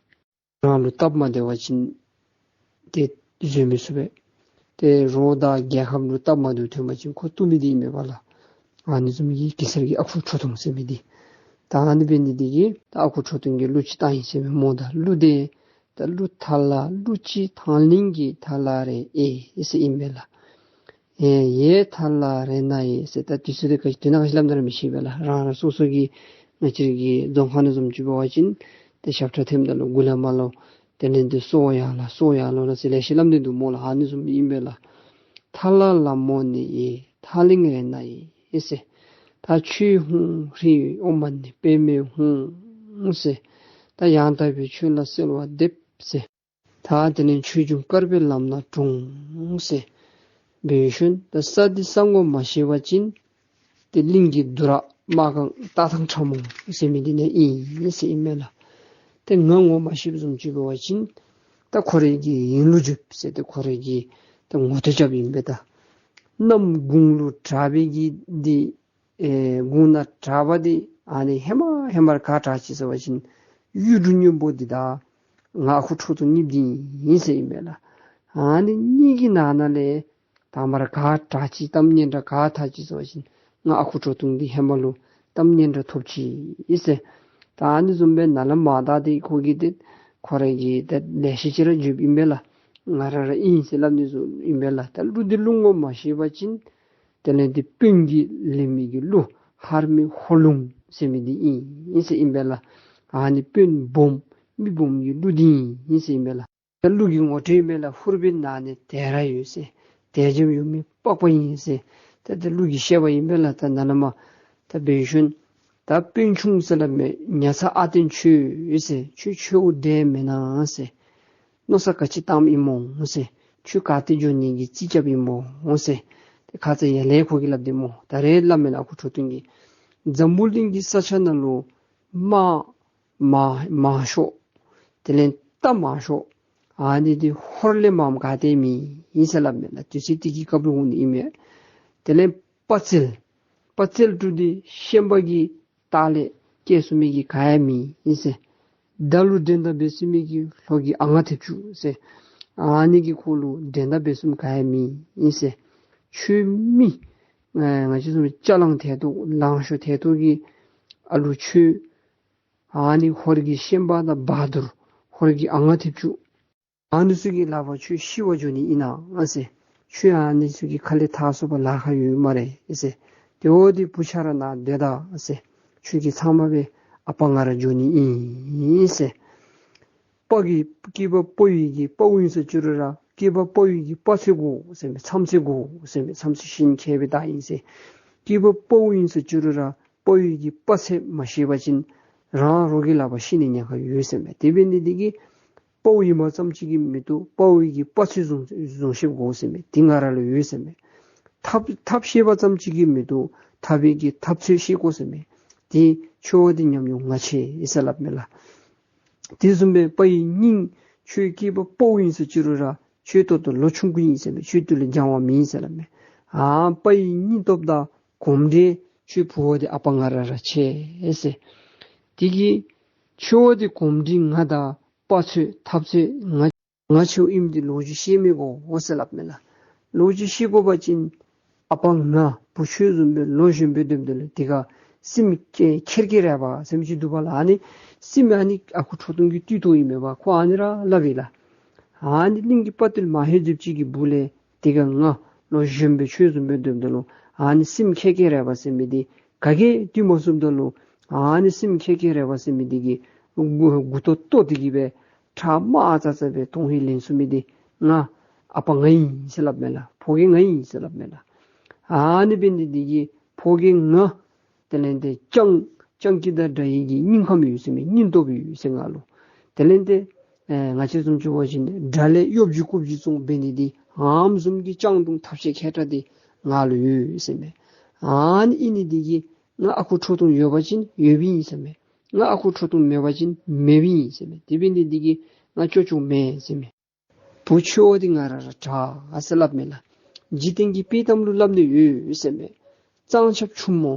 རང་ལུ་སྟབས་མ་བདེ་བ་ཅིན་ཏེ་བཟོད་མི་ཚུགས་པས། ཏེ་རོགས་དང་རྒྱལ་ཁབ་ལུ་སྟབས་མ་བདེཝ་ཐོན་པ་ཅིན་ཁོ་བཏུལ་མི་འདི་ཨིན་མས་པ་ལགས། ཨ་ནི་བཟུམ་གྱི་གེ་སར་གྱི་ཨ་ཁུ་ཁྲོ་ཐུང་ཟེར་མི་འདི། ད་ཨ་ནི་འབད་ནི་འདི་གིས་ད་ཨ་ཁུ་ཁྲོ་ཐུང་གིས་གླུ་ཅིག་བཏང་ཡི་ཟེར་མས་སྨོ། ད་གླུ་འདི་ད་གླུ་ཐ་ལ་གླུ་གཅིག་ཐང་གླིང་གི་ཐ་ལ་རེད་ཨེ་ཟེར་ཨིན་པས་ལགས། ཨེ་ཡེ་ཐ་ལ་རེ་ན་ཡེ་ཟེར། ད་དུས་ཚོད་འདི་ག་ཅི་དུས་ན་ག་ཅི་སླབ་ན་ར་མི་ཤེས་པས་ལགས། རང་རང་སོ་སོ་གི་ང་བཅས་ཀྱི་རྫོང་ཁ་ནང་བཟུམ་ཅིག་འབད་བ་ཅིན་ཏེ་ཞབས་ཁྲ་འཐེནམ་ད་ལུ་མགུ་ལས་མར་ལུ་དེ་ལས་ཏེ་སོ་ཡ་ལ་སོ་ཡ་ལོ་ལ་ཟེར་ལེ་ཤ་སླབ་ནི་འདུག་སྨོ་ལགས། ཨ་ནི་བཟུམ་ཨིན་པས་ལགས། ཐ་ལ་ལ་མོ་ནི་ཡེ་ཐ་གླིང་རེ་ན་ཡེ་ཟེར། ད་ཆོས་ཧཱུྃ་ཧྲཱིཿ་ཨོཾ་མ་ཎི་པདྨེ་ཧཱུྃ་ཟེར། ད་ཡང་དག་པའི་ཆོས་ལ་གསོལ་བ་འདེབས་ཟེར། ད་དེ་ནས་ཆོས་འབྱུང་དཀར་པོའི་ལམ་སྣ་དྲོངས་ཟེར་འབད་ཞིནམ་ད་ས་འདི་ས་ངོ་མ་ཤེས་པ་ཅིན་ཏེ་གླིང་གི་འདུ་ར་དམག་ཁང་རྟ་ཐང་ཁྲ་མོ་ཟེར་མི་འདི་ནང་ཨིན་ཟེར་ཨིན་མས་ལགས། ཏེ་ང་ངོ་མ་ཤེསཔ་བཟུམ་ཅིག་འབད་བ་ཅིན་ད་ཁོ་རའི་གི་ཡིན་ལུགས་བརྗོདཔ་ཟེར་ཏེ་ཁོ་རའི་གི་ད་ངོ་ཐོག་རྐྱབ་ཨིན་པས། ད་གནམ་དགུང་ལུ་གྲགས་པའི་གི་འདི་ཨེ་དགུང་ན་གྲགས་པ་འདི་ཨ་ནི་ཧེ་མ་ཧེ་མར་ག་གྲགས་ཅི་ཟེར་བ་ཅིན་གཡུ་འབྲུག་སྔོན་པོ་འདི་དང་ང་ཨ་ཁུ་ཁྲོ་ཐུང་གཉིས་འདི་ཨིན་ཟེར་ཨིན་པས་ལགས། ཨ་ནི་གཉིས་ཀྱི་ནང་ན་ལས་དང་པ་ར་ག་གྲགས་ཅི་གཏམ་སྙན་གྲགས་ག་ཐལ་ཅི་ཟེར་བ་ཅིན་ང་ཨ་ཁུ་ཁྲོ་ཐུང་འདི་ཧེ་མ་ལུ་གཏམ་སྙན་གྲགས་ཐོབ་ཅི་ཟེར། ད་ཨ་ནི་བཟུམ་སྦེ་ནཱ་ལས་མར་ད་འདི་ཁོ་གིས་ཏེ་ཁོ་རའི་གི་ཏེ་ལེ་ཤ་ཅིག་ར་བརྗོདཔ་ཨིན་པས་ལགས། ང་ར་ར་ཨིན་ཟེར་སླབ་ནི་བཟུམ་ཨིན་པས་ལགས། ད་གླུ་འདི་གླུ་ངོ་མ་ཤེས་པ་ཅིན་དེ་ལས་འདི་དཔོན་གྱིས་ལེན་མི་གི་གླུ་ཧར་མི་ཧོ་ལུང་ཟེར་མི་འདི་ཨིན་ཟེར་ཨིན་པས་ལགས། ཨ་ནི་དཔོན་སྦོམ་མི་སྦོམ་གྱི་གླུ་འདི་ཨིན་ཟེར་ཨིན་པས་ལགས། ད་གླུ་གི་ངོ་སྤྲོད་ཨིན་པས་ལགས། ཧུར་པའི་ནང་ན་དལ་ར་ཡོད་ཟེར། དལ་འཇམ་ཡོད་མི་པགས་པ་ཨིན་ཟེར། ད་ད་གླུ་གི་བཤད་པ་ཨིན་པས་ལགས། ད་ནཱ་ལས་མར་ད་འབད་ཞིནམ་ ད་སྤུན་ཆུང་ཟེར་སླབ་མས། ཉ་ཚ་ཨ་བརྟན་ཁྱོད་ཟེར། ཁྱོད་ཁྱོད་འདྲེ་མེན་ན་ཟེར། མནོ་བསམ་ག་ཅི་བཏངམ་ཨིན་མོ་ཟེར། ཁྱོད་ག་ཏེ་འགྱོ་ནི་གི་རྩིས་རྐྱབ་ཨིན་མོ་ཟེར། ཏེ་ཁ་ཙ་ཡར་ལས་ཁོ་གིས་སླབ་སྟེ་སྨོ། ད་རེས་སླབ་མས་ལགས་ཨ་ཁུ་ཁྲོ་ཐུང་གིས། འཛམ་བུ་གླིང་གི་ས་ཆ་ནང་ལུ་དམག་མ་མང་ཤོས་དེ་ལས་རྟ་མང་ཤོས་ཨ་ནི་འདི་ཧོར་ལས་མངམ་ག་ཏེ་མེད་ཨིན་ཟེར་སླབ་མས་ལགས། དུས་ཚོད་དེ་གི་སྐབས་ལུ་འོང་ནི་ཨིན་མས། དེ་ལས་དཔའ་རྩལ་དཔའ་རྩལ་དྲུག་འདི་ཤན་པ་གི་ལྟག་ལས་སྐྱེས་སོ་མི་གི་ག་ཡང་མེད་ཨིན་ཟེར། མདའ་ལུ་འགྲན་ཟླ་འབད་ཚུགས་མི་གི་ལྷོ་གི་ཨ་ང་ཐེབས་ཅུ་ཟེར། ཨ་ནི་གི་ཁོ་ལུ་འགྲན་ཟླ་འབད་ཚུགསཔ་ག་ཡང་མེད་ཨིན་ཟེར། ཁྱོད་མི་ཨེ་ང་བཅས་བཟུམ་ཅ་ལང་ཐལ་ཏོག་ལང་ཤོར་ཐལ་ཏོག་གི་ཨ་ལུ་ཁྱོད་ཨ་ནི་ཧོར་གྱི་ཤན་པ་དང་བ་དུར་ཧོར་གྱི་ཨ་ང་ཐེབས་ཅུ་ཨ་ནི་ཚུ་གི་ལག་པར་ཁྱོད་ཤི་བར་འགྱོ་ནི་ཨིན་ན་ཨ་ཟེར། ཁྱོད་ཨ་ནི་ཚུ་གི་ཁ་ལས་ཐར་ཚུགས་པར་ལཱ་ཁག་ཡོད་སྨ་རེ་ཨེ་ཟེར། དེ་འོ་འདི་བུ་ཆ་ར་ནཱ་སྡོད་ད་ཨ་ཟེར། ཁྱོད་ཀྱིས་ཚང་མ་སྦེ་ཨ་པ་ང་ར་འགྱོ་ནི་ཨིན་ཟེར། དཔའ་གི་སྐྱེས་པ་དཔའ་བོའི་གི་དཔའ་བོ་ཨིན་ཟེར་ཅི་རུང་ར་སྐྱེས་པ་དཔའ་བོའི་གི་དཔའ་རྩལ་དགོ་ཟེར་མས། མཚམས་ཚད་དགོ་ཟེར་མས། མཚམས་ཚད་གཞན་མཁས་པའི་བདག་ཡིན་ཟེར། སྐྱེས་པ་དཔའ་བོ་ཨིན་ཟེར་ཅི་རུང་ར་དཔའ་བོའི་གི་དཔའ་རྩལ་མ་ཤེས་པ་ཅིན་རང་རོགས་ཀྱི་ལག་པར་ཤི་ནི་ཉེན་ཁ་ཡོད་ཟེར་མས། དེ་འབད་ནི་འདི་གིས་དཔའ་བོ་ཨིན་པ་ཙམ་ཅིག་གིས་མི་བཏུབ། དཔའ་བོའི་གི་དཔའ་རྩལ་བཟུང་བཟུང་ཤེསཔ་དགོ་ཟེར་མས། འདི་ང་ར་ལུ་ཡོད་ཟེར་མས། ཐབས་ཐབས་ཤེས་པ་ཙམ་ཅིག་གིས་མི་བཏུབ། ཐབས་པའི་གི་ཐབས་ཚུལ་ཤེས་དགོ་ཟེར་མས། དེ་ཁྱོད་འདི་ཉམས་མྱོང་ང་ཆེ་ཨིན་ཟེར་སླབ་མས་ལགས། དེ་བཟུམ་སྦེ་དཔའ་ཡི་སྙིང་ཁྱོད་སྐྱེས་པ་དཔའ་བོ་ཨིན་ཟེར་ཅི་རུང་ར་ཁྱོད་ཏོག་ཏོ་ལོ་ཆུང་ཀུ་ཨིན་ཟེར་མས། ཁྱོད་དུས་ལས་འགྱངས་པ་མེད་ཟེར་སླབ་མས། ཨ་དཔའ་ཡི་སྙིང་སྟོབས་དང་གོམས་འདྲིས་ཁྱོད་བུ་འོ་འདི་ཨ་པ་ང་ར་ར་ཆེ་ཟེར། དེ་གིས་ཁྱོད་འོ་འདི་གོམས་འདྲིས་ང་དང་དཔའ་རྩལ་ཐབས་རྩལ་ང་ང་ཆེཝ་ཨིནམ་འདི་ལོ་རྒྱུས་བཤད་མི་དགོ་ཟེར་སླབ་མས་ལགས། ལོ་རྒྱུས་བཤད་དགོ་པ་ཅིན་ཨ་པ་ང་བུ་ཁྱོད་བཟུམ་སྦེ་ལོ་གཞོན་པའི་དེམ་དེ་ལུ་དེ་ཁར་སྲིངམོ་ཁེར་ཁེར་རལ་པ་ཟེར་མི་ཅིག་འདུག་པ་ལགས། ཨ་ནི་སྲིངམོ་ཨ་ནི་ཨ་ཁུ་ཁྲོ་ཐུང་གི་སྟོད་ཐོག་ཨིན་མས་པ། ཁོ་ཨ་ནི་ར་སླབ་ཨིན་ལགས། ཨ་ནི་གླིང་གི་དཔའ་བརྟུལ་མ་ཧེ་ཛིབ་ཅིག་གི་སྦུག་ལས་དེ་ཁར་ང་ལོ་གཞོན་པའི་ཁྱོད་བཟུམ་སྦེ་དེམ་དེ་ལུ་ཨ་ནི་སྲིངམོ་ཁེར་ཁེར་རལ་པ་ཟེར་མི་འདི་ག་གིས་བཏུལ་མ་ཚུགསཔ་ད་ལུ་ཨ་ནི་སྲིངམོ་ཁེར་ཁེར་རལ་པ་ཟེར་མི་འདི་གིས་མགུ་མགུ་ཏོ་བཏོག་སྟེ་གི་སྦེ་ཁྲག་དམར་ཙ་ཙ་སྦེ་དོན་ཧིང་ལེན་ཚུགས་མི་འདི་ང་ཨ་པ་ང་ཨིན་ཟེར་སླབ་མས་ལགས། ཕོ་རྒྱས་ང་ཨིན་ཟེར་སླབ་མས་ལགས། ཨ་ནི་འབད་ནི་འདི་གིས་ཕོ་རྒྱས་ང་དེ་ལས་ཏེ་སྤྱང་སྤྱང་ཀི་དང་འདྲ་བའི་གི་སྙིང་ཁམས་ཡོད་ཟེར་མས། སྙིང་སྟོབས་ཡོད་ཟེར་ང་ལུ། དེ་ལས་ཏེ་ཨེ་ང་བཅས་བཟུམ་ཅིག་འབད་བ་ཅིན་དགྲ་ལས་གཡོ་སྒྱུ་རྐུ་སྒྱུ་བཙོང་འབད་ནི་འདི་ཨམ་བཟུམ་གྱི་སྤྱང་གྲུང་ཐབས་ཤེས་མཁས་དྲགས་འདི་ང་ལུ་ཡོད་ཟེར་མས། ཨ་ནི་ཨིན་ནི་འདི་གིས་ང་ཨ་ཁུ་ཁྲོ་ཐུང་ཡོད་པ་ཅིན་ཡོདཔ་ཨིན་ཟེར་མས། ང་ཨ་ཁུ་ཁྲོ་ཐུང་མེད་པ་ཅིན་མེདཔ་ཨིན་ཟེར་མས། དེ་འབད་ནི་འདི་གིས་ང་སྐྱོ་སྐྱོ་མེད་ཟེར་མས། བུ་ཁྱོད་འདི་ང་ར་ར་དྲག་ཟེར་སླབ་མས་ལགས། འཇིག་རྟེན་གྱི་དཔྱེ་གཏམ་ལུ་སླབ་ནི་ཡོད་ཟེར་མས། གཙང་ཆབ་ཆུ་མོ་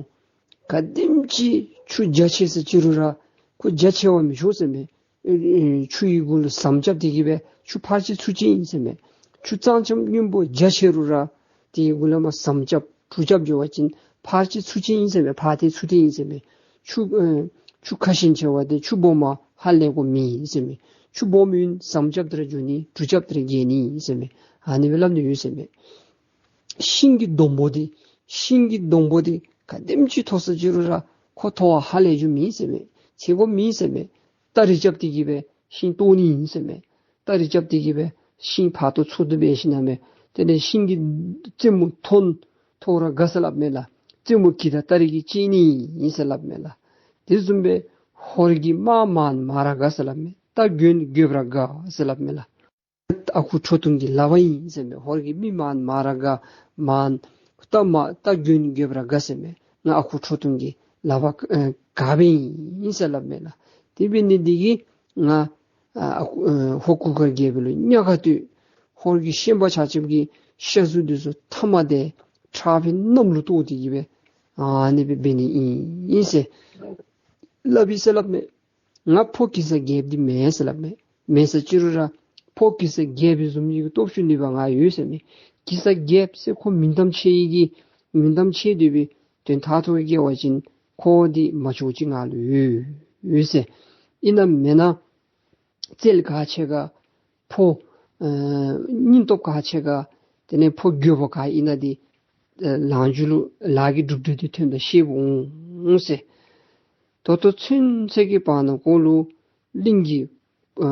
ག་དེམ་ཅིག་ཆུ་རྒྱ་ཆེ་ཟེར་ཅི་རུང་ར་ཁོ་རྒྱ་ཆེ་བར་མི་ཆོག་ཟེར་མས། ཨེ་ཨེ་ཆུ་ཡི་གུ་ལུ་ཟམ་རྐྱབ་སྟེ་གི་སྦེ་ཆུ་ཕར་ཅིག་ཚུར་ཅིག་ཨིན་ཟེར་མས། ཆུ་གཙང་ཆབ་སྙོམས་པོ་རྒྱ་ཆེ་རུང་ར་དེ་གི་གུ་ལུ་མར་ཟམ་རྐྱབ་གྲུ་རྐྱབ་འགྱོ་བ་ཅིན་ཕར་ཅིག་ཚུར་ཅིག་ཨིན་ཟེར་མས། ཕར་ཏེ་ཚུར་ཏེ་ཨིན་ཟེར་མས། ཆུ་ཨེ་ཆུ་ཁ་ཞེང་ཆེ་བ་དེ་ཆུ་སྦོམ་མར་ཧ་ལས་དགོཔ་མེད་ཨིན་ཟེར་མས། ཆུ་སྦོམ་ཨིན་ཟམ་རྐྱབ་སྟེ་ར་འགྱོ་ནི་གྲུ་རྐྱབ་སྟེ་ར་འགྱེལ་ནི་ཨིན་ཟེར་མས། ཨ་ནི་སྦེ་སླབ་ནི་ཡོད་ཟེར་མས། ཤིང་གི་སྡོང་པོ་འདི་ཤིང་གི་སྡོང་པོ་འདི་ག་དེམ་ཅིག་མཐོ་ཟེར་ཅི་རུང་ར་ཁོ་མཐོ་བར་ཧ་ལས་རྒྱུ་མེད་ཟེར་མས། ཚེ་གོ་མེད་ཟེར་མས། སྟ་རེ་རྐྱབ་སྟེ་གི་སྦེ་ཤིང་བཏོག་ནི་ཨིན་ཟེར་མས། སྟ་རེ་རྐྱབ་སྟེ་གི་སྦེ་ཤིང་ཕར་བཏོག་ཚུར་བཏོག་འབད་ཞིནམ་ལས་དེ་ལས་ཤིང་གི་རྩེ་མོ་མཐོ་མཐོ་ར་དགའ་ཟེར་སླབ་མས་ལགས། རྩེ་མོ་གི་དང་སྟ་རེ་གི་བཅད་ནི་ཨིན་ཟེར་སླབ་མས་ལགས། དེ་བཟུམ་སྦེ་ཧོར་གྱི་དམག་མང་མང་ར་དགའ་ཟེར་སླབ་མས། རྟ་རྒོད་རྒོདཔ་ར་དགའ་ཟེར་སླབ་མས་ལགས། ཨ་ཁུ་ཁྲོ་ཐུང་གི་ལག་པར་ཨིན་ཟེར་མས། ཧོར་གྱི་མི་མང་མང་ར་དགའ་མང་རྟ་མ་རྟ་རྒོད་རྒོདཔ་ར་དགའ་ཟེར་མས། ང་ཨ་ཁུ་ཁྲོ་ཐུང་གི་ལག་པར་ཨེ་དགའ་བའི་ཨིན་ཟེར་སླབ་མས་ལགས། དེ་འབད་ནི་འདི་གིས་ང་ཨ་ཨ་ཁུ་ཨེ་ཧོར་གུར་དཀར་རྒྱལ་པོ་ལུ་གཉའ་ཁ་གཏོད། ཧོར་གྱི་ཤན་པ་ཆ་ཁྱབ་ཀྱི་ཤ་ཟུག་འདི་ཚུ་ཐ་མ་དེ་ཁྲག་ཕར་གནམ་ལུ་གཏོར་ཏེ་གི་སྦེ་ཨ་ནི་སྦེ་འབད་ནི་ཨིན་ཟེར་སླབ་ཨིན་ཟེར་སླབ་མས། ང་ཕོ་གེ་སར་རྒྱལཔོ་འདི་མེན་ཟེར་སླབ་མས། མེན་ཟེར་ཅི་རུང་ར་ཕོ་གེ་སར་རྒྱལཔོ་བཟུམ་ཅིག་གི་སྟོབས་ཤུགས་ནུས་པ་ང་ཡོད་ཟེར་མས། གེ་སར་རྒྱལཔོ་ཟེར་ཁོ་མིང་གཏམ་ཆེ་ཡི་གི་མིང་གཏམ་ཆེ་དེ་སྦེ་དོན་དག་ཐོག་གི་འབད་བ་ཅིན་ཁོ་འདི་མ་ཆོག་ཅིག་ང་ལུ་ཡོད་ཡོད་ཟེར། ཨིན་ན་མེན་ན་རྩལ་ག་ཆེ་ག་ཕོ་ཨེ་སྙིང་སྟོབས་ག་ཆེ་ག་དེ་ལས་ཕོ་རྒོད་པོ་ག་ཨིན་ན་འདི་ཨེ་ལམ་འཇུག་ལུ་ལཱ་གི་གྲུབ་འབྲས་འདི་ཐོནམ་ད་ཤེསཔ་འོང་ཟེར། ད་ལྟོ་ཚུན་ཚོད་ཀྱི་བར་ན་ཁོ་ལུ་གླིང་གི་ཨ་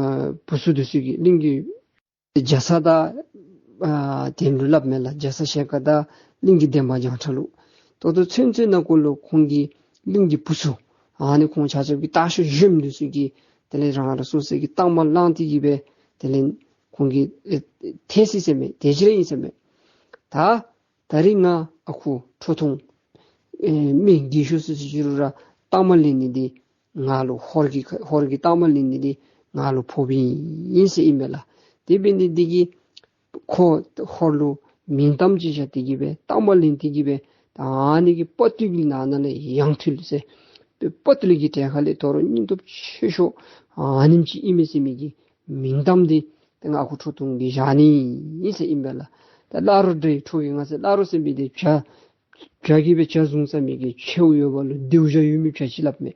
བུ་ཚུ་འདི་ཚུ་གིས་གླིང་གི་རྒྱ་ཚ་དང་ཨ་དེ་ལུ་སླབ་མས་ལགས། རྒྱ་ཚ་ཞལ་དཀར་དང་གླིང་གི་འདན་མ་བྱང་ཁྲ་ལུ། ད་ལྟོ་ཚུན་ཚོད་ནང་འཁོད་ལུ་ཁོང་གིས་གླིང་གི་བུ་ཚུ་ ཨ་ནི་ཁོང་ཆ་ཁྱབ་ཀྱི་སྟག་ཤར་གཞོནམ་འདི་ཚུ་གིས་དེ་ལས་རང་རང་སོ་སོ་གི་རྟགས་མ་བླངས་ཏེ་གི་སྦེ་དེ་ལས་ཁོང་གིས་ཨེ་ཐལ་སོ་ཡི་ཟེར་མས། དེ་ཅིག་ར་ཨིན་ཟེར་མས། ད་ད་རིས་ང་ཨ་ཁུ་ཁྲོ་ཐུང་ཨེ་མི་རྒས་ཤོས་སུ་སུ་ཅིག་རུང་ར་རྟགས་མ་ལེན་ནི་འདི་ང་ལུ་ཧོར་གྱི་ཧོར་གྱི་རྟགས་མ་ལེན་ནི་འདི་ང་ལུ་ཕོགཔ་ཨིན་ཟེར་ཨིན་མས་ལགས། དེ་འབད་ནི་འདི་གིས་ཁོ་ཧོར་ལུ་མིང་གཏམ་ཅིག་བཞག་སྟེ་གི་སྦེ་རྟགས་མ་ལེན་ཏེ་གི་སྦེ་ད་ཨ་ནི་གི་དཔའ་བརྟུལ་གྱི་ནང་ན་ལས་ཡང་ཐུལ་ཟེར་དཔའ་བརྟུལ་གྱི་གྲལ་ཁ་ལས་དོ་རུང་སྙིང་སྟོབས་ཆེ་ཤོས་ཨ་ནེམ་ཅིག་ཨིན་མས་ཟེར་མི་གི་མིང་གཏམ་འདི་ཏེ་ང་ཨ་ཁུ་ཁྲོ་ཐུང་གིས་བཞག་ནི་ཨིན་ཟེར་ཨིན་པས་ལགས། ད་བླ་རུང་འདྲེ་ཁྲོ་གི་ང་ཟེར་བླ་རུང་ཟེར་མི་འདི་བྱ་བྱ་གིས་སྦེ་བྱ་བཟུང་ས་མི་གི་མཆེཝ་ཡོད་པ་ལུ་སྡེར་བཞག་ཡོད་མི་བྱ་ཅིག་སླབ་མས།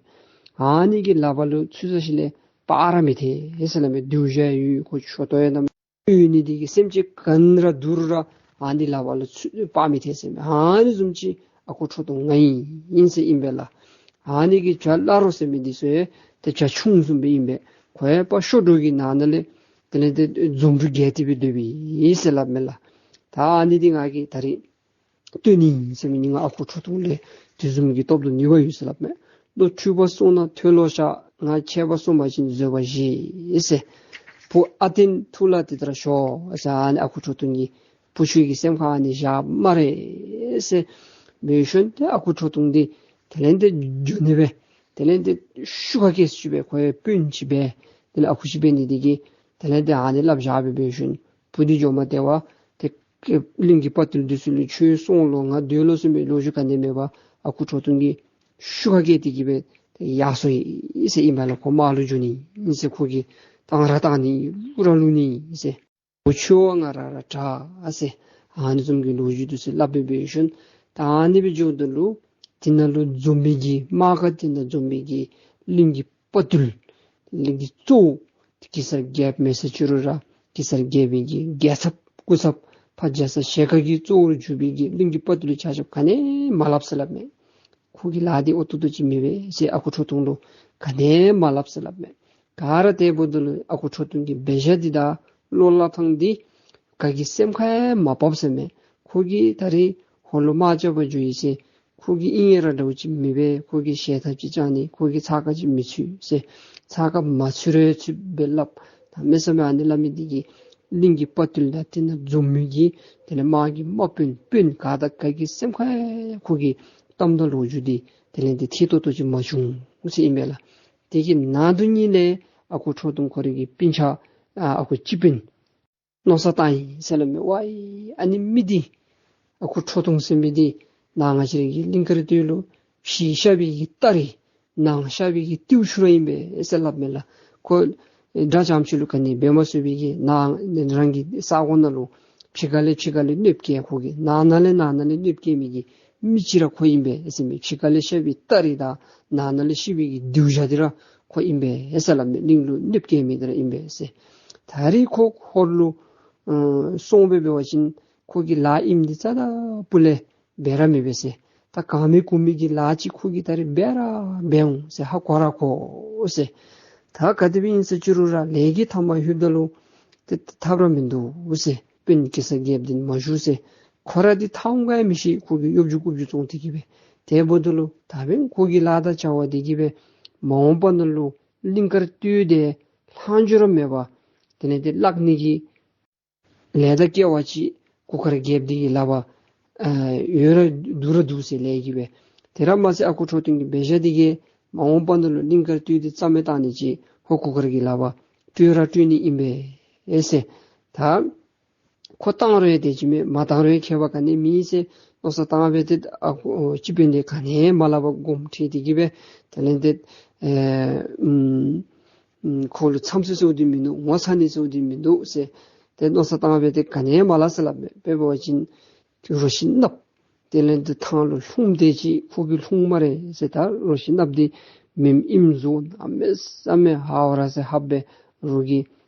ཨ་ནི་གི་ལག་པ་ལུ་ཚུད་ས་ཅིག་ལས་སྤར་ར་མི་ཐལ་ཟེར་སླབ་མས། སྡེར་བཞག་ཡོད་ཁོ་ཆོ་ཏོ་ཡང་ནམ་ཡོད་ནི་འདི་གིས་སེམས་ཅན་ག་ནི་ར་འདུལ་རུང་ར་ཨ་ནི་ལག་པ་ལུ་ཚུད་སྤར་མི་ཐལ་ཟེར་མས། ཨ་ནི་བཟུམ་ཅིག་ཨ་ཁུ་ཁྲོ་ཐུང་ང་ཨིན་ཟེར་ཨིན་པས་ལགས། ཨ་ནི་གི་བྱ་བླ་རུང་ཟེར་མི་འདི་ཚུ་ཡང་ཏེ་བྱ་ཁྱུང་བཟུམ་སྦེ་ཨིན་པས། ཁོ་ཡང་དཔའ་ཤོར་འགྲོ་གི་ནང་ན་ལས་དེ་ལས་ཏེ་འཛོམས་འབྲུ་རྒྱས་ཏེ་སྦེ་སྡོདཔ་ཨིན་ཟེར་སླབ་མས་ལགས། ད་ཨ་ནི་འདི་ང་གིས་ད་རིས་སྟོན་ནི་ཟེར་མི་ནི་ང་ཨ་ཁུ་ཁྲོ་ཐུང་ལས་དེ་བཟུམ་གྱི་སྟོབས་དང་ནུས་པ་ཡོད་ཟེར་སླབ་མས། བློ་འཁྲུལ་པ་སོང་ན་མཐོལ་ལོ་བཤགས། ང་ཆད་པ་སོང་པ་ཅིན་བཟོད་པ་བཞེས་ཟེར། བུ་ཨ་བརྟན་ཐུགས་ལ་དེ་ལྟར་ཞོག་ཟེར། ཨ་ནི་ཨ་ཁུ་ཁྲོ་ཐུང་གིས་བུ་ཁྱོད་ཀྱི་སེམས་ཁར་ཨ་ནི་བཞག་སྨ་རེ་ཟེར་འབད་ཞིནམ་ཏེ་ཨ་ཁུ་ཁྲོ་ཐུང་འདི་དེ་ལས་ཏེ་འགྱོ་ནི་སྦེ་དེ་ལས་ཏེ་ཤུགས་ཁ་སྐད་ཅིག་སྦེ་ཁོ་ཡང་དཔོན་ཅིག་སྦེ་དེ་ལས་ཨ་ཁུ་ཅིག་འབད་ནི་འདི་གིས་དེ་ལས་ཏེ་ཨ་ནི་སླབ་བཞག་སྦེ་འབད་ཞིནམ་བུ་འདི་འགྱོ་མ་སྟེར་བར་ཏེ་གླིང་གི་དཔའ་བརྟུལ་འདི་ཚུ་ལུ་ཁྱོད་སོང་ལོ་ང་སྡོད་ལོ་ཟེར་མི་ལོ་རྒྱུས་ག་ནི་མེད་པར་ཨ་ཁུ་ཁྲོ་ཐུང་གིས་ཤུགས་ཁ་སྐད་དེ་གིས་སྦེ་ཡར་སོང་ཡི་ཟེར་ཨིན་པས་ལགས། ཁོ་དམག་ལུ་འགྱོ་ནི་ཨིན་ཟེར། ཁོ་གིས་བཏང་ར་བཏང་ནི་བླུག་ར་བླུག་ནི་ཨིན་ཟེར། འོ་ཁྱོད་ང་ར་ར་དྲག་ཟེར་ཨ་ནི་བཟུམ་གྱི་ལོ་རྒྱུས་འདི་ཚུ་སླབ་སྦེ་འབད་ཞིནམ་ད་ཨ་ནི་སྦེ་འགྱོཝ་ད་ལུ་དེ་ནང་ལུ་འཛོམས་མི་གི་དམག་སྒར་དེ་ནང་འཛོམས་མི་གི་གླིང་གི་དཔའ་བརྟུལ་གླིང་གི་གཙོ་བོ་གེ་སར་རྒྱལཔོ་མེད་ས་ཅིག་རུང་ར་གེ་སར་རྒྱལ་པོའི་གི་རྒྱལ་ཚབ་སྐུ་ཚབ་ཕ་རྒྱལ་ས་ཞལ་དཀར་གྱི་གཙོ་བོར་གྱུར་པའི་གི་གླིང་གི་དཔའ་བརྟུལ་ཆ་ཁྱབ་ག་ནི་མ་སླབ་ཟེར་སླབ་མས། ཁོ་གི་ལཱ་འདི་ཨོ་ཏོག་ཏོ་ཅིག་མེད་པས་ཟེར་ཨ་ཁུ་ཁྲོ་ཐུང་ལུ་ག་ནི་མ་སླབ་ཟེར་སླབ་མས། ག་ར་དེ་འབདཝ་ད་ལུ་ཨ་ཁུ་ཁྲོ་ཐུང་གི་འབད་བཞག་འདི་དང་བློ་སླབ་ཐངས་འདི་ག་གི་སེམས་ཁར་ཡང་མ་བབས་ཟེར་མས། ཁོ་གིས་ད་རིས་ཧོར་ལུ་དམག་རྐྱབ་པར་འགྱོ་ཡི་ཟེར་ཁོ་གིས་ཨིན་ཡ་ར་འདྲཝ་ཅིག་མེད་པས། ཁོ་གིས་ཞལ་ཐབས་ཅིག་བཅག་ནི་ཁོ་གིས་ཚགས་ཁར་ཅིག་མི་ཚུད་ཟེར་ཚགས་ཁར་མ་ཚུད་རུང་ཚུདཔ་སྦེ་སླབ། ད་མེད་ས་མེད་ཨ་ནི་སླབ་མི་འདི་གིས་གླིང་གི་དཔའ་བརྟུལ་དང་དེ་ནང་འཛོམས་མི་གི་དེ་ལས་དམག་གི་དམག་དཔོན་དཔོན་ག་དང་ག་གི་སེམས་ཁར་ཡང་ཁོ་གི་གཏམ་དང་ལོ་རྒྱུས་འདི་དེ་ལས་འདི་ཐད་ཏོག་ཏོ་ཅིག་མ་བྱུང་ཟེར་ཨིན་པས་ལགས། དེ་གི་ནང་དུ་ཉིད་ལས་ཨ་ཁུ་ཁྲོ་ཐུང་ཁོ་རའི་གི་སྤུན་ཆ་ཨ་ཨ་ཁུ་སྤྱི་དཔོན་མནོ་བསམ་བཏང་ཡི་ཟེར་སླབ་མས། ཝའི་ཨ་ནི་མི་འདི་ཨ་ཁུ་ཁྲོ་ཐུང་ཟེར་མི་འདི་ནཱ་ང་བཅས་རའི་གི་གླིང་དཀར་སྟོད་ལུ་ཕྱི་ཤ་བའི་གི་སྟ་རེ་ནང་ཤ་བའི་གི་ཏིའུ་ཆུ་ར་ཨིན་པས་ཟེར་སླབ་མས་ལགས། ཁོ་དགྲ་རྐྱངམ་ཅིག་ལུ་ག་ནི་འབད་མ་ཚུགས་པའི་གི་ནང་རང་གི་ས་གོ་ནང་ལུ་ཕྱི་ཁ་ལས་ཕྱི་ཁ་ལས་གནོདཔ་བཀལ། ཁོ་གིས་ནང་ན་ལས་ནང་ན་ལས་གནོདཔ་བཀལ་མི་གི་མི་ཅིག་ར་ཁོ་ཨིན་པས་ཟེར་མས། ཕྱི་ཁ་ལས་ཤ་བའི་སྟ་རེ་དང་ནང་ན་ལས་ཤི་བའི་གི་སྡེར་བཞག་འདི་ར་ཁོ་ཨིན་པས་ཟེར་སླབ་མས། གླིང་ལུ་གནོདཔ་བཀལ་མི་འདི་ར་ཨིན་པས་ཟེར། ད་རིས་ཁོ་ཧོར་ལུ་ཨ་སོང་སྦེ་འབད་བ་ཅིན་ཁོ་གི་ལཱ་ཨིནམ་འདི་རྩ་དང་སྤུ་ལས་འབད་ར་མི་འབད་ཟེར། ད་གང་མི་གོ་མི་གི་ལཱ་ཅིག་ཁོ་གིས་ད་རིས་འབད་ར་འབད་འོང་ཟེར། ཧ་གོ་ར་གོ་ཟེར། ད་ག་དེ་སྦེ་ཨིན་ཟེར་ཅི་རུང་ར་ལས་ཀྱི་མཐའ་མ་ལྷོདཔ་ད་ལུ་ཏེ་ཐབས་ར་མིན་འདུག་ཟེར། དཔོན་གེ་སར་རྒྱལཔོ་འདི་མ་བཞུགས་ཟེར། ཁོ་ར་འདི་ཐང་ག་ཡང་མི་ཤེས། ཁོ་གིས་གཡོ་སྒྱུ་རྐུ་སྒྱུ་བཙོང་སྟེ་གི་སྦེ། དེ་འབདཝ་ད་ལུ་ད་འབདན་ཁོ་གི་ལཱ་དང་བྱ་བ་འདི་གིས་སྦེ་མ་འོངས་པ་ནང་ལུ་གླིང་དཀར་སྟོད་འདི་ལྷག་འཕྲོ་ར་མེད་པར་དེ་ལས་ཏེ་བརླག་ནི་གི་ལས་དང་སྐལ་བ་ཅིག་གུར་དཀར་རྒྱལཔོ་འདི་གི་ལག་པར་ཨ་ཡོད་ར་འདུག་ར་འདུག་ཟེར་ལས་ཀྱི་སྦེ། དེ་ར་མ་ཚད་ཨ་ཁུ་ཁྲོ་ཐུང་གི་འབད་བཞག་འདི་གིས་མ་འོངས་པ་ནང་ལུ་གླིང་དཀར་སྟོད་འདི་རྩ་མེད་བཏང་ནི་ཅིག་ཧོར་གུར་དཀར་གྱི་ལག་པར་སྤྲོད་ར་སྤྲོད་ནི་ཨིན་པས་ཟེར། ད་ཁོ་བཏང་རུང་ཡང་དེ་ཅིག་མེད། མ་བཏང་རུང་ཡང་ཁྱད་པར་ག་ནི་མེད་ཟེར་མནོ་བསམ་བཏང་སྦེ་ཏེ་ཨ་ཁུ་སྤྱི་དཔོན་འདི་ག་ནི་མ་སླབ་པར་དགོངསམ་ཁྲེལ་ཏེ་གི་སྦེ་དེ་ལས་ཏེ་ཨེ་ཨུམ་ཨུམ་ཁོ་ལུ་འཚམས་ཟེར་ཟེརཝ་འདི་མིན་འདུག། ངོ་ཚ་ནི་ཟེརཝ་འདི་མིན་འདུག་ཟེར་ཏེ་མནོ་བསམ་བཏང་སྦེ་ཏེ་ག་ནི་མ་སླབ་ཟེར་སླབ་མས། དཔེ་འབད་བ་ཅིན་རོ་ཁྱི་གནགཔོ་དེ་ལས་ཏེ་ཐང་ལུ་ལྷུངམ་དེ་ཅིག་ཁོ་གིས་ལྷུང་སྨ་རེ་ཟེར། ད་རོ་ཁྱི་གནགཔོ་འདི་མེནམ་ཨིནམ་བཟོ་གནམ་མེད་ས་མེད་ཧ་ཝ་ར་ཟེར་ཧབ་སྦེ་རོགས་ཀྱི་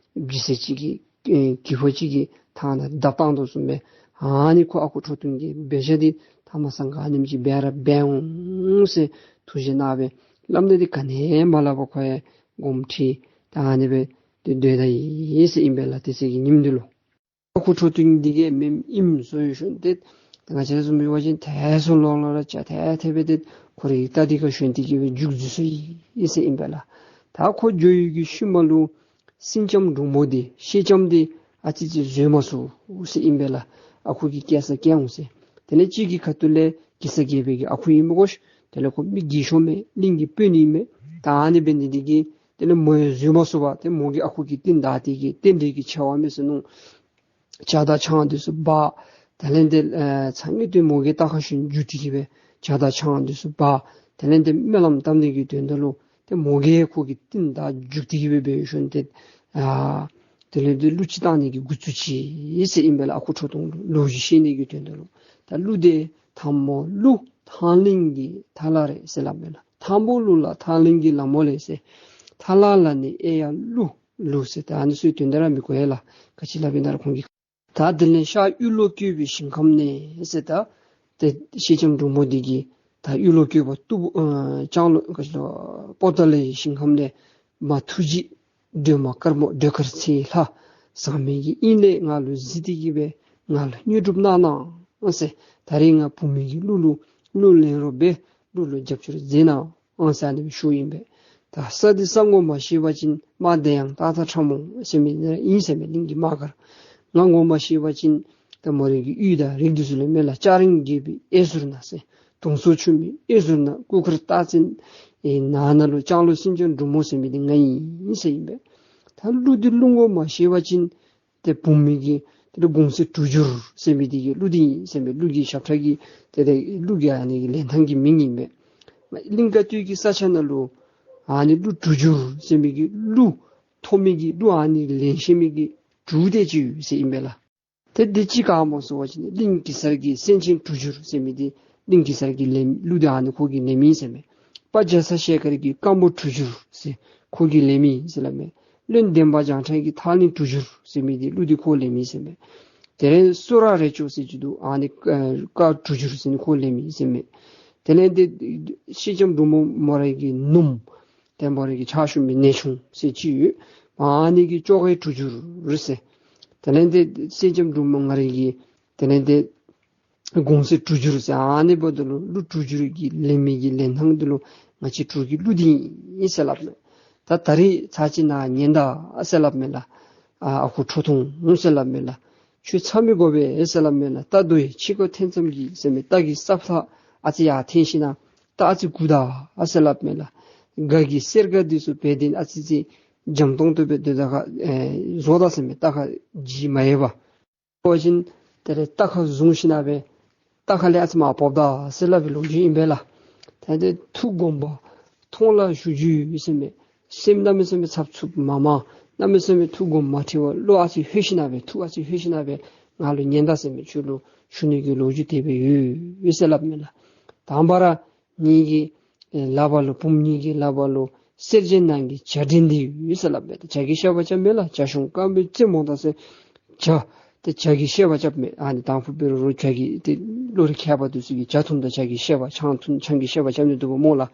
ཇི་སྲིད་ཅིག་གི་ཨེ་གྱི་ཕོ་ཅིག་གིས་ཐང་ནང་བརྡབ་བཏང་དོ་བཟུམ་སྦེ། ཨ་ནི་ཁོ་ཨ་ཁུ་ཁྲོ་ཐུང་གི་འབད་བཞག་འདི་ཐ་མ་སང་ག་ནེམ་ཅིག་འབད་ར་འབད་འོང་ཟེར་ཐུགས་བཞེད་གནང་སྦེ་སླབ་ནི་འདི་ག་ནི་མ་སླབ་པར་ཁོ་ཡང་དགོངསམ་ཁྲེལ་ད་ཨ་ནི་སྦེ་ཏེ་སྡོད་ད་ཡི་ཟེར་ཨིན་པས་ལགས། དེ་ཚེ་གི་ཉིནམ་འདི་ལུ་ཨ་ཁུ་ཁྲོ་ཐུང་འདི་གིས་མེནམ་ཨིནམ་བཟོ་ཡི་ཞིནམ་ཏེ་ ང་བཅས་བཟུམ་འབད་བ་ཅིན་ཐལ་སོ་ལོག་ལོག་ར་ཅ་ཐལ་ཐལ་སྦེ་ཏེ་ཁོ་རའི་རྟ་འདི་ཁར་ཞོན་ཏེ་གི་སྦེ་རྒྱུག་འཛུལ་སོ་ཡི་ཟེར་ཨིན་པས་ལགས། ད་ཁོ་འགྱོ་ཡི་གི་ཤུལ་མ་ལུ་སེང་ལྕམ་འབྲུག་མོ་འདི་སེང་ལྕམ་འདི་ཨ་ཙི་ཅིག་བཟོད་མ་ཚུགས་ཟེར་ཨིན་པས་ལགས། ཨ་ཁུ་གིས་སྐྱེལ་ས་སྐྱེལ་འོང་ཟེར། དེ་ལས་གཅིག་གི་ཁ་ཐུག་ལས་གེ་སར་རྒྱལ་པོའི་གི་ཨ་ཁུ་ཨིན་མས་གོ་ཤིག། དེ་ལས་ཁོ་མི་རྒས་ཤོས་མས། གླིང་གི་དཔོན་ཨིན་མས། ད་ཨ་ནི་འབད་ནི་འདི་གིས་དེ་ལས་མོ་ཡང་བཟོད་མ་ཚུགས་པར་ཏེ་མོ་གིས་ཨ་ཁུ་གི་རྟིང་བདའ་སྟེ་གི་རྟེན་འབྲེལ་གྱི་ཆེ་བ་མས་ཟེར་མནོ། ཇ་དང་ཆང་འདི་ཚུ་འབག། དེ་ལས་ཏེ་ཨེ་ཚ་ངེ་ཏེ་མོ་གི་རྟ་ཁར་ཞོན་རྒྱུག་སྟེ་གི་སྦེ་ཇ་དང་ཆང་འདི་ཚུ་འབག། དེ་ལས་ཏེ་སྨོན་ལམ་བཏབ་ནི་གི་དོན་དག་ལུ་ཏེ་མོ་གིས་ཁོ་གི་རྟིང་བདའ་རྒྱུག་སྟེ་གི་སྦེ་འབད་ཞིནམ་ཏེ་ཨ་དེ་ལས་ཏེ་གླུ་ཅིག་བཏང་ནི་གི་འགོ་བཙུགས་ཅི་ཟེར་ཨིན་པས་ལགས། ཨ་ཁུ་ཁྲོ་ཐུང་ལུ་ལོ་རྒྱུས་བཤད་ནི་གི་དོན་དག་ལུ། ད་གླུ་འདི་ཐ་མ་གླུ་ཐང་གླིང་གི་ཐ་ལ་རེད་ཟེར་སླབ་མས་ལགས། ཐང་པོ་གླུ་ལ་ཐང་གླིང་གི་ལ་མོ་ལས་ཟེར། ཐ་ལ་ལ་ནི་ཨེ་ཡ་གླུ་གླུ་ཟེར། ད་ཨ་ནི་ཚུ་དོན་དག་ར་མི་གོ་ཡ་ལགས། ག་ཅི་སླབ་ཨིན་ན་ར་ཁོང་གིས། ད་དེ་ལས་ཤར་གཡུ་ལོ་བཀོད་པའི་ཞིང་ཁམས་ནས་ཟེར། ད་ཏེ་སེང་ལྕམ་འབྲུག་མོ་འདི་གིས་ད་གཡུ་ལོ་བཀོད་པ་སྟུག་པོ་ཨ་ལྕང་ལོ་ག་ཅི་ལོ་པོ་ཏ་ལའི་ཞིང་ཁམས་ལས་མ་ཐུགས་རྗེ་སྒྲོལ་མ་དཀར་མོ་སྒྲོལ་དཀར་ཚེ་ལྷ་ཟག་མེད་ཀྱི་དབྱིངས་ལས་ང་ལུ་གཟིགས་ཏེ་གི་སྦེ་ང་ལུ་དངོས་གྲུབ་གནང་གནང་ཟེར། ད་རིས་ང་བུམོ་གི་གླུ་ལུ་གླུ་ལེན་རོགས་འབད། གླུ་ལུ་རྒྱབ་སྐྱོར་མཛད་གནང་ཟེར་ཨ་ནི་སྦེ་ཞུཝ་ཨིན་པས། ད་ས་འདི་ས་ངོ་མ་ཤེས་པ་ཅིན་དམག་དེ་ཡང་ཏག་ཏག་ཁྲ་མོ་ཟེར་མི་ཨིན་ཟེར་མས། གླིང་གི་དམག་སྒར་ང་ངོ་མ་ཤེས་པ་ཅིན་ད་མོ་རའི་གི་གཡུས་དང་རིགས་འདི་ཚུ་ལས་མེད་ལགས། ལྕགས་རིང་རྒྱལ་པོའི་ཨེ་ཟུར་ན་ཟེར། དུང་སོ་ཆུང་མའི་ཨེ་ཟུར་ན་གུར་དཀར་སྟག་འཛིན་ཨེ་ནང་ན་ལུ་ལྕང་ལོ་སེང་ལྕམ་འབྲུག་མོ་ཟེར་མི་འདི་ང་ཨིན་ཟེར་ཨིན་པས། ད་གླུ་འདི་གླུ་ངོ་མ་ཤེས་པ་ཅིན་ཏེ་བུམོ་གི་ཏེ་གུང་ཚིགས་དྲུག་འགྱུར་ཟེར་མི་འདི་གི་གླུ་འདི་ཨིན་ཟེར་མས། གླུ་གི་ཞབས་ཁྲ་གི་ཏེ་ཏེ་གླུ་གི་ཨ་ནི་གི་ལེན་ཐངས་ཀྱི་མིང་ཨིན་པས། གླིང་དཀར་སྟོད་ཀྱི་ས་ཆ་ནང་ལུ་ཨ་ནི་གླུ་དྲུག་འགྱུར་ཟེར་མི་གི་གླུ་ཐོབ་མི་གི་གླུ་ཨ་ནི་ལེན་ཤེས་མི་གི་དྲུག་དེ་ཅིག་ཡོད་ཟེར་ཨིན་པས་ལགས། ཏེ་འདི་ཅི་ག་སྨོ་ཟེར་བ་ཅིན་གླིང་གེ་སར་གྱི་སེང་ཆེན་དྲུག་འགྱུར་ཟེར་མི་འདི་གླིང་གེ་སར་གྱི་ལེན་གླུ་འདི་ཨ་ནི་ཁོ་གིས་ལེན་མི་ཨིན་ཟེར་མས། དཔའ་རྒྱ་ཚ་ཞལ་དཀར་གྱི་སྐམ་པོ་དྲུག་འགྱུར་ཟེར་ཁོ་གིས་ལེན་མི་ཨིན་ཟེར་སླབ་མས། བློན་འདན་མ་བྱང་ཁྲ་གི་ཐག་རིང་དྲུག་འགྱུར་ཟེར་མི་འདི་གླུ་འདི་ཁོ་ལེན་མི་ཨིན་ཟེར་མས། དེ་ལས་སུ་ར་རེ་ཅོ་ཟེར་ཅིག་འདུག། ཨ་ནི་ཨ་སྐར་དྲུག་འགྱུར་ཟེར་ནི་ཁོ་ལེན་མི་ཨིན་ཟེར་མས། དེ་ལས་འདི་སེང་ལྕམ་འབྲུག་མོ་མོ་ར་གི་ནུམོ་ཏེ་མོ་ར་གི་ཕྱག་ཞུ་མི་ནེའུ་ཆུང་ཟེར་ཅིག་ཡོད། ཨ་ནི་གི་ཅོག་ཁའི་དྲུག་འགྱུར་ཟེར། དེ་ལས་འདི་སེང་ལྕམ་འབྲུག་མོ་ང་རའི་གི་དེ་ལས་འདི་གུང་ཚིགས་དྲུག་འགྱུར་ཟེར་ཨ་ནི་འབདཝ་ད་ལུ་གླུ་དྲུག་འགྱུར་གྱི་ལེན་མི་གི་ལེན་ཐངས་འདི་ལུ་ང་བཅས་འབྲུག་གི་གླུ་འདི་ཨིན་ཟེར་སླབ་མས། ད་ད་རིས་ཚར་གཅིག་ནཱ་ཉན་ད་ཟེར་སླབ་མས་ལགས། ཨ་ཨ་ཁུ་ཁྲོ་ཐུང་ཟེར་སླབ་མས་ལགས། ཁྱོད་ཚ་མི་དགོ་པས་ཟེར་སླབ་མས་ལགས། རྟ་རྡོ་ཡི་ཕྱི་ཁར་འཐེན་ཙམ་གྱིས་ཟེར་མས། རྟ་གི་ས་ཕར་ཨ་ཙི་ཡར་འཐེན་ཞིན་ན་རྟ་ཨ་ཙི་སྒུག་ད་ཟེར་སླབ་མས་ལགས། སྒ་གི་གསེར་སྒ་འདི་ཚུ་འབད་དེ་ཨ་ཙི་ཅིག་འཇམ་ཏོང་ཏོ་སྦེ་སྡོད་ད་ག་ཨེ་བཟོ་ད་ཟེར་མས། རྟ་ཁར་འཇིགས་མ་ཡལ་བར། འབད་བ་ཅིན་དེ་ལས་རྟ་ཁར་བཟུང་ཞིན་ན་སྦེ་རྟ་ཁ་ལས་ཨ་ཙི་མར་བབས་ད་ཟེར་སླབ་པའི་ལོ་རྒྱུས་ཨིན་པས་ལགས། ད་དེ་ཐུགས་དགོངས་པ་མཐོང་ལ་བཞུགས་རྒྱུ་ཡོད་ཟེར་མས། སེམས་གནམ་མེད་ས་མེད་འཚབ་འཚུབ་མ་མང་། གནམ་མེད་ས་མེད་ཐུགས་དགོངས་མ་ཁྲེལ་བར་བློ་ཨ་ཙི་ལྷོད་ཞིན་ན་སྦེ་ཐུགས་ཨ་ཙི་ལྷོད་ཞིན་ན་སྦེ་ང་ལུ་ཉན་ད་ཟེར་མས། ཁྱོད་ལུ་ཞུ་ནི་གི་ལོ་རྒྱུས་དེ་སྦེ་ཡོད་ཟེར་སླབ་མས་ལགས། དང་པ་ར་ངེ་གི་ཨེ་ལག་པ་ལུ་བུམོ་ངེ་གི་ལག་པ་ལུ་གསེར་སྦྱངས་ནང་གི་ཇ་སྒྲེང་འདི་ཡོད་ཟེར་སླབ་མས། ད་ཇ་གི་བཤད་པ་རྐྱབ་མས་ལགས། ཇ་ཆུང་སྐམ་པོའི་རྩེ་མོ་དང་ཟེར་ཇ་ཏེ་ཇ་གི་བཤད་པ་རྐྱབ་མས། ཨ་ནི་དང་ཕུ་འབད་རུང་རོགས་ཇ་གི་ཏེ་བློ་རིག་མཁས་པ་འདི་ཚུ་གིས་ཇ་འཐུངམ་ད་ཇ་གི་བཤད་པ་ཆང་འཐུང་ཆང་གི་བཤད་པ་རྐྱབ་ནི་འདུག་པ་སྨོ་ལགས།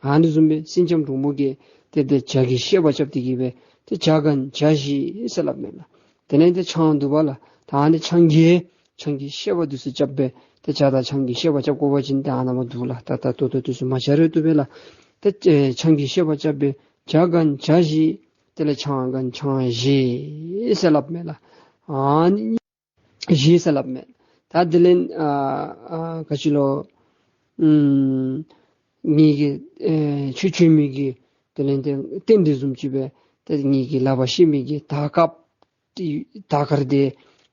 ཨ་ནི་བཟུམ་སྦེ་སེང་ལྕམ་འབྲུག་མོ་གིས་ཏེ་ཏེ་ཇ་གི་བཤད་པ་རྐྱབ་སྟེ་གི་སྦེ་ཏེ་ཇ་གང་ཇ་བཞེས་ཟེར་སླབ་མས་ལགས། དེ་ལས་ཏེ་ཆང་འདུག་པ་ལགས། ད་ཨ་ནི་ཆང་གི་ཆང་གི་བཤད་པ་འདི་ཚུ་རྐྱབ་སྦེ་ཏེ་ཇ་དང་ཆང་གི་བཤད་པ་རྐྱབ་དགོ་པ་ཅིན་ཏེ་ཨ་ནཱ་མར་འདུག་ལགས། ད་ད་ལྟོ་ལྟོ་འདི་ཚུ་མ་བྱ་རེ་འདུག་པས་ལགས། ཏེ་ཨེ་ཆང་གི་བཤད་པ་རྐྱབ་སྦེ་ཇ་གང་ཇ་བཞེས། དེ་ལས་ཆང་གང་ཆང་བཞེས་ཟེར་སླབ་མས་ལགས། ཨ་ནི་བཞེས་ཟེར་སླབ་མས། ད་དེ་ལས་ཨ་ཨ་ག་ཅི་ལོ་ཨུམ་ངེ་གི་ཨེ་ཆོས་ཆོས་མི་གི་དེ་ལས་ཏེ་རྟེན་འབྲེལ་བཟུམ་ཅིག་སྦེ་ཏེ་ངེ་གི་ལག་པར་བཤེད་མི་གི་དར་དཀརཔོ་དེ་དར་དཀར་དེ་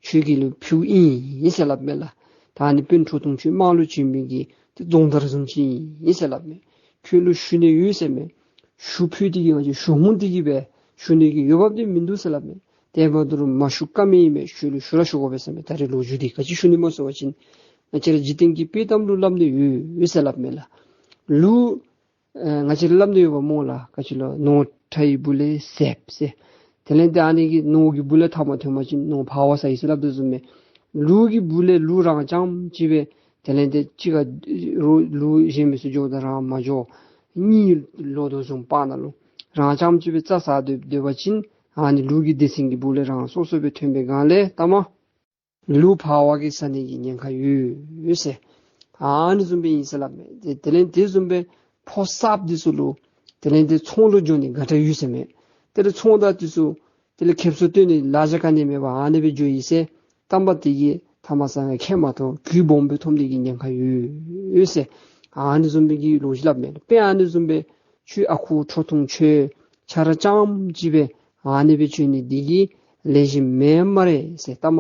ཁྱོད་ཀྱི་ལུ་ཕུལཝ་ཨིན་ཟེར་སླབ་མས་ལགས། ད་ཨ་ནི་དཔོན་ཁྲོ་ཐུང་ཁྱོད་དམག་ལུ་བྱོན་མི་གི་ཏེ་རྫོང་དར་བཟུམ་ཅིག་ཨིན་ཟེར་སླབ་མས། ཁྱོད་ལུ་ཞུ་ནི་ཡོད་ཟེར་མས། ཞུ་ཕུལ་ཏེ་གི་ང་བཅས་ཞུ་ཧུང་སྟེ་གི་སྦེ་ཞུ་ནི་གི་འོས་འབབ་འདི་མིན་འདུག་ཟེར་སླབ་མས། དེ་འབདཝ་ད་ལུ་མ་ཞུ་ཀ་མེད་ཨིན་མས། ཁྱོད་ལུ་ཞུ་ར་ཞུ་དགོ་པས་ཟེར་མས། ད་རེས་ལོ་རྒྱུས་འདི་ག་ཅི་ཞུ་ནི་སྨོ་ཟེར་བ་ཅིན་ང་བཅས་ར་འཇིག་རྟེན་གྱི་དཔྱེ་གཏམ་ལུ་སླབ་ནི་ཡོད་ཟེར་སླབ་མས་ལགས། ལུག་ཨེ་ང་བཅས་ར་སླབ་ནི་ཡོདཔ་སྨོ་ལགས། ག་ཅི་ལོ་ནོར་ཁྲ་ཡི་སྦུག་ལས་ཟེརཝ་ཟེར། དེ་ལས་ཏེ་ཨ་ནི་གི་ནོར་གྱི་སྦུག་ལས་ཐ་མ་ཐོན་པ་ཅིན་ནོར་ཕར་བ་ཟ་ཡི་ཟེར་སླབ་དོ་བཟུམ་སྦེ་ལུག་གི་སྦུག་ལས་ལུག་རང་རྐྱངམ་ཅིག་སྦེ་དེ་ལས་ཏེ་གཅིག་ཁར་རོགས་ལུག་གཞན་མི་ཚུ་འགྱོཝ་ད་རང་མ་འགྱོ། གཉིད་ལོག་དོ་བཟུམ་སྤང་ནང་ལུ་རང་རྐྱངམ་ཅིག་སྦེ་རྩྭ་ཟ་སྡོད་སྡོད་པ་ཅིན་ཨ་ནི་ལུག་གི་སྡེ་ཚན་གྱི་སྦུག་ལས་རང་སོ་སོ་སྦེ་ཐོན་པའི་སྒང་ལས་ལྟ་མ་ ལུ་ཕར་བ་གི་ཟ་ནི་གི་ཉེན་ཁ་ཡོད་ཟེར། ཨ་ནི་བཟུམ་སྦེ་ཨིན་ཟེར་སླབ་མས། དེ་དེ་ལས་དེ་བཟུམ་སྦེ་ཕོ་གསརཔ་འདི་ཚུ་ལུ་དེ་ལས་དེ་ཚོང་ལུ་འགྱོ་ནི་ག་དྲག་ཡོད་ཟེར་མས། དེ་ལས་ཚོང་བདག་འདི་ཚུ་དེ་ལས་ཁེབ་སང་སྟོན་ནི་ལཱ་ཅིག་ག་ནི་མེད་པར་ཨ་ནི་སྦེ་འགྱོ་ཡི་ཟེར། དམ་པ་དེ་གིས་ཐ་མ་ས་ང་ཁེ་མ་ཐོབ་གུ་སྦོམ་སྦེ་ཐོབ་ནི་གི་ཉེན་ཁ་ཡོད་ཟེར། ཨ་ནི་བཟུམ་སྦེ་གི་ལོ་རྒྱུས་སླབ་མས། དཔེ་ཨ་ནི་བཟུམ་སྦེ་ཁྱོད་ཨ་ཁུ་ཁྲོ་ཐུང་ཁྱོད་ཆ་ར་རྐྱངམ་ཅིག་སྦེ་ཨ་ནི་སྦེ་འགྱོ་ནི་འདི་གིས་ལེགས་ཤོམ་མེན་སྨ་རེ་ཟེར། ལྟ་མ་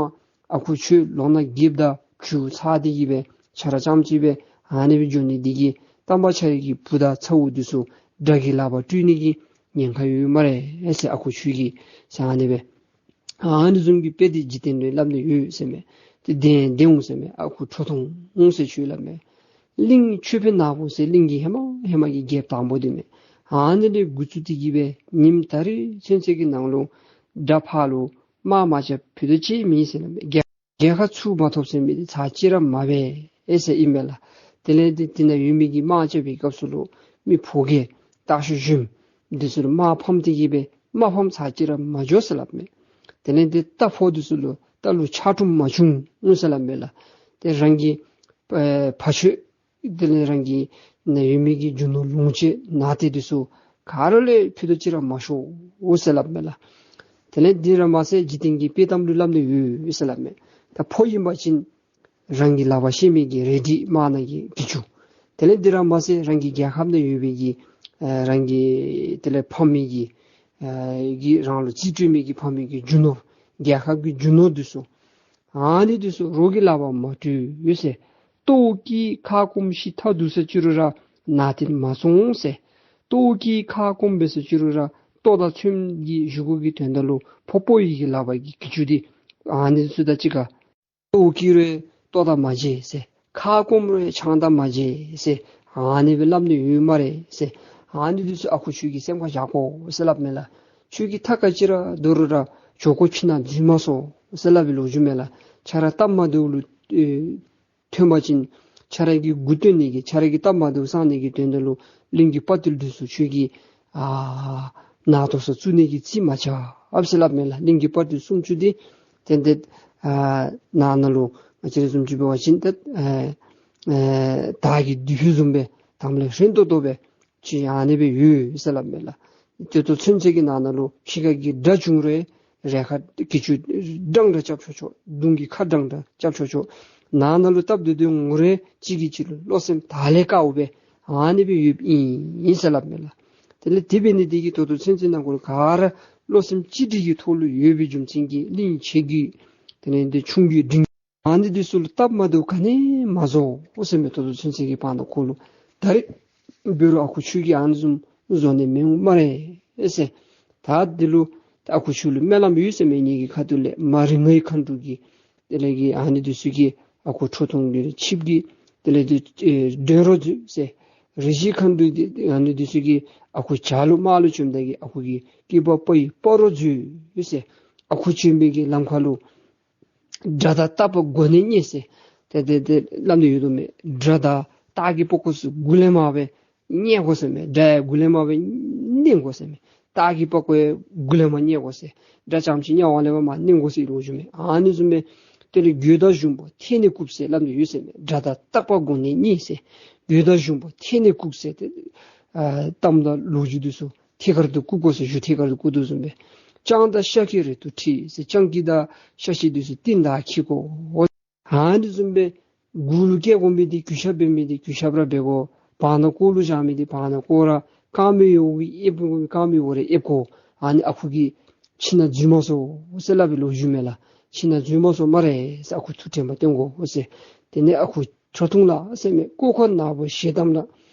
ཨ་ཁུ་ཁྱོད་ལོ་ན་རྒསཔ་ད་གྱུར་ཚར་ཏེ་གི་སྦེ་ཆ་ར་རྐྱངམ་ཅིག་སྦེ་ཨ་ནི་སྦེ་འགྱོ་ནི་འདི་གིས་དམ་པ་ཁྱོད་རའི་གི་བུ་དང་ཚ་བོ་འདི་ཚུ་དགྲ་གི་ལག་པར་སྤྲོད་ནི་གི་ཉེན་ཁ་ཡོད་སྨ་རེ་ཟེར། ཨ་ཁུ་ཁྱོད་ཀྱིས་ཟེར་ཨ་ནི་སྦེ་ཨ་ནི་བཟུམ་གྱི་དཔེ་འདི་འཇིག་རྟེན་ལུ་སླབ་ནི་ཡོད་ཟེར་མས། དེ་བདེན་བདེན་འོང་ཟེར་མས། ཨ་ཁུ་ཁྲོ་ཐུང་འོང་ཟེར་ཁྱོད་སླབ་མས། གླིང་ཆོས་འཕེལ་ནག་པོ་ཟེར་གླིང་གི་ཧེ་མ་ཧེ་མ་གི་རྒྱལཔོ་དང་པོ་འདི་མས། ཨ་ནི་ལས་འགོ་བཙུགས་ཏེ་གི་སྦེ་ཉིནམ་ད་རིས་ཚུན་ཚོད་ཀྱི་ནང་ལུ་དགྲ་ཕར་ལུ་དམག་མ་རྐྱབ་ཕུད་རྡོག་གཅིག་མེད་ཟེར་སླབ་མས། རྒྱལ་རྒྱལ་ཁ་ཚུར་མ་ཐོབ་ཟེར་མི་འདི་ཚར་གཅིག་ར་མ་འབད་ཨེ་ཟེར་ཨིན་མས་ལགས། དེ་ལས་དེ་དེ་ནང་ཡོད་མི་གི་དམག་རྐྱབ་པའི་སྐབས་སུ་ལུ་མི་ཕོ་རྒས་སྟག་ཤུ་ཞོན་འདི་ཚུ་ལུ་དམག་ཕམ་སྟེ་གི་སྦེ་དམག་ཕམ་ཚར་གཅིག་ར་མ་འགྱོ་ཟེར་སླབ་མས། དེ་ལས་དེ་རྟ་ཕོ་འདི་ཚུ་ལུ་རྟ་ལུ་ཆག་གྲུམ་མ་བྱུང་ཟེར་སླབ་མས་ལགས། དེ་རང་གི་ཨེ་ཕ་ཆོས་དེ་ལས་རང་གི་ནང་ཡོད་མི་གི་རྒྱུ་ནོར་ལོངས་སྤྱོད་ནཱ་ཏེ་འདི་ཚུ་ག་ར་ལས་ཕུད་རྡོག་གཅིག་ར་མ་ཤོར་ཟེར་སླབ་མས་ལགས། དེ་ལས་འདི་ར་མ་ཚད་འཇིག་རྟེན་གྱི་དཔེ་གཏམ་ལུ་སླབ་ནི་ཡོད་ཟེར་སླབ་མས། ད་ཕོ་ཨིན་པ་ཅིན་རང་གི་ལག་པར་བཤེད་མི་གི་རལ་གྲི་དམག་ནང་གི་གྱི་ཅུ། དེ་ལས་འདི་ར་མ་ཚད་རང་གི་རྒྱལ་ཁབ་ནང་ཡོད་པའི་གི་ཨེ་རང་གི་དེ་ལས་ཕམ་མི་གི་ཨེ་གི་རང་ལུ་རྩིས་སྤྲོད་མི་གི་ཕམ་མི་གི་རྒྱུ་ནོར་རྒྱལ་ཁབ་ཀྱི་རྒྱུ་ནོར་འདི་ཚུ་ཨ་ནི་འདི་ཚུ་རོགས་ཀྱི་ལག་པར་མ་སྤྲོད་ཟེར། ལྟོཝ་བཀྱེས་ཁ་སྐོམ་ཤི་ཐ་དུ་ས་ཅི་རུང་ར་ནཱ་ཏེ་མ་སོང་ཟེར། ལྟོཝ་བཀྱེས་ཁ་སྐོམ་འབད་ས་ཅི་རུང་ར་ལྟོ་དང་ཚོདམ་གྱི་གཞུག་གུ་གི་དོན་དག་ལུ་ཕོ་ཕོ་ཡི་གི་ལག་པར་གྱི་གྱི་ཅུ་འདི་ཨ་ནི་འདི་ཚུ་དང་གཅིག་ཁར་ལྟོཝ་བཀྱེས་རུང་ལྟོ་དང་མ་བརྗེ་ཟེར། ཁ་སྐོམ་རུང་ཆང་དང་མ་བརྗེ་ཟེར། ཨ་ནི་སྦེ་སླབ་ནི་ཡོད་སྨ་རེ་ཟེར། ཨ་ནི་འདི་ཚུ་ཨ་ཁུ་ཁྱོད་ཀྱིས་སེམས་ཁར་བཞག་དགོ་ཟེར་སླབ་མས་ལགས། ཁྱོད་ཀྱིས་ཐ་ཀ་ཅིག་ར་འདོར་རུང་ར་ཇོ་ཁོ་ཕྱི་ནང་འཛུལ་མ་སོང་ཟེར་སླབ་པའི་ལོ་རྒྱུས་མས་ལགས། ཁྱོད་ར་སྟབས་མ་བདེཝ་ལུ་ཨེ་ཐོན་པ་ཅིན་ཁྱོད་ར་གི་མགུ་བཏོན་ནི་གི་ཁྱོད་ར་གི་སྟབས་མ་བདེཝ་སངས་ནི་གི་དོན་དག་ལུ་གླིང་གི་དཔའ་རྟུལ་འདི་ཚུ་ཁྱོད་ཀྱིས་ཨ་ནང་དོགས་ས་བཙུགས་ནི་གི་རྩིས་མ་རྐྱབ་ཟེར་སླབ་མས་ལགས། གླིང་གི་དཔའ་རྟུལ་སུམ་ཅུ་འདི་ཏན་ཏན་ཨ་ནང་ན་ལུ་ང་བཅས་ར་བཟུམ་ཅིག་འབད་བ་ཅིན་ཏེ་ཨ་ཨ་དར་གྱི་མདུད་ཕུད་བཟུམ་སྦེ་དམ་ལས་ཧྲན་ཏོག་ཏོ་སྦེ་ཅིག་ཨ་ནི་སྦེ་ཡོད་ཟེར་སླབ་མས་ལགས། ཏེ་དོ་ཚུན་ཚོད་ཀྱི་ནང་ན་ལུ་ཕྱི་ཁ་གི་དགྲ་བྱུང་རུང་རས་ཁ་གྱི་ཅུ་འདྲན་འདྲ་རྐྱབ་ཆོག་ཆོག། མདུང་གི་ཁ་འདྲན་འདྲ་རྐྱབ་ཆོག་ཆོག། ནང་ན་ལུ་སྟབས་བདེ་བདེ་འོང་རུང་གཅིག་གིས་གཅིག་ལུ་བློ་སེམས་དག་ལས་དཀརཝ་སྦེ་ཨ་ནི་སྦེ་ཡོདཔ་ཨིན་ཟེར་སླབ་མས་ལགས། དེ་ལས་དེ་འབད་ནི་དེ་གིས་ད་ལྟོ་ཚུན་ཚོད་ནང་འཁོད་ག་ར་བློ་སེམས་གཅིག་སྒྲིལ་གྱི་ཐོག་ལུ་ཡོད་པའི་རྒྱུ་མཚན་གྱིས་གླིང་ཆེ་རྒུད་དེ་ལས་དེ་ཆུང་རྒུད་འབྲིང་ཨ་ནི་འདི་ཚུ་ལུ་སྟབས་མ་བདེཝ་ག་ནི་མ་བཟོ་ཟེར་མས། ད་ལྟོ་ཚུན་ཚོད་ཀྱི་བར་ན་ཁོ་ལུ་ད་རིས་འབད་རུང་ཨ་ཁུ་ཁྱོད་ཀྱིས་ཨ་ནི་བཟུམ་བཟོ་ནི་མི་འོང་སྨ་རེ་ཟེར། ད་འདི་ལུ་ཨ་ཁུ་ཁྱོད་ལུ་སྨོན་ལམ་ཡོད་ཟེར་མས། ངེ་གི་ཁ་ཐུག་ལས་མ་རིག་ངའི་མཁའ་འགྲོ་གི་དེ་ལས་ཀྱི་ཨ་ནི་འདི་ཚུ་གིས་ཨ་ཁུ་ཁྲོ་ཐུང་གི་ཆིབས་ཀྱིས་དེ་ལས་དེ་ཨེ་འདྲེན་རོགས་མཛོད་ཟེར། རེ་ཞིག་མཁའ་འགྲོ་འདི་ཨ་ནི་འདི་ཚུ་གིས་ཨ་ཁུ་བྱག་ལུ་དམག་ལུ་བྱོནམ་ད་གི་ཨ་ཁུ་གི་སྐེད་པ་སྤར་ཡི་སྤར་རོགས་མཛོད་ཟེར། ཨ་ཁུ་བྱོན་པའི་གི་ལམ་ཁ་ལུ་དགྲ་དང་སྟག་པ་མགོ་ནས་རྙེད་ཟེར། ཏེ་ཏེ་ཏེ་སླབ་ནི་ཡོད་དོ་མས། དགྲ་དང་སྟག་གི་པགས་ཀོ་ཚུ་མགུ་ལས་མར་སྦེ་རྙེད་དགོ་ཟེར་མས། དགྲ་ཡང་མགུ་ལས་མར་སྦེ་རྙེད་དགོ་ཟེར་མས། སྟག་གི་པགས་ཀོ་ཡང་མགུ་ལས་མར་རྙེད་དགོ་ཟེར། དགྲ་རྐྱངམ་ཅིག་རྙེད་པ་ལས་མར་མར་རྙེད་དགོ་ཟེར་ལོ་རྒྱུས་མས། ཨ་ནི་བཟུམ་སྦེ་དེ་ལས་གོས་དང་ཞུན་པོ་ཐད་ནས་བཀུག་ཟེར་སླབ་ནི་ཡོད་ཟེར་མས། དགྲ་དང་སྟག་པ་མགོ་ནས་རྙེད་ཟེར། གོས་དང་ཞུན་པོ་ཐད་ནས་བཀུག་ཟེར། ཏེ་ཨ་གཏམ་དང་ལོ་རྒྱུས་འདི་ཚུ་ཐད་ཀར་དུ་བཀུག་དགོ་ཟེར། གཞུ་ཐད་ཀར་དུ་བཀུག་དོ་བཟུམ་སྦེ། སྤྱང་དང་ཤ་ཁྱི་རེ་ཏོག་ཁྲིད་ཟེར། སྤྱང་ཀི་དང་ཤ་ཁྱི་འདི་ཚུ་རྟིང་བདའ་ཁྱིད་དགོ། ཨ་ནི་བཟུམ་སྦེ་མགུ་ལུ་སྐྱེལ་དགོ་མི་འདི་གུས་ཞབས་འབད་མི་འདི་གུས་ཞབས་ར་འབད་དགོ། བར་ན་ཀོ་ལུ་བཞག་མི་འདི་བར་ན་ཀོ་ར། རྐང་མའི་འོག་གི་ཨེབ་དགོ་མི་རྐང་མའི་འོག་ར་ཨེབ་དགོ། ཨ་ནི་ཨ་ཁུ་གིས་ཕྱི་ནང་འཛུལ་མ་སོང་ཟེར་སླབ་པའི་ལོ་རྒྱུས་མས་ལགས། ཕྱི་ནང་འཛུལ་མ་སོང་སྨ་རེ་ཟེར་ཨ་ཁུ་ཐུགས་དྲན་པ་བསྟེན་དགོ་ཟེར། དེ་ནས་ཨ་ཁུ་ཁྲོ་ཐུང་ལགས་ཟེར་མས། ཀོ་ཁ་ནག་པོ་ཞེ་གཏམ་ལགས།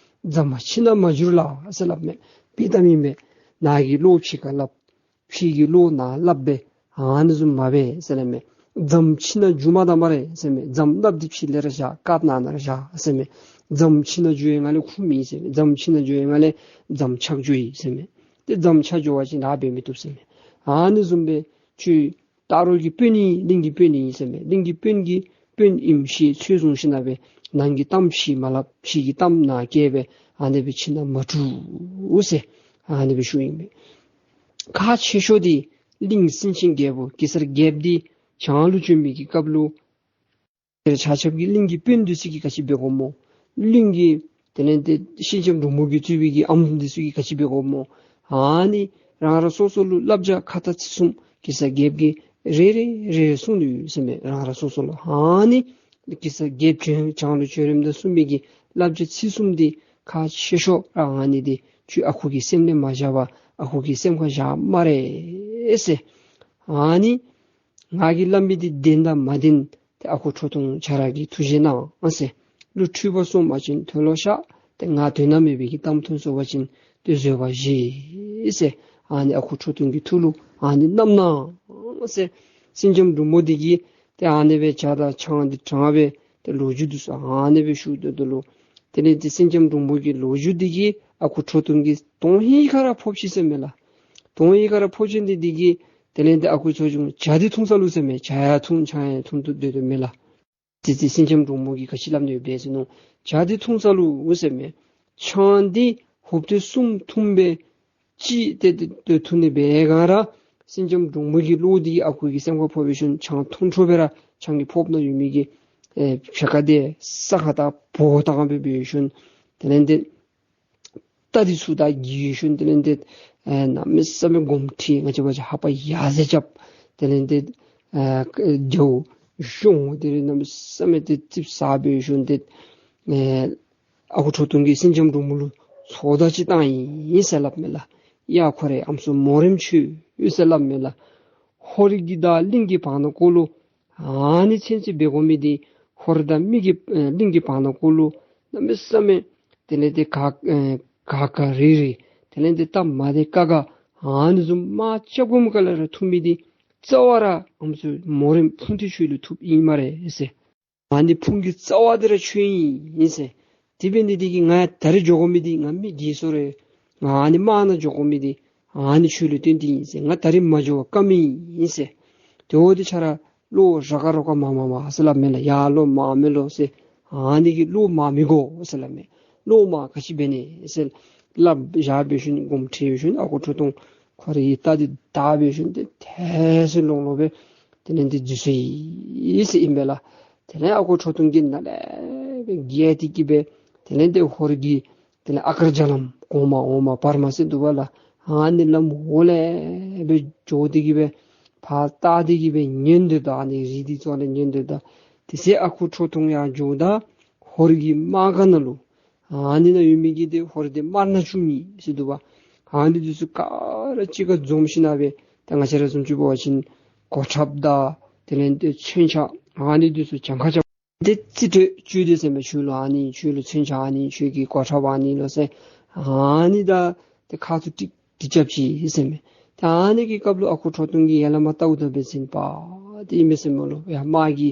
རྫམ་ཕྱི་ནང་མ་འགྱུར་ལགས་ཟེར་སླབ་མས། དཔེ་གཏམ་ཨིན་མས། ནཱ་གིས་བློ་ཕྱི་ཁར་སླབ། ཕྱི་གི་བློ་ནཱ་སླབ་སྦེ་ཨ་ནི་བཟུམ་མ་འབད་ཟེར་སླབ་མས། རྫམ་ཕྱི་ནང་འགྱུར་མ་ད་སྨ་རེ་ཟེར་མས། རྫམ་སླབ་འདི་ཕྱི་ལས་ར་བཞག། ཀར་ནང་ན་ར་བཞག་ཟེར་མས། རྫམ་ཕྱི་ནང་འགྱུར་ཡི་ང་ལས་ཁུངས་མེད་ཟེར་མས། རྫམ་ཕྱི་ནང་འགྱུར་ཡི་ང་ལས་རྫམ་ཆག་འགྱོ་ཡི་ཟེར་མས། ཏེ་རྫམ་ཆག་འགྱོ་བ་ཅིན་ལཱ་འབད་མི་བཏུབ་ཟེར་མས། ཨ་ནི་བཟུམ་སྦེ་ཁྱོད་སྟག་རོང་གི་དཔོན་ཨིན། གླིང་གི་དཔོན་ཨིན་ཟེར་མས། གླིང་གི་དཔོན་གྱིས་དཔོན་ཨིནམ་ཤེས་ཚོད་བཟུང་ཞིན་ན་སྦེ་ནང་གི་གཏམ་ཕྱི་མ་སླབ། ཕྱི་གི་གཏམ་ནཱ་བསྐྱལ་སྦེ་ཨ་ནི་སྦེ་ཕྱི་ནང་མ་དཀྲུག་ཟེར་ཨ་ནི་སྦེ་ཞུ་ཡི་མས། ཁག་ཆེ་ཤོས་འདི་གླིང་སེང་ཆེན་རྒྱལ་པོ་གེ་སར་རྒྱལཔོ་འདི་བྱང་ལུ་བྱོན་མི་གི་སྐབས་ལུ་ ཆ་ཁྱབ་ཀྱི་གླིང་གི་དཔོན་འདི་ཚུ་གིས་ག་ཅི་འབད་དགོཔ་སྨོ། གླིང་གི་དེ་ལས་ཏེ་སེང་ལྕམ་འབྲུག་མོ་གིས་གཙོས་པའི་གི་ཨམ་འདི་ཚུ་གིས་ག་ཅི་འབད་དགོཔ་སྨོ། ཨ་ནི་རང་རང་སོ་སོ་ལུ་བསླབ་བྱ་ཁ་ཏ་ཚིག་གསུམ་གེ་སར་རྒྱལཔོ་གིས་རེ་རེ་རེ་རེ་གསུངས་ཏེ་ཡོད་ཟེར་མས། རང་རང་སོ་སོ་ལུ། ཨ་ནི་གེ་སར་རྒྱལཔོ་བྱོན་བྱང་ལུ་བྱོན་རནམ་ད་གསུངས་མི་གི་བསླབ་བྱ་ཚིག་གསུམ་འདི་ཁག་ཆེ་ཤོས་ར་ཨ་ནི་འདི་ཁྱོད་ཨ་ཁུ་གི་སེམས་ལས་མ་བཞག་པར་ཨ་ཁུ་གི་སེམས་ཁར་བཞག་སྨ་རེ་ཟེར། ཨ་ནི་ང་གིས་སླབ་མི་འདི་བདེན་དང་མ་བདེན་ཏེ་ཨ་ཁུ་ཁྲོ་ཐུང་ཁྱོད་ར་གིས་ཐུགས་བཞེས་གནང་ཟེར། བློ་འཁྲུལ་པ་སོང་པ་ཅིན་དོན་ལུ་བཤགས། ཏེ་ང་དོན་དག་མེད་པའི་གི་གཏམ་ཐུང་སོང་པ་ཅིན་ཏེ་བཟོད་པ་བཞེས་ཟེར། ཨ་ནི་ཨ་ཁུ་ཁྲོ་ཐུང་གི་ཐུགས་ལུ་ཨ་ནི་བསྣམས་གནང་ཟེར། སེང་ལྕམ་འབྲུག་མོ་འདི་གིས་ཏེ་ཨ་ནི་སྦེ་ཇ་དང་ཆང་འདི་དྲངས་སྦེ་ཏེ་ལོ་རྒྱུས་འདི་ཚུ་ཨ་ནི་སྦེ་ཞུ་དོ་དོ་ལོ། དེ་ལས་ཏེ་སེང་ལྕམ་འབྲུག་མོ་གི་ལོ་རྒྱུས་འདི་གིས་ཨ་ཁུ་ཁྲོ་ཐུང་གི་དོན་ཧིང་ཁར་ར་ཕོག་ཅི་ཟེར་མས་ལགས། དོན་ཧིང་ཁར་ར་ཕོག་ཅི་འདི་འདི་གིས་དེ་ལས་ཏེ་ཨ་ཁུ་ཁྲོ་ཐུང་ཇ་འདི་འཐུང་ས་ལུ་ཟེར་མས། ཇ་ཡང་འཐུང་ཆང་ཡང་འཐུང་དོ་དོ་མས་ལགས། ཏེ་ཏེ་སེང་ལྕམ་འབྲུག་མོ་གིས་ག་ཅི་སླབ་ནི་ཡོདཔ་སྦེ་ཟེར་མནོ། ཇ་འདི་འཐུང་ས་ལུ་ཟེར་མས། ཆང་འདི་ཧོབ་ཏེ་གསུམ་འཐུང་སྦེ་ཅིག་ཏེ་ཏེ་ཏེ་འཐུང་ནི་འབད་ག་ར་སེང་ལྕམ་འབྲུག་མོ་གི་བློ་འདི་ཨ་ཁུ་གི་སེམས་ཁར་ཕོག་འབད་ཞིནམ་ཆང་འཐུང་འཕྲོ་སྦེ་ར་ཆང་གི་ཕོརཔ་ནང་ཡོད་མི་གི་ཨེ་ཕྱེད་ཀ་འདི་ས་ཁར་བཏང་བོ་བཏང་སྦེ་འབད་ཞིནམ་དེ་ལས་ཏེ་རྟ་འདི་ཚུ་དང་གྱེས་ཞིནམ་དེ་ལས་ཏེ་ཨེ་གནམ་མེད་ས་མེད་དགོངསམ་ཁྲེལ། ང་བཅས་འབད་བ་ཅིན་ཧ་པ་ཡ་མཚན་རྐྱབ། དེ་ལས་ཏེ་ཨེ་རྒྱལཔོ་གཤོང་དེ་ལས་གནམ་མེད་ས་མེད་ཏེ་ཙིགཔ་ཟ་འབད་ཞིནམ་ཏེ་ཨེ་ཨ་ཁུ་ཁྲོ་ཐུང་གིས་སེང་ལྕམ་འབྲུག་མོ་ལུ་ཚོགས་བརྡ་ཅིག་བཏང་ཡི་ཟེར་སླབ་མས་ལགས། ཡ་ཁོ་རེ་ཨམ་སྲུ་མོ་རེངམ་ཁྱོད་ཡོད་ཟེར་སླབ་མས་ལགས། ཧོར་གྱི་དང་གླིང་གི་བར་ན་ཀོ་ལུ་ཨ་ནི་ཚུན་ཚོད་འབད་དགོ་མི་འདི་ཧོར་དང་མི་གི་ཨེ་གླིང་གི་བར་ན་ཀོ་ལུ་གནམ་མེད་ས་མེད་དེ་ལས་ཏེ་ག་ཨེ་ག་ག་རི་རི་དེ་ལས་ཏེ་སྟབས་མ་བདེ་ཁག་ཁག་ཨ་ནི་བཟུམ་དམག་རྐྱབ་དགོ་མི་ག་ལས་ར་ཐུབ་མི་འདི་རྩ་བ་ར་ཨམ་སྲུ་མོ་རེངམ་ཕུང་ཏི་ཁྱོད་ལུ་ཐུགཔ་ཨིན་སྨ་རེ་ཟེར། ཨ་ནི་ཕུང་གི་རྩ་བ་འདི་ར་ཁྱོད་ཨིན་ཟེར། དེ་འབད་ནི་འདི་གིས་ང་ད་རིས་འགྱོ་དགོ་མི་འདི་ང་མི་རྒས་སོང་རུང་ཨ་ནི་དམག་ནང་འགྱོ་དགོ་མི་འདི་ཨ་ནི་ཁྱོད་ལུ་བརྟེན་ཏེ་ཨིན་ཟེར། ང་ད་རིས་མ་འགྱོ་བ་ཀ་མེད་ཨིན་ཟེར། དེ་འབདཝ་ད་ཁྱོད་ར་བློ་རགས་རོགས་མ་མ་མ་ཟེར་སླབ་མས་ལགས། ཡ་བློ་མ་མེད་ལོ་ཟེར། ཨ་ནི་གིས་བློ་མ་མི་དགོ་ཟེར་སླབ་མས། བློ་མ་ག་ཅི་འབད་ནི་ཟེར་སླབ་བཞག་འབད་ཞིནམ་དགོངསམ་ཁྲེལ་འབད་ཞིནམ་ཨ་ཁུ་ཁྲོ་ཐུང་ཁོ་རའི་རྟ་འདི་བདའ་འབད་ཞིནམ་ཏེ་ཐལ་སེ་ལོང་ལོང་སྦེ་དེ་ལས་ཏེ་འཛུལ་སོ་ཡི་ཟེར་ཨིན་པས་ལགས། དེ་ལས་ཨ་ཁུ་ཁྲོ་ཐུང་གིས་ནཱ་ལས་སྦེ་རྒྱལ་ཏེ་གི་སྦེ་དེ་ལས་ཏེ་ཧོར་གྱི་དེ་ལས་ཨ་དཀར་རྒྱ་ལམ་གོང་མ་འོག་མ་བར་མ་ཟེར་འདུག་པ་ལགས། ཨ་ནི་ལམ་འོག་ལས་སྦེ་འགྱོ་སྟེ་གི་སྦེ་ཕར་བལྟ་སྟེ་གི་སྦེ་ཉན་དོ་ད། ཨ་ནི་རི་འདི་ཚུ་ལས་ཉན་དོ་ད། དེ་ཚེ་ཨ་ཁུ་ཁྲོ་ཐུང་ཡར་འགྱོཝ་ད་ཧོར་གྱི་དམག་སྒར་ནང་ལུ་ཨ་ནི་ནང་ཡོད་མི་གི་ཏེ་ཧོར་སྡེ་དམར་ནག་བཅུ་གཉིས་ཟེར་འདུག་པ། ཨ་ནི་འདི་ཚུ་ག་ར་གཅིག་ཁར་འཛོམས་ཞིན་ན་སྦེ་ད་ང་བཅས་ར་བཟུམ་ཅིག་འབད་བ་ཅིན་གོ་ཁྲབ་དང་དེ་ལས་ཏེ་མཚོན་ཆ་ཨ་ནི་འདི་ཚུ་གྱངས་ཁ་རྐྱབ་སྟེ་རྩིས་སྤྲོད་བྱུང་སྟེ་ཟེར་མས། ཁྱོད་ལུ་ཨ་ནི་ཁྱོད་ལུ་མཚོན་ཆ་ཨ་ནི་ཁྱོད་ཀྱི་གོ་ཁྲབ་ཨ་ནི་ལོ་ཟེར་ཨ་ནི་ད་ཏེ་ཁ་ཐུག་ཀྲིག་ཀྲི་རྐྱབ་ཅི་ཟེར་མས། ད་ཨ་ནི་གི་སྐབས་ལུ་ཨ་ཁུ་ཁྲོ་ཐུང་གིས་ཡར་ལས་མར་བལྟཝ་ད་འབད་བ་ཅིན་པ་ཏེ་ཨིན་མས་ཟེར་མས་ལོ། ཡ་དམག་གི་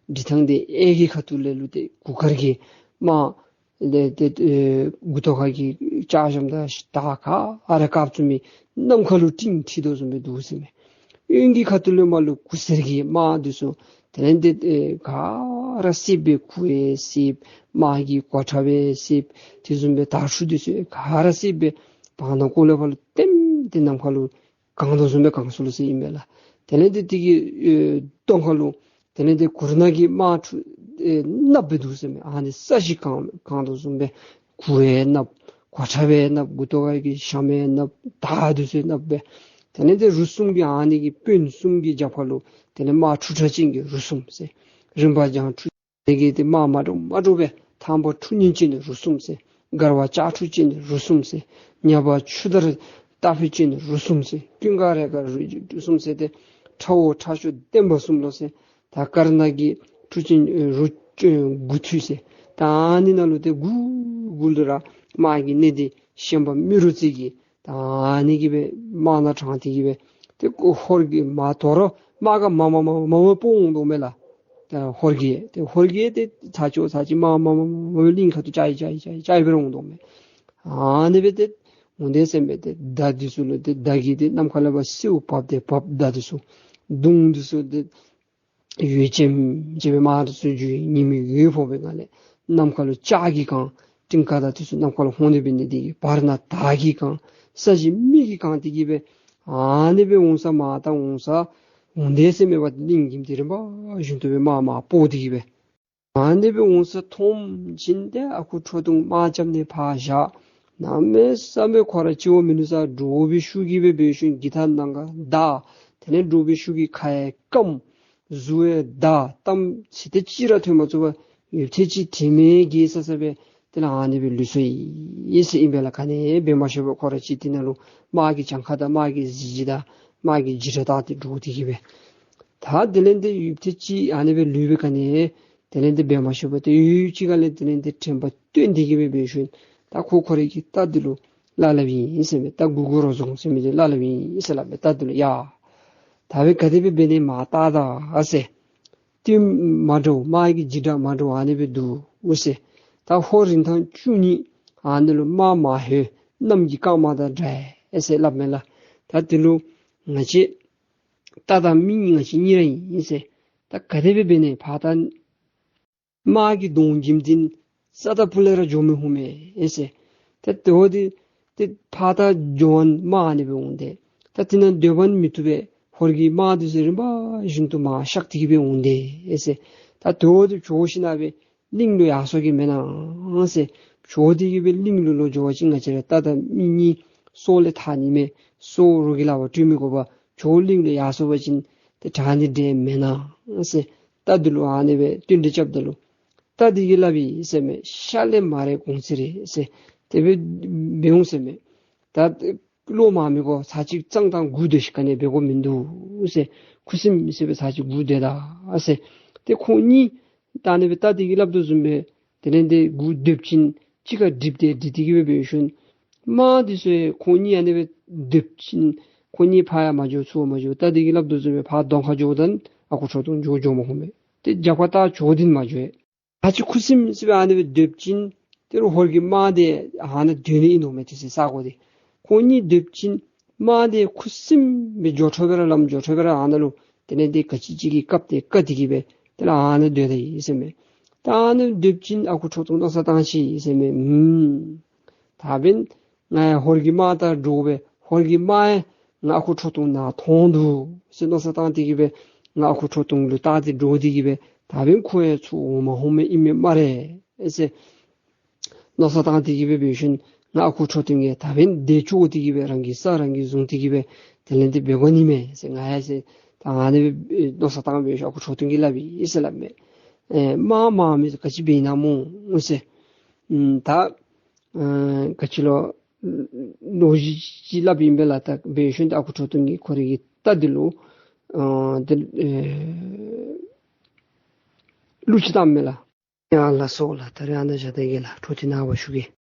སྒྲིག་ཐངས་འདི་གཡས་ཀྱི་ཁ་ཐུག་ལས་ལུ་ཏེ་གུར་དཀར་གྱི་དམག་ཏེ་ཏེ་ཨེ་མགུ་ཏོ་ཁ་གི་ལྕགས་ཞྭམོ་དང་དར་ག་ར་དཀརཔོ་བཙུགས་མི་ནམ་མཁའ་ལུ་སྤྲིན་འཁྲིགས་དོ་བཟུམ་སྦེ་འདུག་ཟེར་མས། གཡོན་གྱི་ཁ་ཐུག་ལས་མར་ལུ་གུར་སེར་གྱི་དམག་འདི་ཚུ་དེ་ལས་ཏེ་ཨེ་ག་ར་སེརཔོ་སྦེ་གུར་ཡང་སེརཔོ་དམག་གི་གོ་ཁྲབ་ཡང་སེརཔོ་དེ་བཟུམ་སྦེ་དར་ཕྱུག་འདི་ཚུ་ག་ར་སེརཔོ་སྦེ་བར་ན་ཀོ་ལས་ཕར་ལུ་ལྟེམ་སྟེ་ནམ་མཁའ་ལུ་གང་དོ་བཟུམ་སྦེ་གང་སོ་ལོ་ཟེར་ཨིན་མས་ལགས། དེ་ལས་ཏེ་དེ་གི་ཨེ་གདོང་ཁ་ལུ་དེ་ལས་ཏེ་གུར་ནག་གི་དམག་འཁྲུག་ཨེ་གནགཔོ་སྦེ་འདུག་ཟེར་མས། ཨ་ནི་ས་གཞི་གང་གང་དོ་བཟུམ་སྦེ་གུར་ཡང་གནགཔོ་གོ་ཁྲབ་ཡང་གནགཔོ་མགུ་ཏོ་ཁ་གི་ཞྭམོ་ཡང་གནགཔོ་དར་འདི་ཚུ་གནགཔོ་སྦེ། དེ་ལས་ཏེ་རུ་གསུམ་གྱི་ཨ་ནི་གི་དཔོན་གསུམ་གྱི་རྒྱབ་ཁ་ལུ་དེ་ལས་དམག་འཁྲུག་དྲག་ཅན་གྱི་རུ་གསུམ་ཟེར། རིམ་པ་བྱང་འཁྲུག་དེ་གི་ཏེ་དམག་མ་འདྲཝ་མ་འདྲཝ་སྦེ་ཐང་པ་འཁྲུག་ཉེན་ཅན་རུ་གསུམ་ཟེར། མགར་བ་ལྕགས་འཁྲུག་ཅན་རུ་གསུམ་ཟེར། ཉ་པ་ཆུ་དར་རྟ་ཕོ་ཅན་རུ་གསུམ་ཟེར། ཀུན་དགའ་རེས་འགའ་རུ་གསུམ་ཟེར་ཏེ་ཁྲ་བོ་ཁྲ་ཤོག་ལྡན་པ་གསུམ་ལོ་ཟེར། ད་དཀར་ནག་གི་འཁྲུག་ཅན་རུ་དགུ་འཐུས་ཟེར། ད་ཨ་ནི་ནང་ལུ་ཏེ་དགུ་དགུ་ལུ་ར་དམག་གི་གནས་འདི་ཤན་པ་རྨེ་རུ་རྩེ་གི་ད་ཨ་ནི་གིས་སྦེ་དམག་སྣ་དྲངས་ཏེ་གིས་སྦེ་ཏེ་ཧོར་གྱི་མར་དོ་རུང་དམག་ག་མ་མ་མ་མ་མ་སྤོ་འོང་དོ་མས་ལགས། ད་ཧོར་གྱི་ཏེ་ཧོར་གྱི་ཏེ་ཚར་ཅིག་ཚར་ཅིག་མ་མ་མ་མ་མ་གླིང་ཁ་ཐུག་ཅ་ཡི་ཅ་ཡི་ཅ་ཡི་ཅ་ཡི་སྦེ་ར་འོང་དོ་མས། ཨ་ནི་སྦེ་ཏེ་འོང་དེས་ཟེར་མས། ཏེ་མདའ་འདི་ཚུ་ལུ་ཏེ་མདའ་གིས་ཏེ་གནམ་ཁ་ལས་ཕར་སེརཝ་བབས་ཏེ་བབས་མདའ་འདི་ཚུ་མདུང་འདི་ཚུ་ཏེ་འོད་ཅན་ཅིག་སྦེ་དམག་འདི་ཚུ་འགྱུར་ཉིམ་འོད་ཕོག་པའི་སྒང་ལས་གནམ་ཁ་ལུ་ལྕགས་ཀྱིས་གང་། སྤྲིན་དཀར་དང་འདི་ཚུ་གནམ་ཁ་ལུ་ཧོང་སྟེ་འབད་ནི་འདི་གིས་བར་ན་དར་གྱིས་གང་། ས་གཞི་མེ་གིས་གང་སྟེ་གིས་སྦེ་ཨ་ནི་སྦེ་འོང་ས་མར་ད་འོང་ས་འོང་དེས་ཟེར་མས་པ། གླིང་གི་མི་འདི་རིམ་པ་བཞིན་དུ་སྦེ་དམག་མར་སྤོ་སྟེ་གིས་སྦེ། ཨ་ནི་སྦེ་འོང་ས་མཐོངམ་ཅིག་ཏེ་ཨ་ཁུ་ཁྲོ་ཐུང་དམག་རྐྱབ་ནི་ཕར་བཞག། གནམ་མེད་ས་མེད་ཁོ་ར་ཅིག་འོང་མི་ནུས་ས་འདྲོག་པའི་ཤུགས་ཀྱིས་སྦེ་འབད་ཞིནམ་གི་ཐ་ནང་ཁར་བདའ། དེ་ལས་འདྲོག་པའི་ཤུགས་ཀྱིས་ཁ་ཡང་སྐམ། གཟུགས་ཡང་འདར། གཏམ་ཚིག་ཏོ་ཅིག་ར་ཐོན་མ་ཚུགས་པར་ཡུདཔ་ཐེངས་ཅིག་དྲན་མེད་བརྒྱལ་ས་ས་སྦེ་དེ་ལས་ཨ་ནི་སྦེ་ལུས་སོ་ཡི་ཟེར་ཨིན་པས་ལགས། ག་ནི་འབད་མ་ཤེས་པར་ཁོ་ར་ཅིག་དེ་ནང་ལུ་དམག་གི་གྱངས་ཁ་དང་དམག་གི་གཟི་བརྗིད་དང་དམག་གི་འཇིགས་སྐྲག་དེ་འདྲོག་སྟེ་གི་སྦེ། ད་དེ་ལས་ཏེ་ཡུདཔ་ཐེངས་ཅིག་ཨ་ནི་སྦེ་ལུས་པའི་ག་ནི་དེ་ལས་ཏེ་འབད་མ་ཤེས་པར་ཏེ་ཡུདཔ་ཅིག་ཁ་ལས་དེ་ལས་ཏེ་དྲན་པ་བཏོན་ཏེ་གི་སྦེ་འབད་ཞིནམ་ད་ཁོ་ཁོ་རའི་གི་རྟ་འདི་ལུ་སླབ་སླབ་ཨིན་ཟེར་མས། རྟ་གུ་གུ་རོ་བཟུང་ཟེར་མི་འདི་སླབ་སླབ་ཨིན་ཟེར་སླབ་མས། རྟ་འདི་ལུ་ཡ། ད་འབདན་ག་དེ་སྦེ་འབད་ནི་མ་བལྟ་ད་ཟེར། བསྟུན་མ་འདྲཝ་དམག་གི་འཇིགས་སྐྲག་མ་འདྲཝ་ཨ་ནི་སྦེ་འདུག་ཟེར། ད་ཧོར་རིན་ཐང་བཅུ་གཉིས་ཨ་ནི་ལུ་དམག་མ་ལྷོད། གནམ་གྱི་སྐར་མ་དང་འདྲ་ཨེ་ཟེར་སླབ་མས་ལགས། ད་དེ་ལུ་ང་བཅས་རྟ་དང་མི་གཉིས་ང་བཅས་གཉིས་ར་ཨིན་ཟེར། ད་ག་དེ་སྦེ་འབད་ནི་ཕར་ད་དམག་གི་གདོང་བཞིན་འདི་རྩ་དང་ཕུ་ལས་ར་འགྱོ་མི་འོང་མས་ཨེ་ཟེར། ད་དེ་འོ་དེ་ཏེ་ཕར་ད་འགྱོ་བ་ན་དམག་ཨ་ནི་སྦེ་འོང་སྟེ། ད་དེ་ནང་སྡོད་པ་ནི་མི་བཏུབ་པས། ཧོར་གྱི་དམག་འདི་ཚུ་རིམ་པ་བཞིན་དུ་མར་གཤགས་ཏེ་གི་སྦེ་འོང་སྟེ་ཨེ་ཟེར། ད་དེ་འོ་དེ་བྱོག་ཞིན་ན་སྦེ་གླིང་ལུ་ཡར་སོང་གེ་མེན་ན་ཟེར། བྱོག་སྟེ་གི་སྦེ་གླིང་ལུ་ལོག་འགྱོ་བ་ཅིན་ང་བཅས་ར་རྟ་དང་མི་གཉིས་སྲོག་ལས་ཐར་ནི་མས། སྲོག་རོགས་ཀྱི་ལག་པར་སྤྲོད་མི་དགོ་པར་བྱོག་གླིང་ལུ་ཡར་སོང་བ་ཅིན་ཏེ་དྲག་ནི་འདྲས་མེན་ན་ཟེར། རྟ་འདི་ལུ་ཨ་ནི་སྦེ་བསྟུན་གྲོས་རྐྱབ་ད་ལུ་རྟ་འདི་གིས་སླབ་ཨིན་ཟེར་མས། ཤ་ལས་མར་རེ་གོང་ཚད་རེ་ཟེར། དེ་སྦེ་འབད་འོང་ཟེར་མས། ད་བློ་མ་མི་གོ། ཚར་གཅིག་གཙང་དང་སྒུག་སྡོད་ཤིག། ག་ནི་འབད་དགོཔ་མིན་འདུག་ཟེར། ཁུ་སིམ་སིམ་སྦེ་ཚར་གཅིག་སྒུག་སྡོད་ད་ཟེར། ཏེ་ཁོང་གཉིས་ད་ཨ་ནི་སྦེ་རྟ་འདི་གིས་སླབ་དོ་བཟུམ་སྦེ་དེ་ལས་ཏེ་སྒུག་སྡོད་ཅིན་གཅིག་ཁར་འགྲིག་སྟེ་འགྲིག་སྟེ་གི་སྦེ་འབད་ཞིནམ་དམག་འདི་ཚུ་ཡང་ཁོང་གཉིས་ཨ་ནི་སྦེ་སྡོད་ཅིན་ཁོང་གཉིས་ཕར་ཡང་མ་འགྱོ་ཚུར་མ་འགྱོ། རྟ་འདི་གིས་སླབ་དོ་བཟུམ་སྦེ་ཕར་གདོང་ཁར་འགྱོཝ་ད་ཨ་ཁུ་ཁྲོ་ཐུང་འགྱོ་འགྱོ་མ་ནུམ་མས། ཏེ་རྒྱབ་ཁར་རྟ་བྱོག་སྟེ་མ་འགྱོ། ཕར་ཅིག་ཁུ་སིམ་སིམ་སྦེ་ཨ་ནི་སྦེ་སྡོད་ཅིན་ཏེ་རུང་ཧོར་གྱི་དམག་འདི་ཨ་ནཱ་སྡོད་ནི་ཨིན་ནོ་མས། དེ་ཚེ་ས་གོ་འདི་ཁོང་གཉིས་སྡོད་ཅིན་དམག་འདི་ཁུ་སིམ་སྦེ་འགྱོ་འཕྲོ་སྦེ་ར་ལམ་འགྱོ་འཕྲོ་སྦེ་ར་ཨ་ནཱ་ལུ་དེ་ལས་ཏེ་ག་ཅི་ཅིག་གིས་བཀབ་སྟེ་བཀབ་སྟེ་གི་སྦེ་དེ་ལས་ཨ་ནཱ་སྡོད་ད་ཡི་ཟེར་མས། ད་ཨ་ནཱ་སྡོད་ཅིན་ཨ་ཁུ་ཁྲོ་ཐུང་མནོ་བསམ་བཏང་ཅི་ཟེར་མས། ཨུམ། ད་འབདན་ང་ཡང་ཧོར་གྱི་དམག་དང་འདྲོག་པས། ཧོར་གྱི་དམག་ཡང་ང་ཨ་ཁུ་ཁྲོ་ཐུང་ནཱ་མཐོང་འདུག་ཟེར་མནོ་བསམ་བཏང་སྟེ་གི་སྦེ་ང་ཨ་ཁུ་ཁྲོ་ཐུང་ལུ་བལྟ་སྟེ་འདྲོག་སྟེ་གི་སྦེ་ད་འབདན་ཁོ་ཡང་ཚུར་འོང་མ་འོང་མི་ཨིན་མས་སྨ་རེ་ཟེར་མནོ་བསམ་བཏང་སྟེ་གི་སྦེ་འབད་ཞིནམ་ང་ཨ་ཁུ་ཁྲོ་ཐུང་གིས་ད་འབདན་བདེ་སྐྱོང་སྟེ་གི་སྦེ་རང་གི་ས་རང་གིས་བཟུང་སྟེ་གི་སྦེ་དེ་ལས་ཏེ་འབད་དགོ་ནི་མས་ཟེར་ང་ཡང་ཟེར་ད་ཨ་ནི་སྦེ་མནོ་བསམ་བཏང་སྦེ་ཨ་ཁུ་ཁྲོ་ཐུང་གིས་སླབ་ཨིན་ཟེར་སླབ་མས། ཨེ་དམག་དམག་མི་ག་ཅི་འབད་ཨིན་ན་སྨོ་ཟེར། ཨུམ་ད་ཨ་ག་ཅི་ལོ་ལོ་ཅིག་ཅིག་སླབ་ཨིན་པས་ལགས། ད་འབད་ཞིནམ་ད་ཨ་ཁུ་ཁྲོ་ཐུང་གིས་ཁོ་རའི་གི་རྟ་འདི་ལུ་ཨ་དེ་ཨེ་གླུ་ཅིག་བཏངམ་མས་ལགས། ཡ་ལགས་སོ་ལགས། ད་རེས་ཨ་ནཱ་བཞག་ད་གེ་ལགས། འཕྲོ་འདི་ནངས་པ་ཞུ་གེ།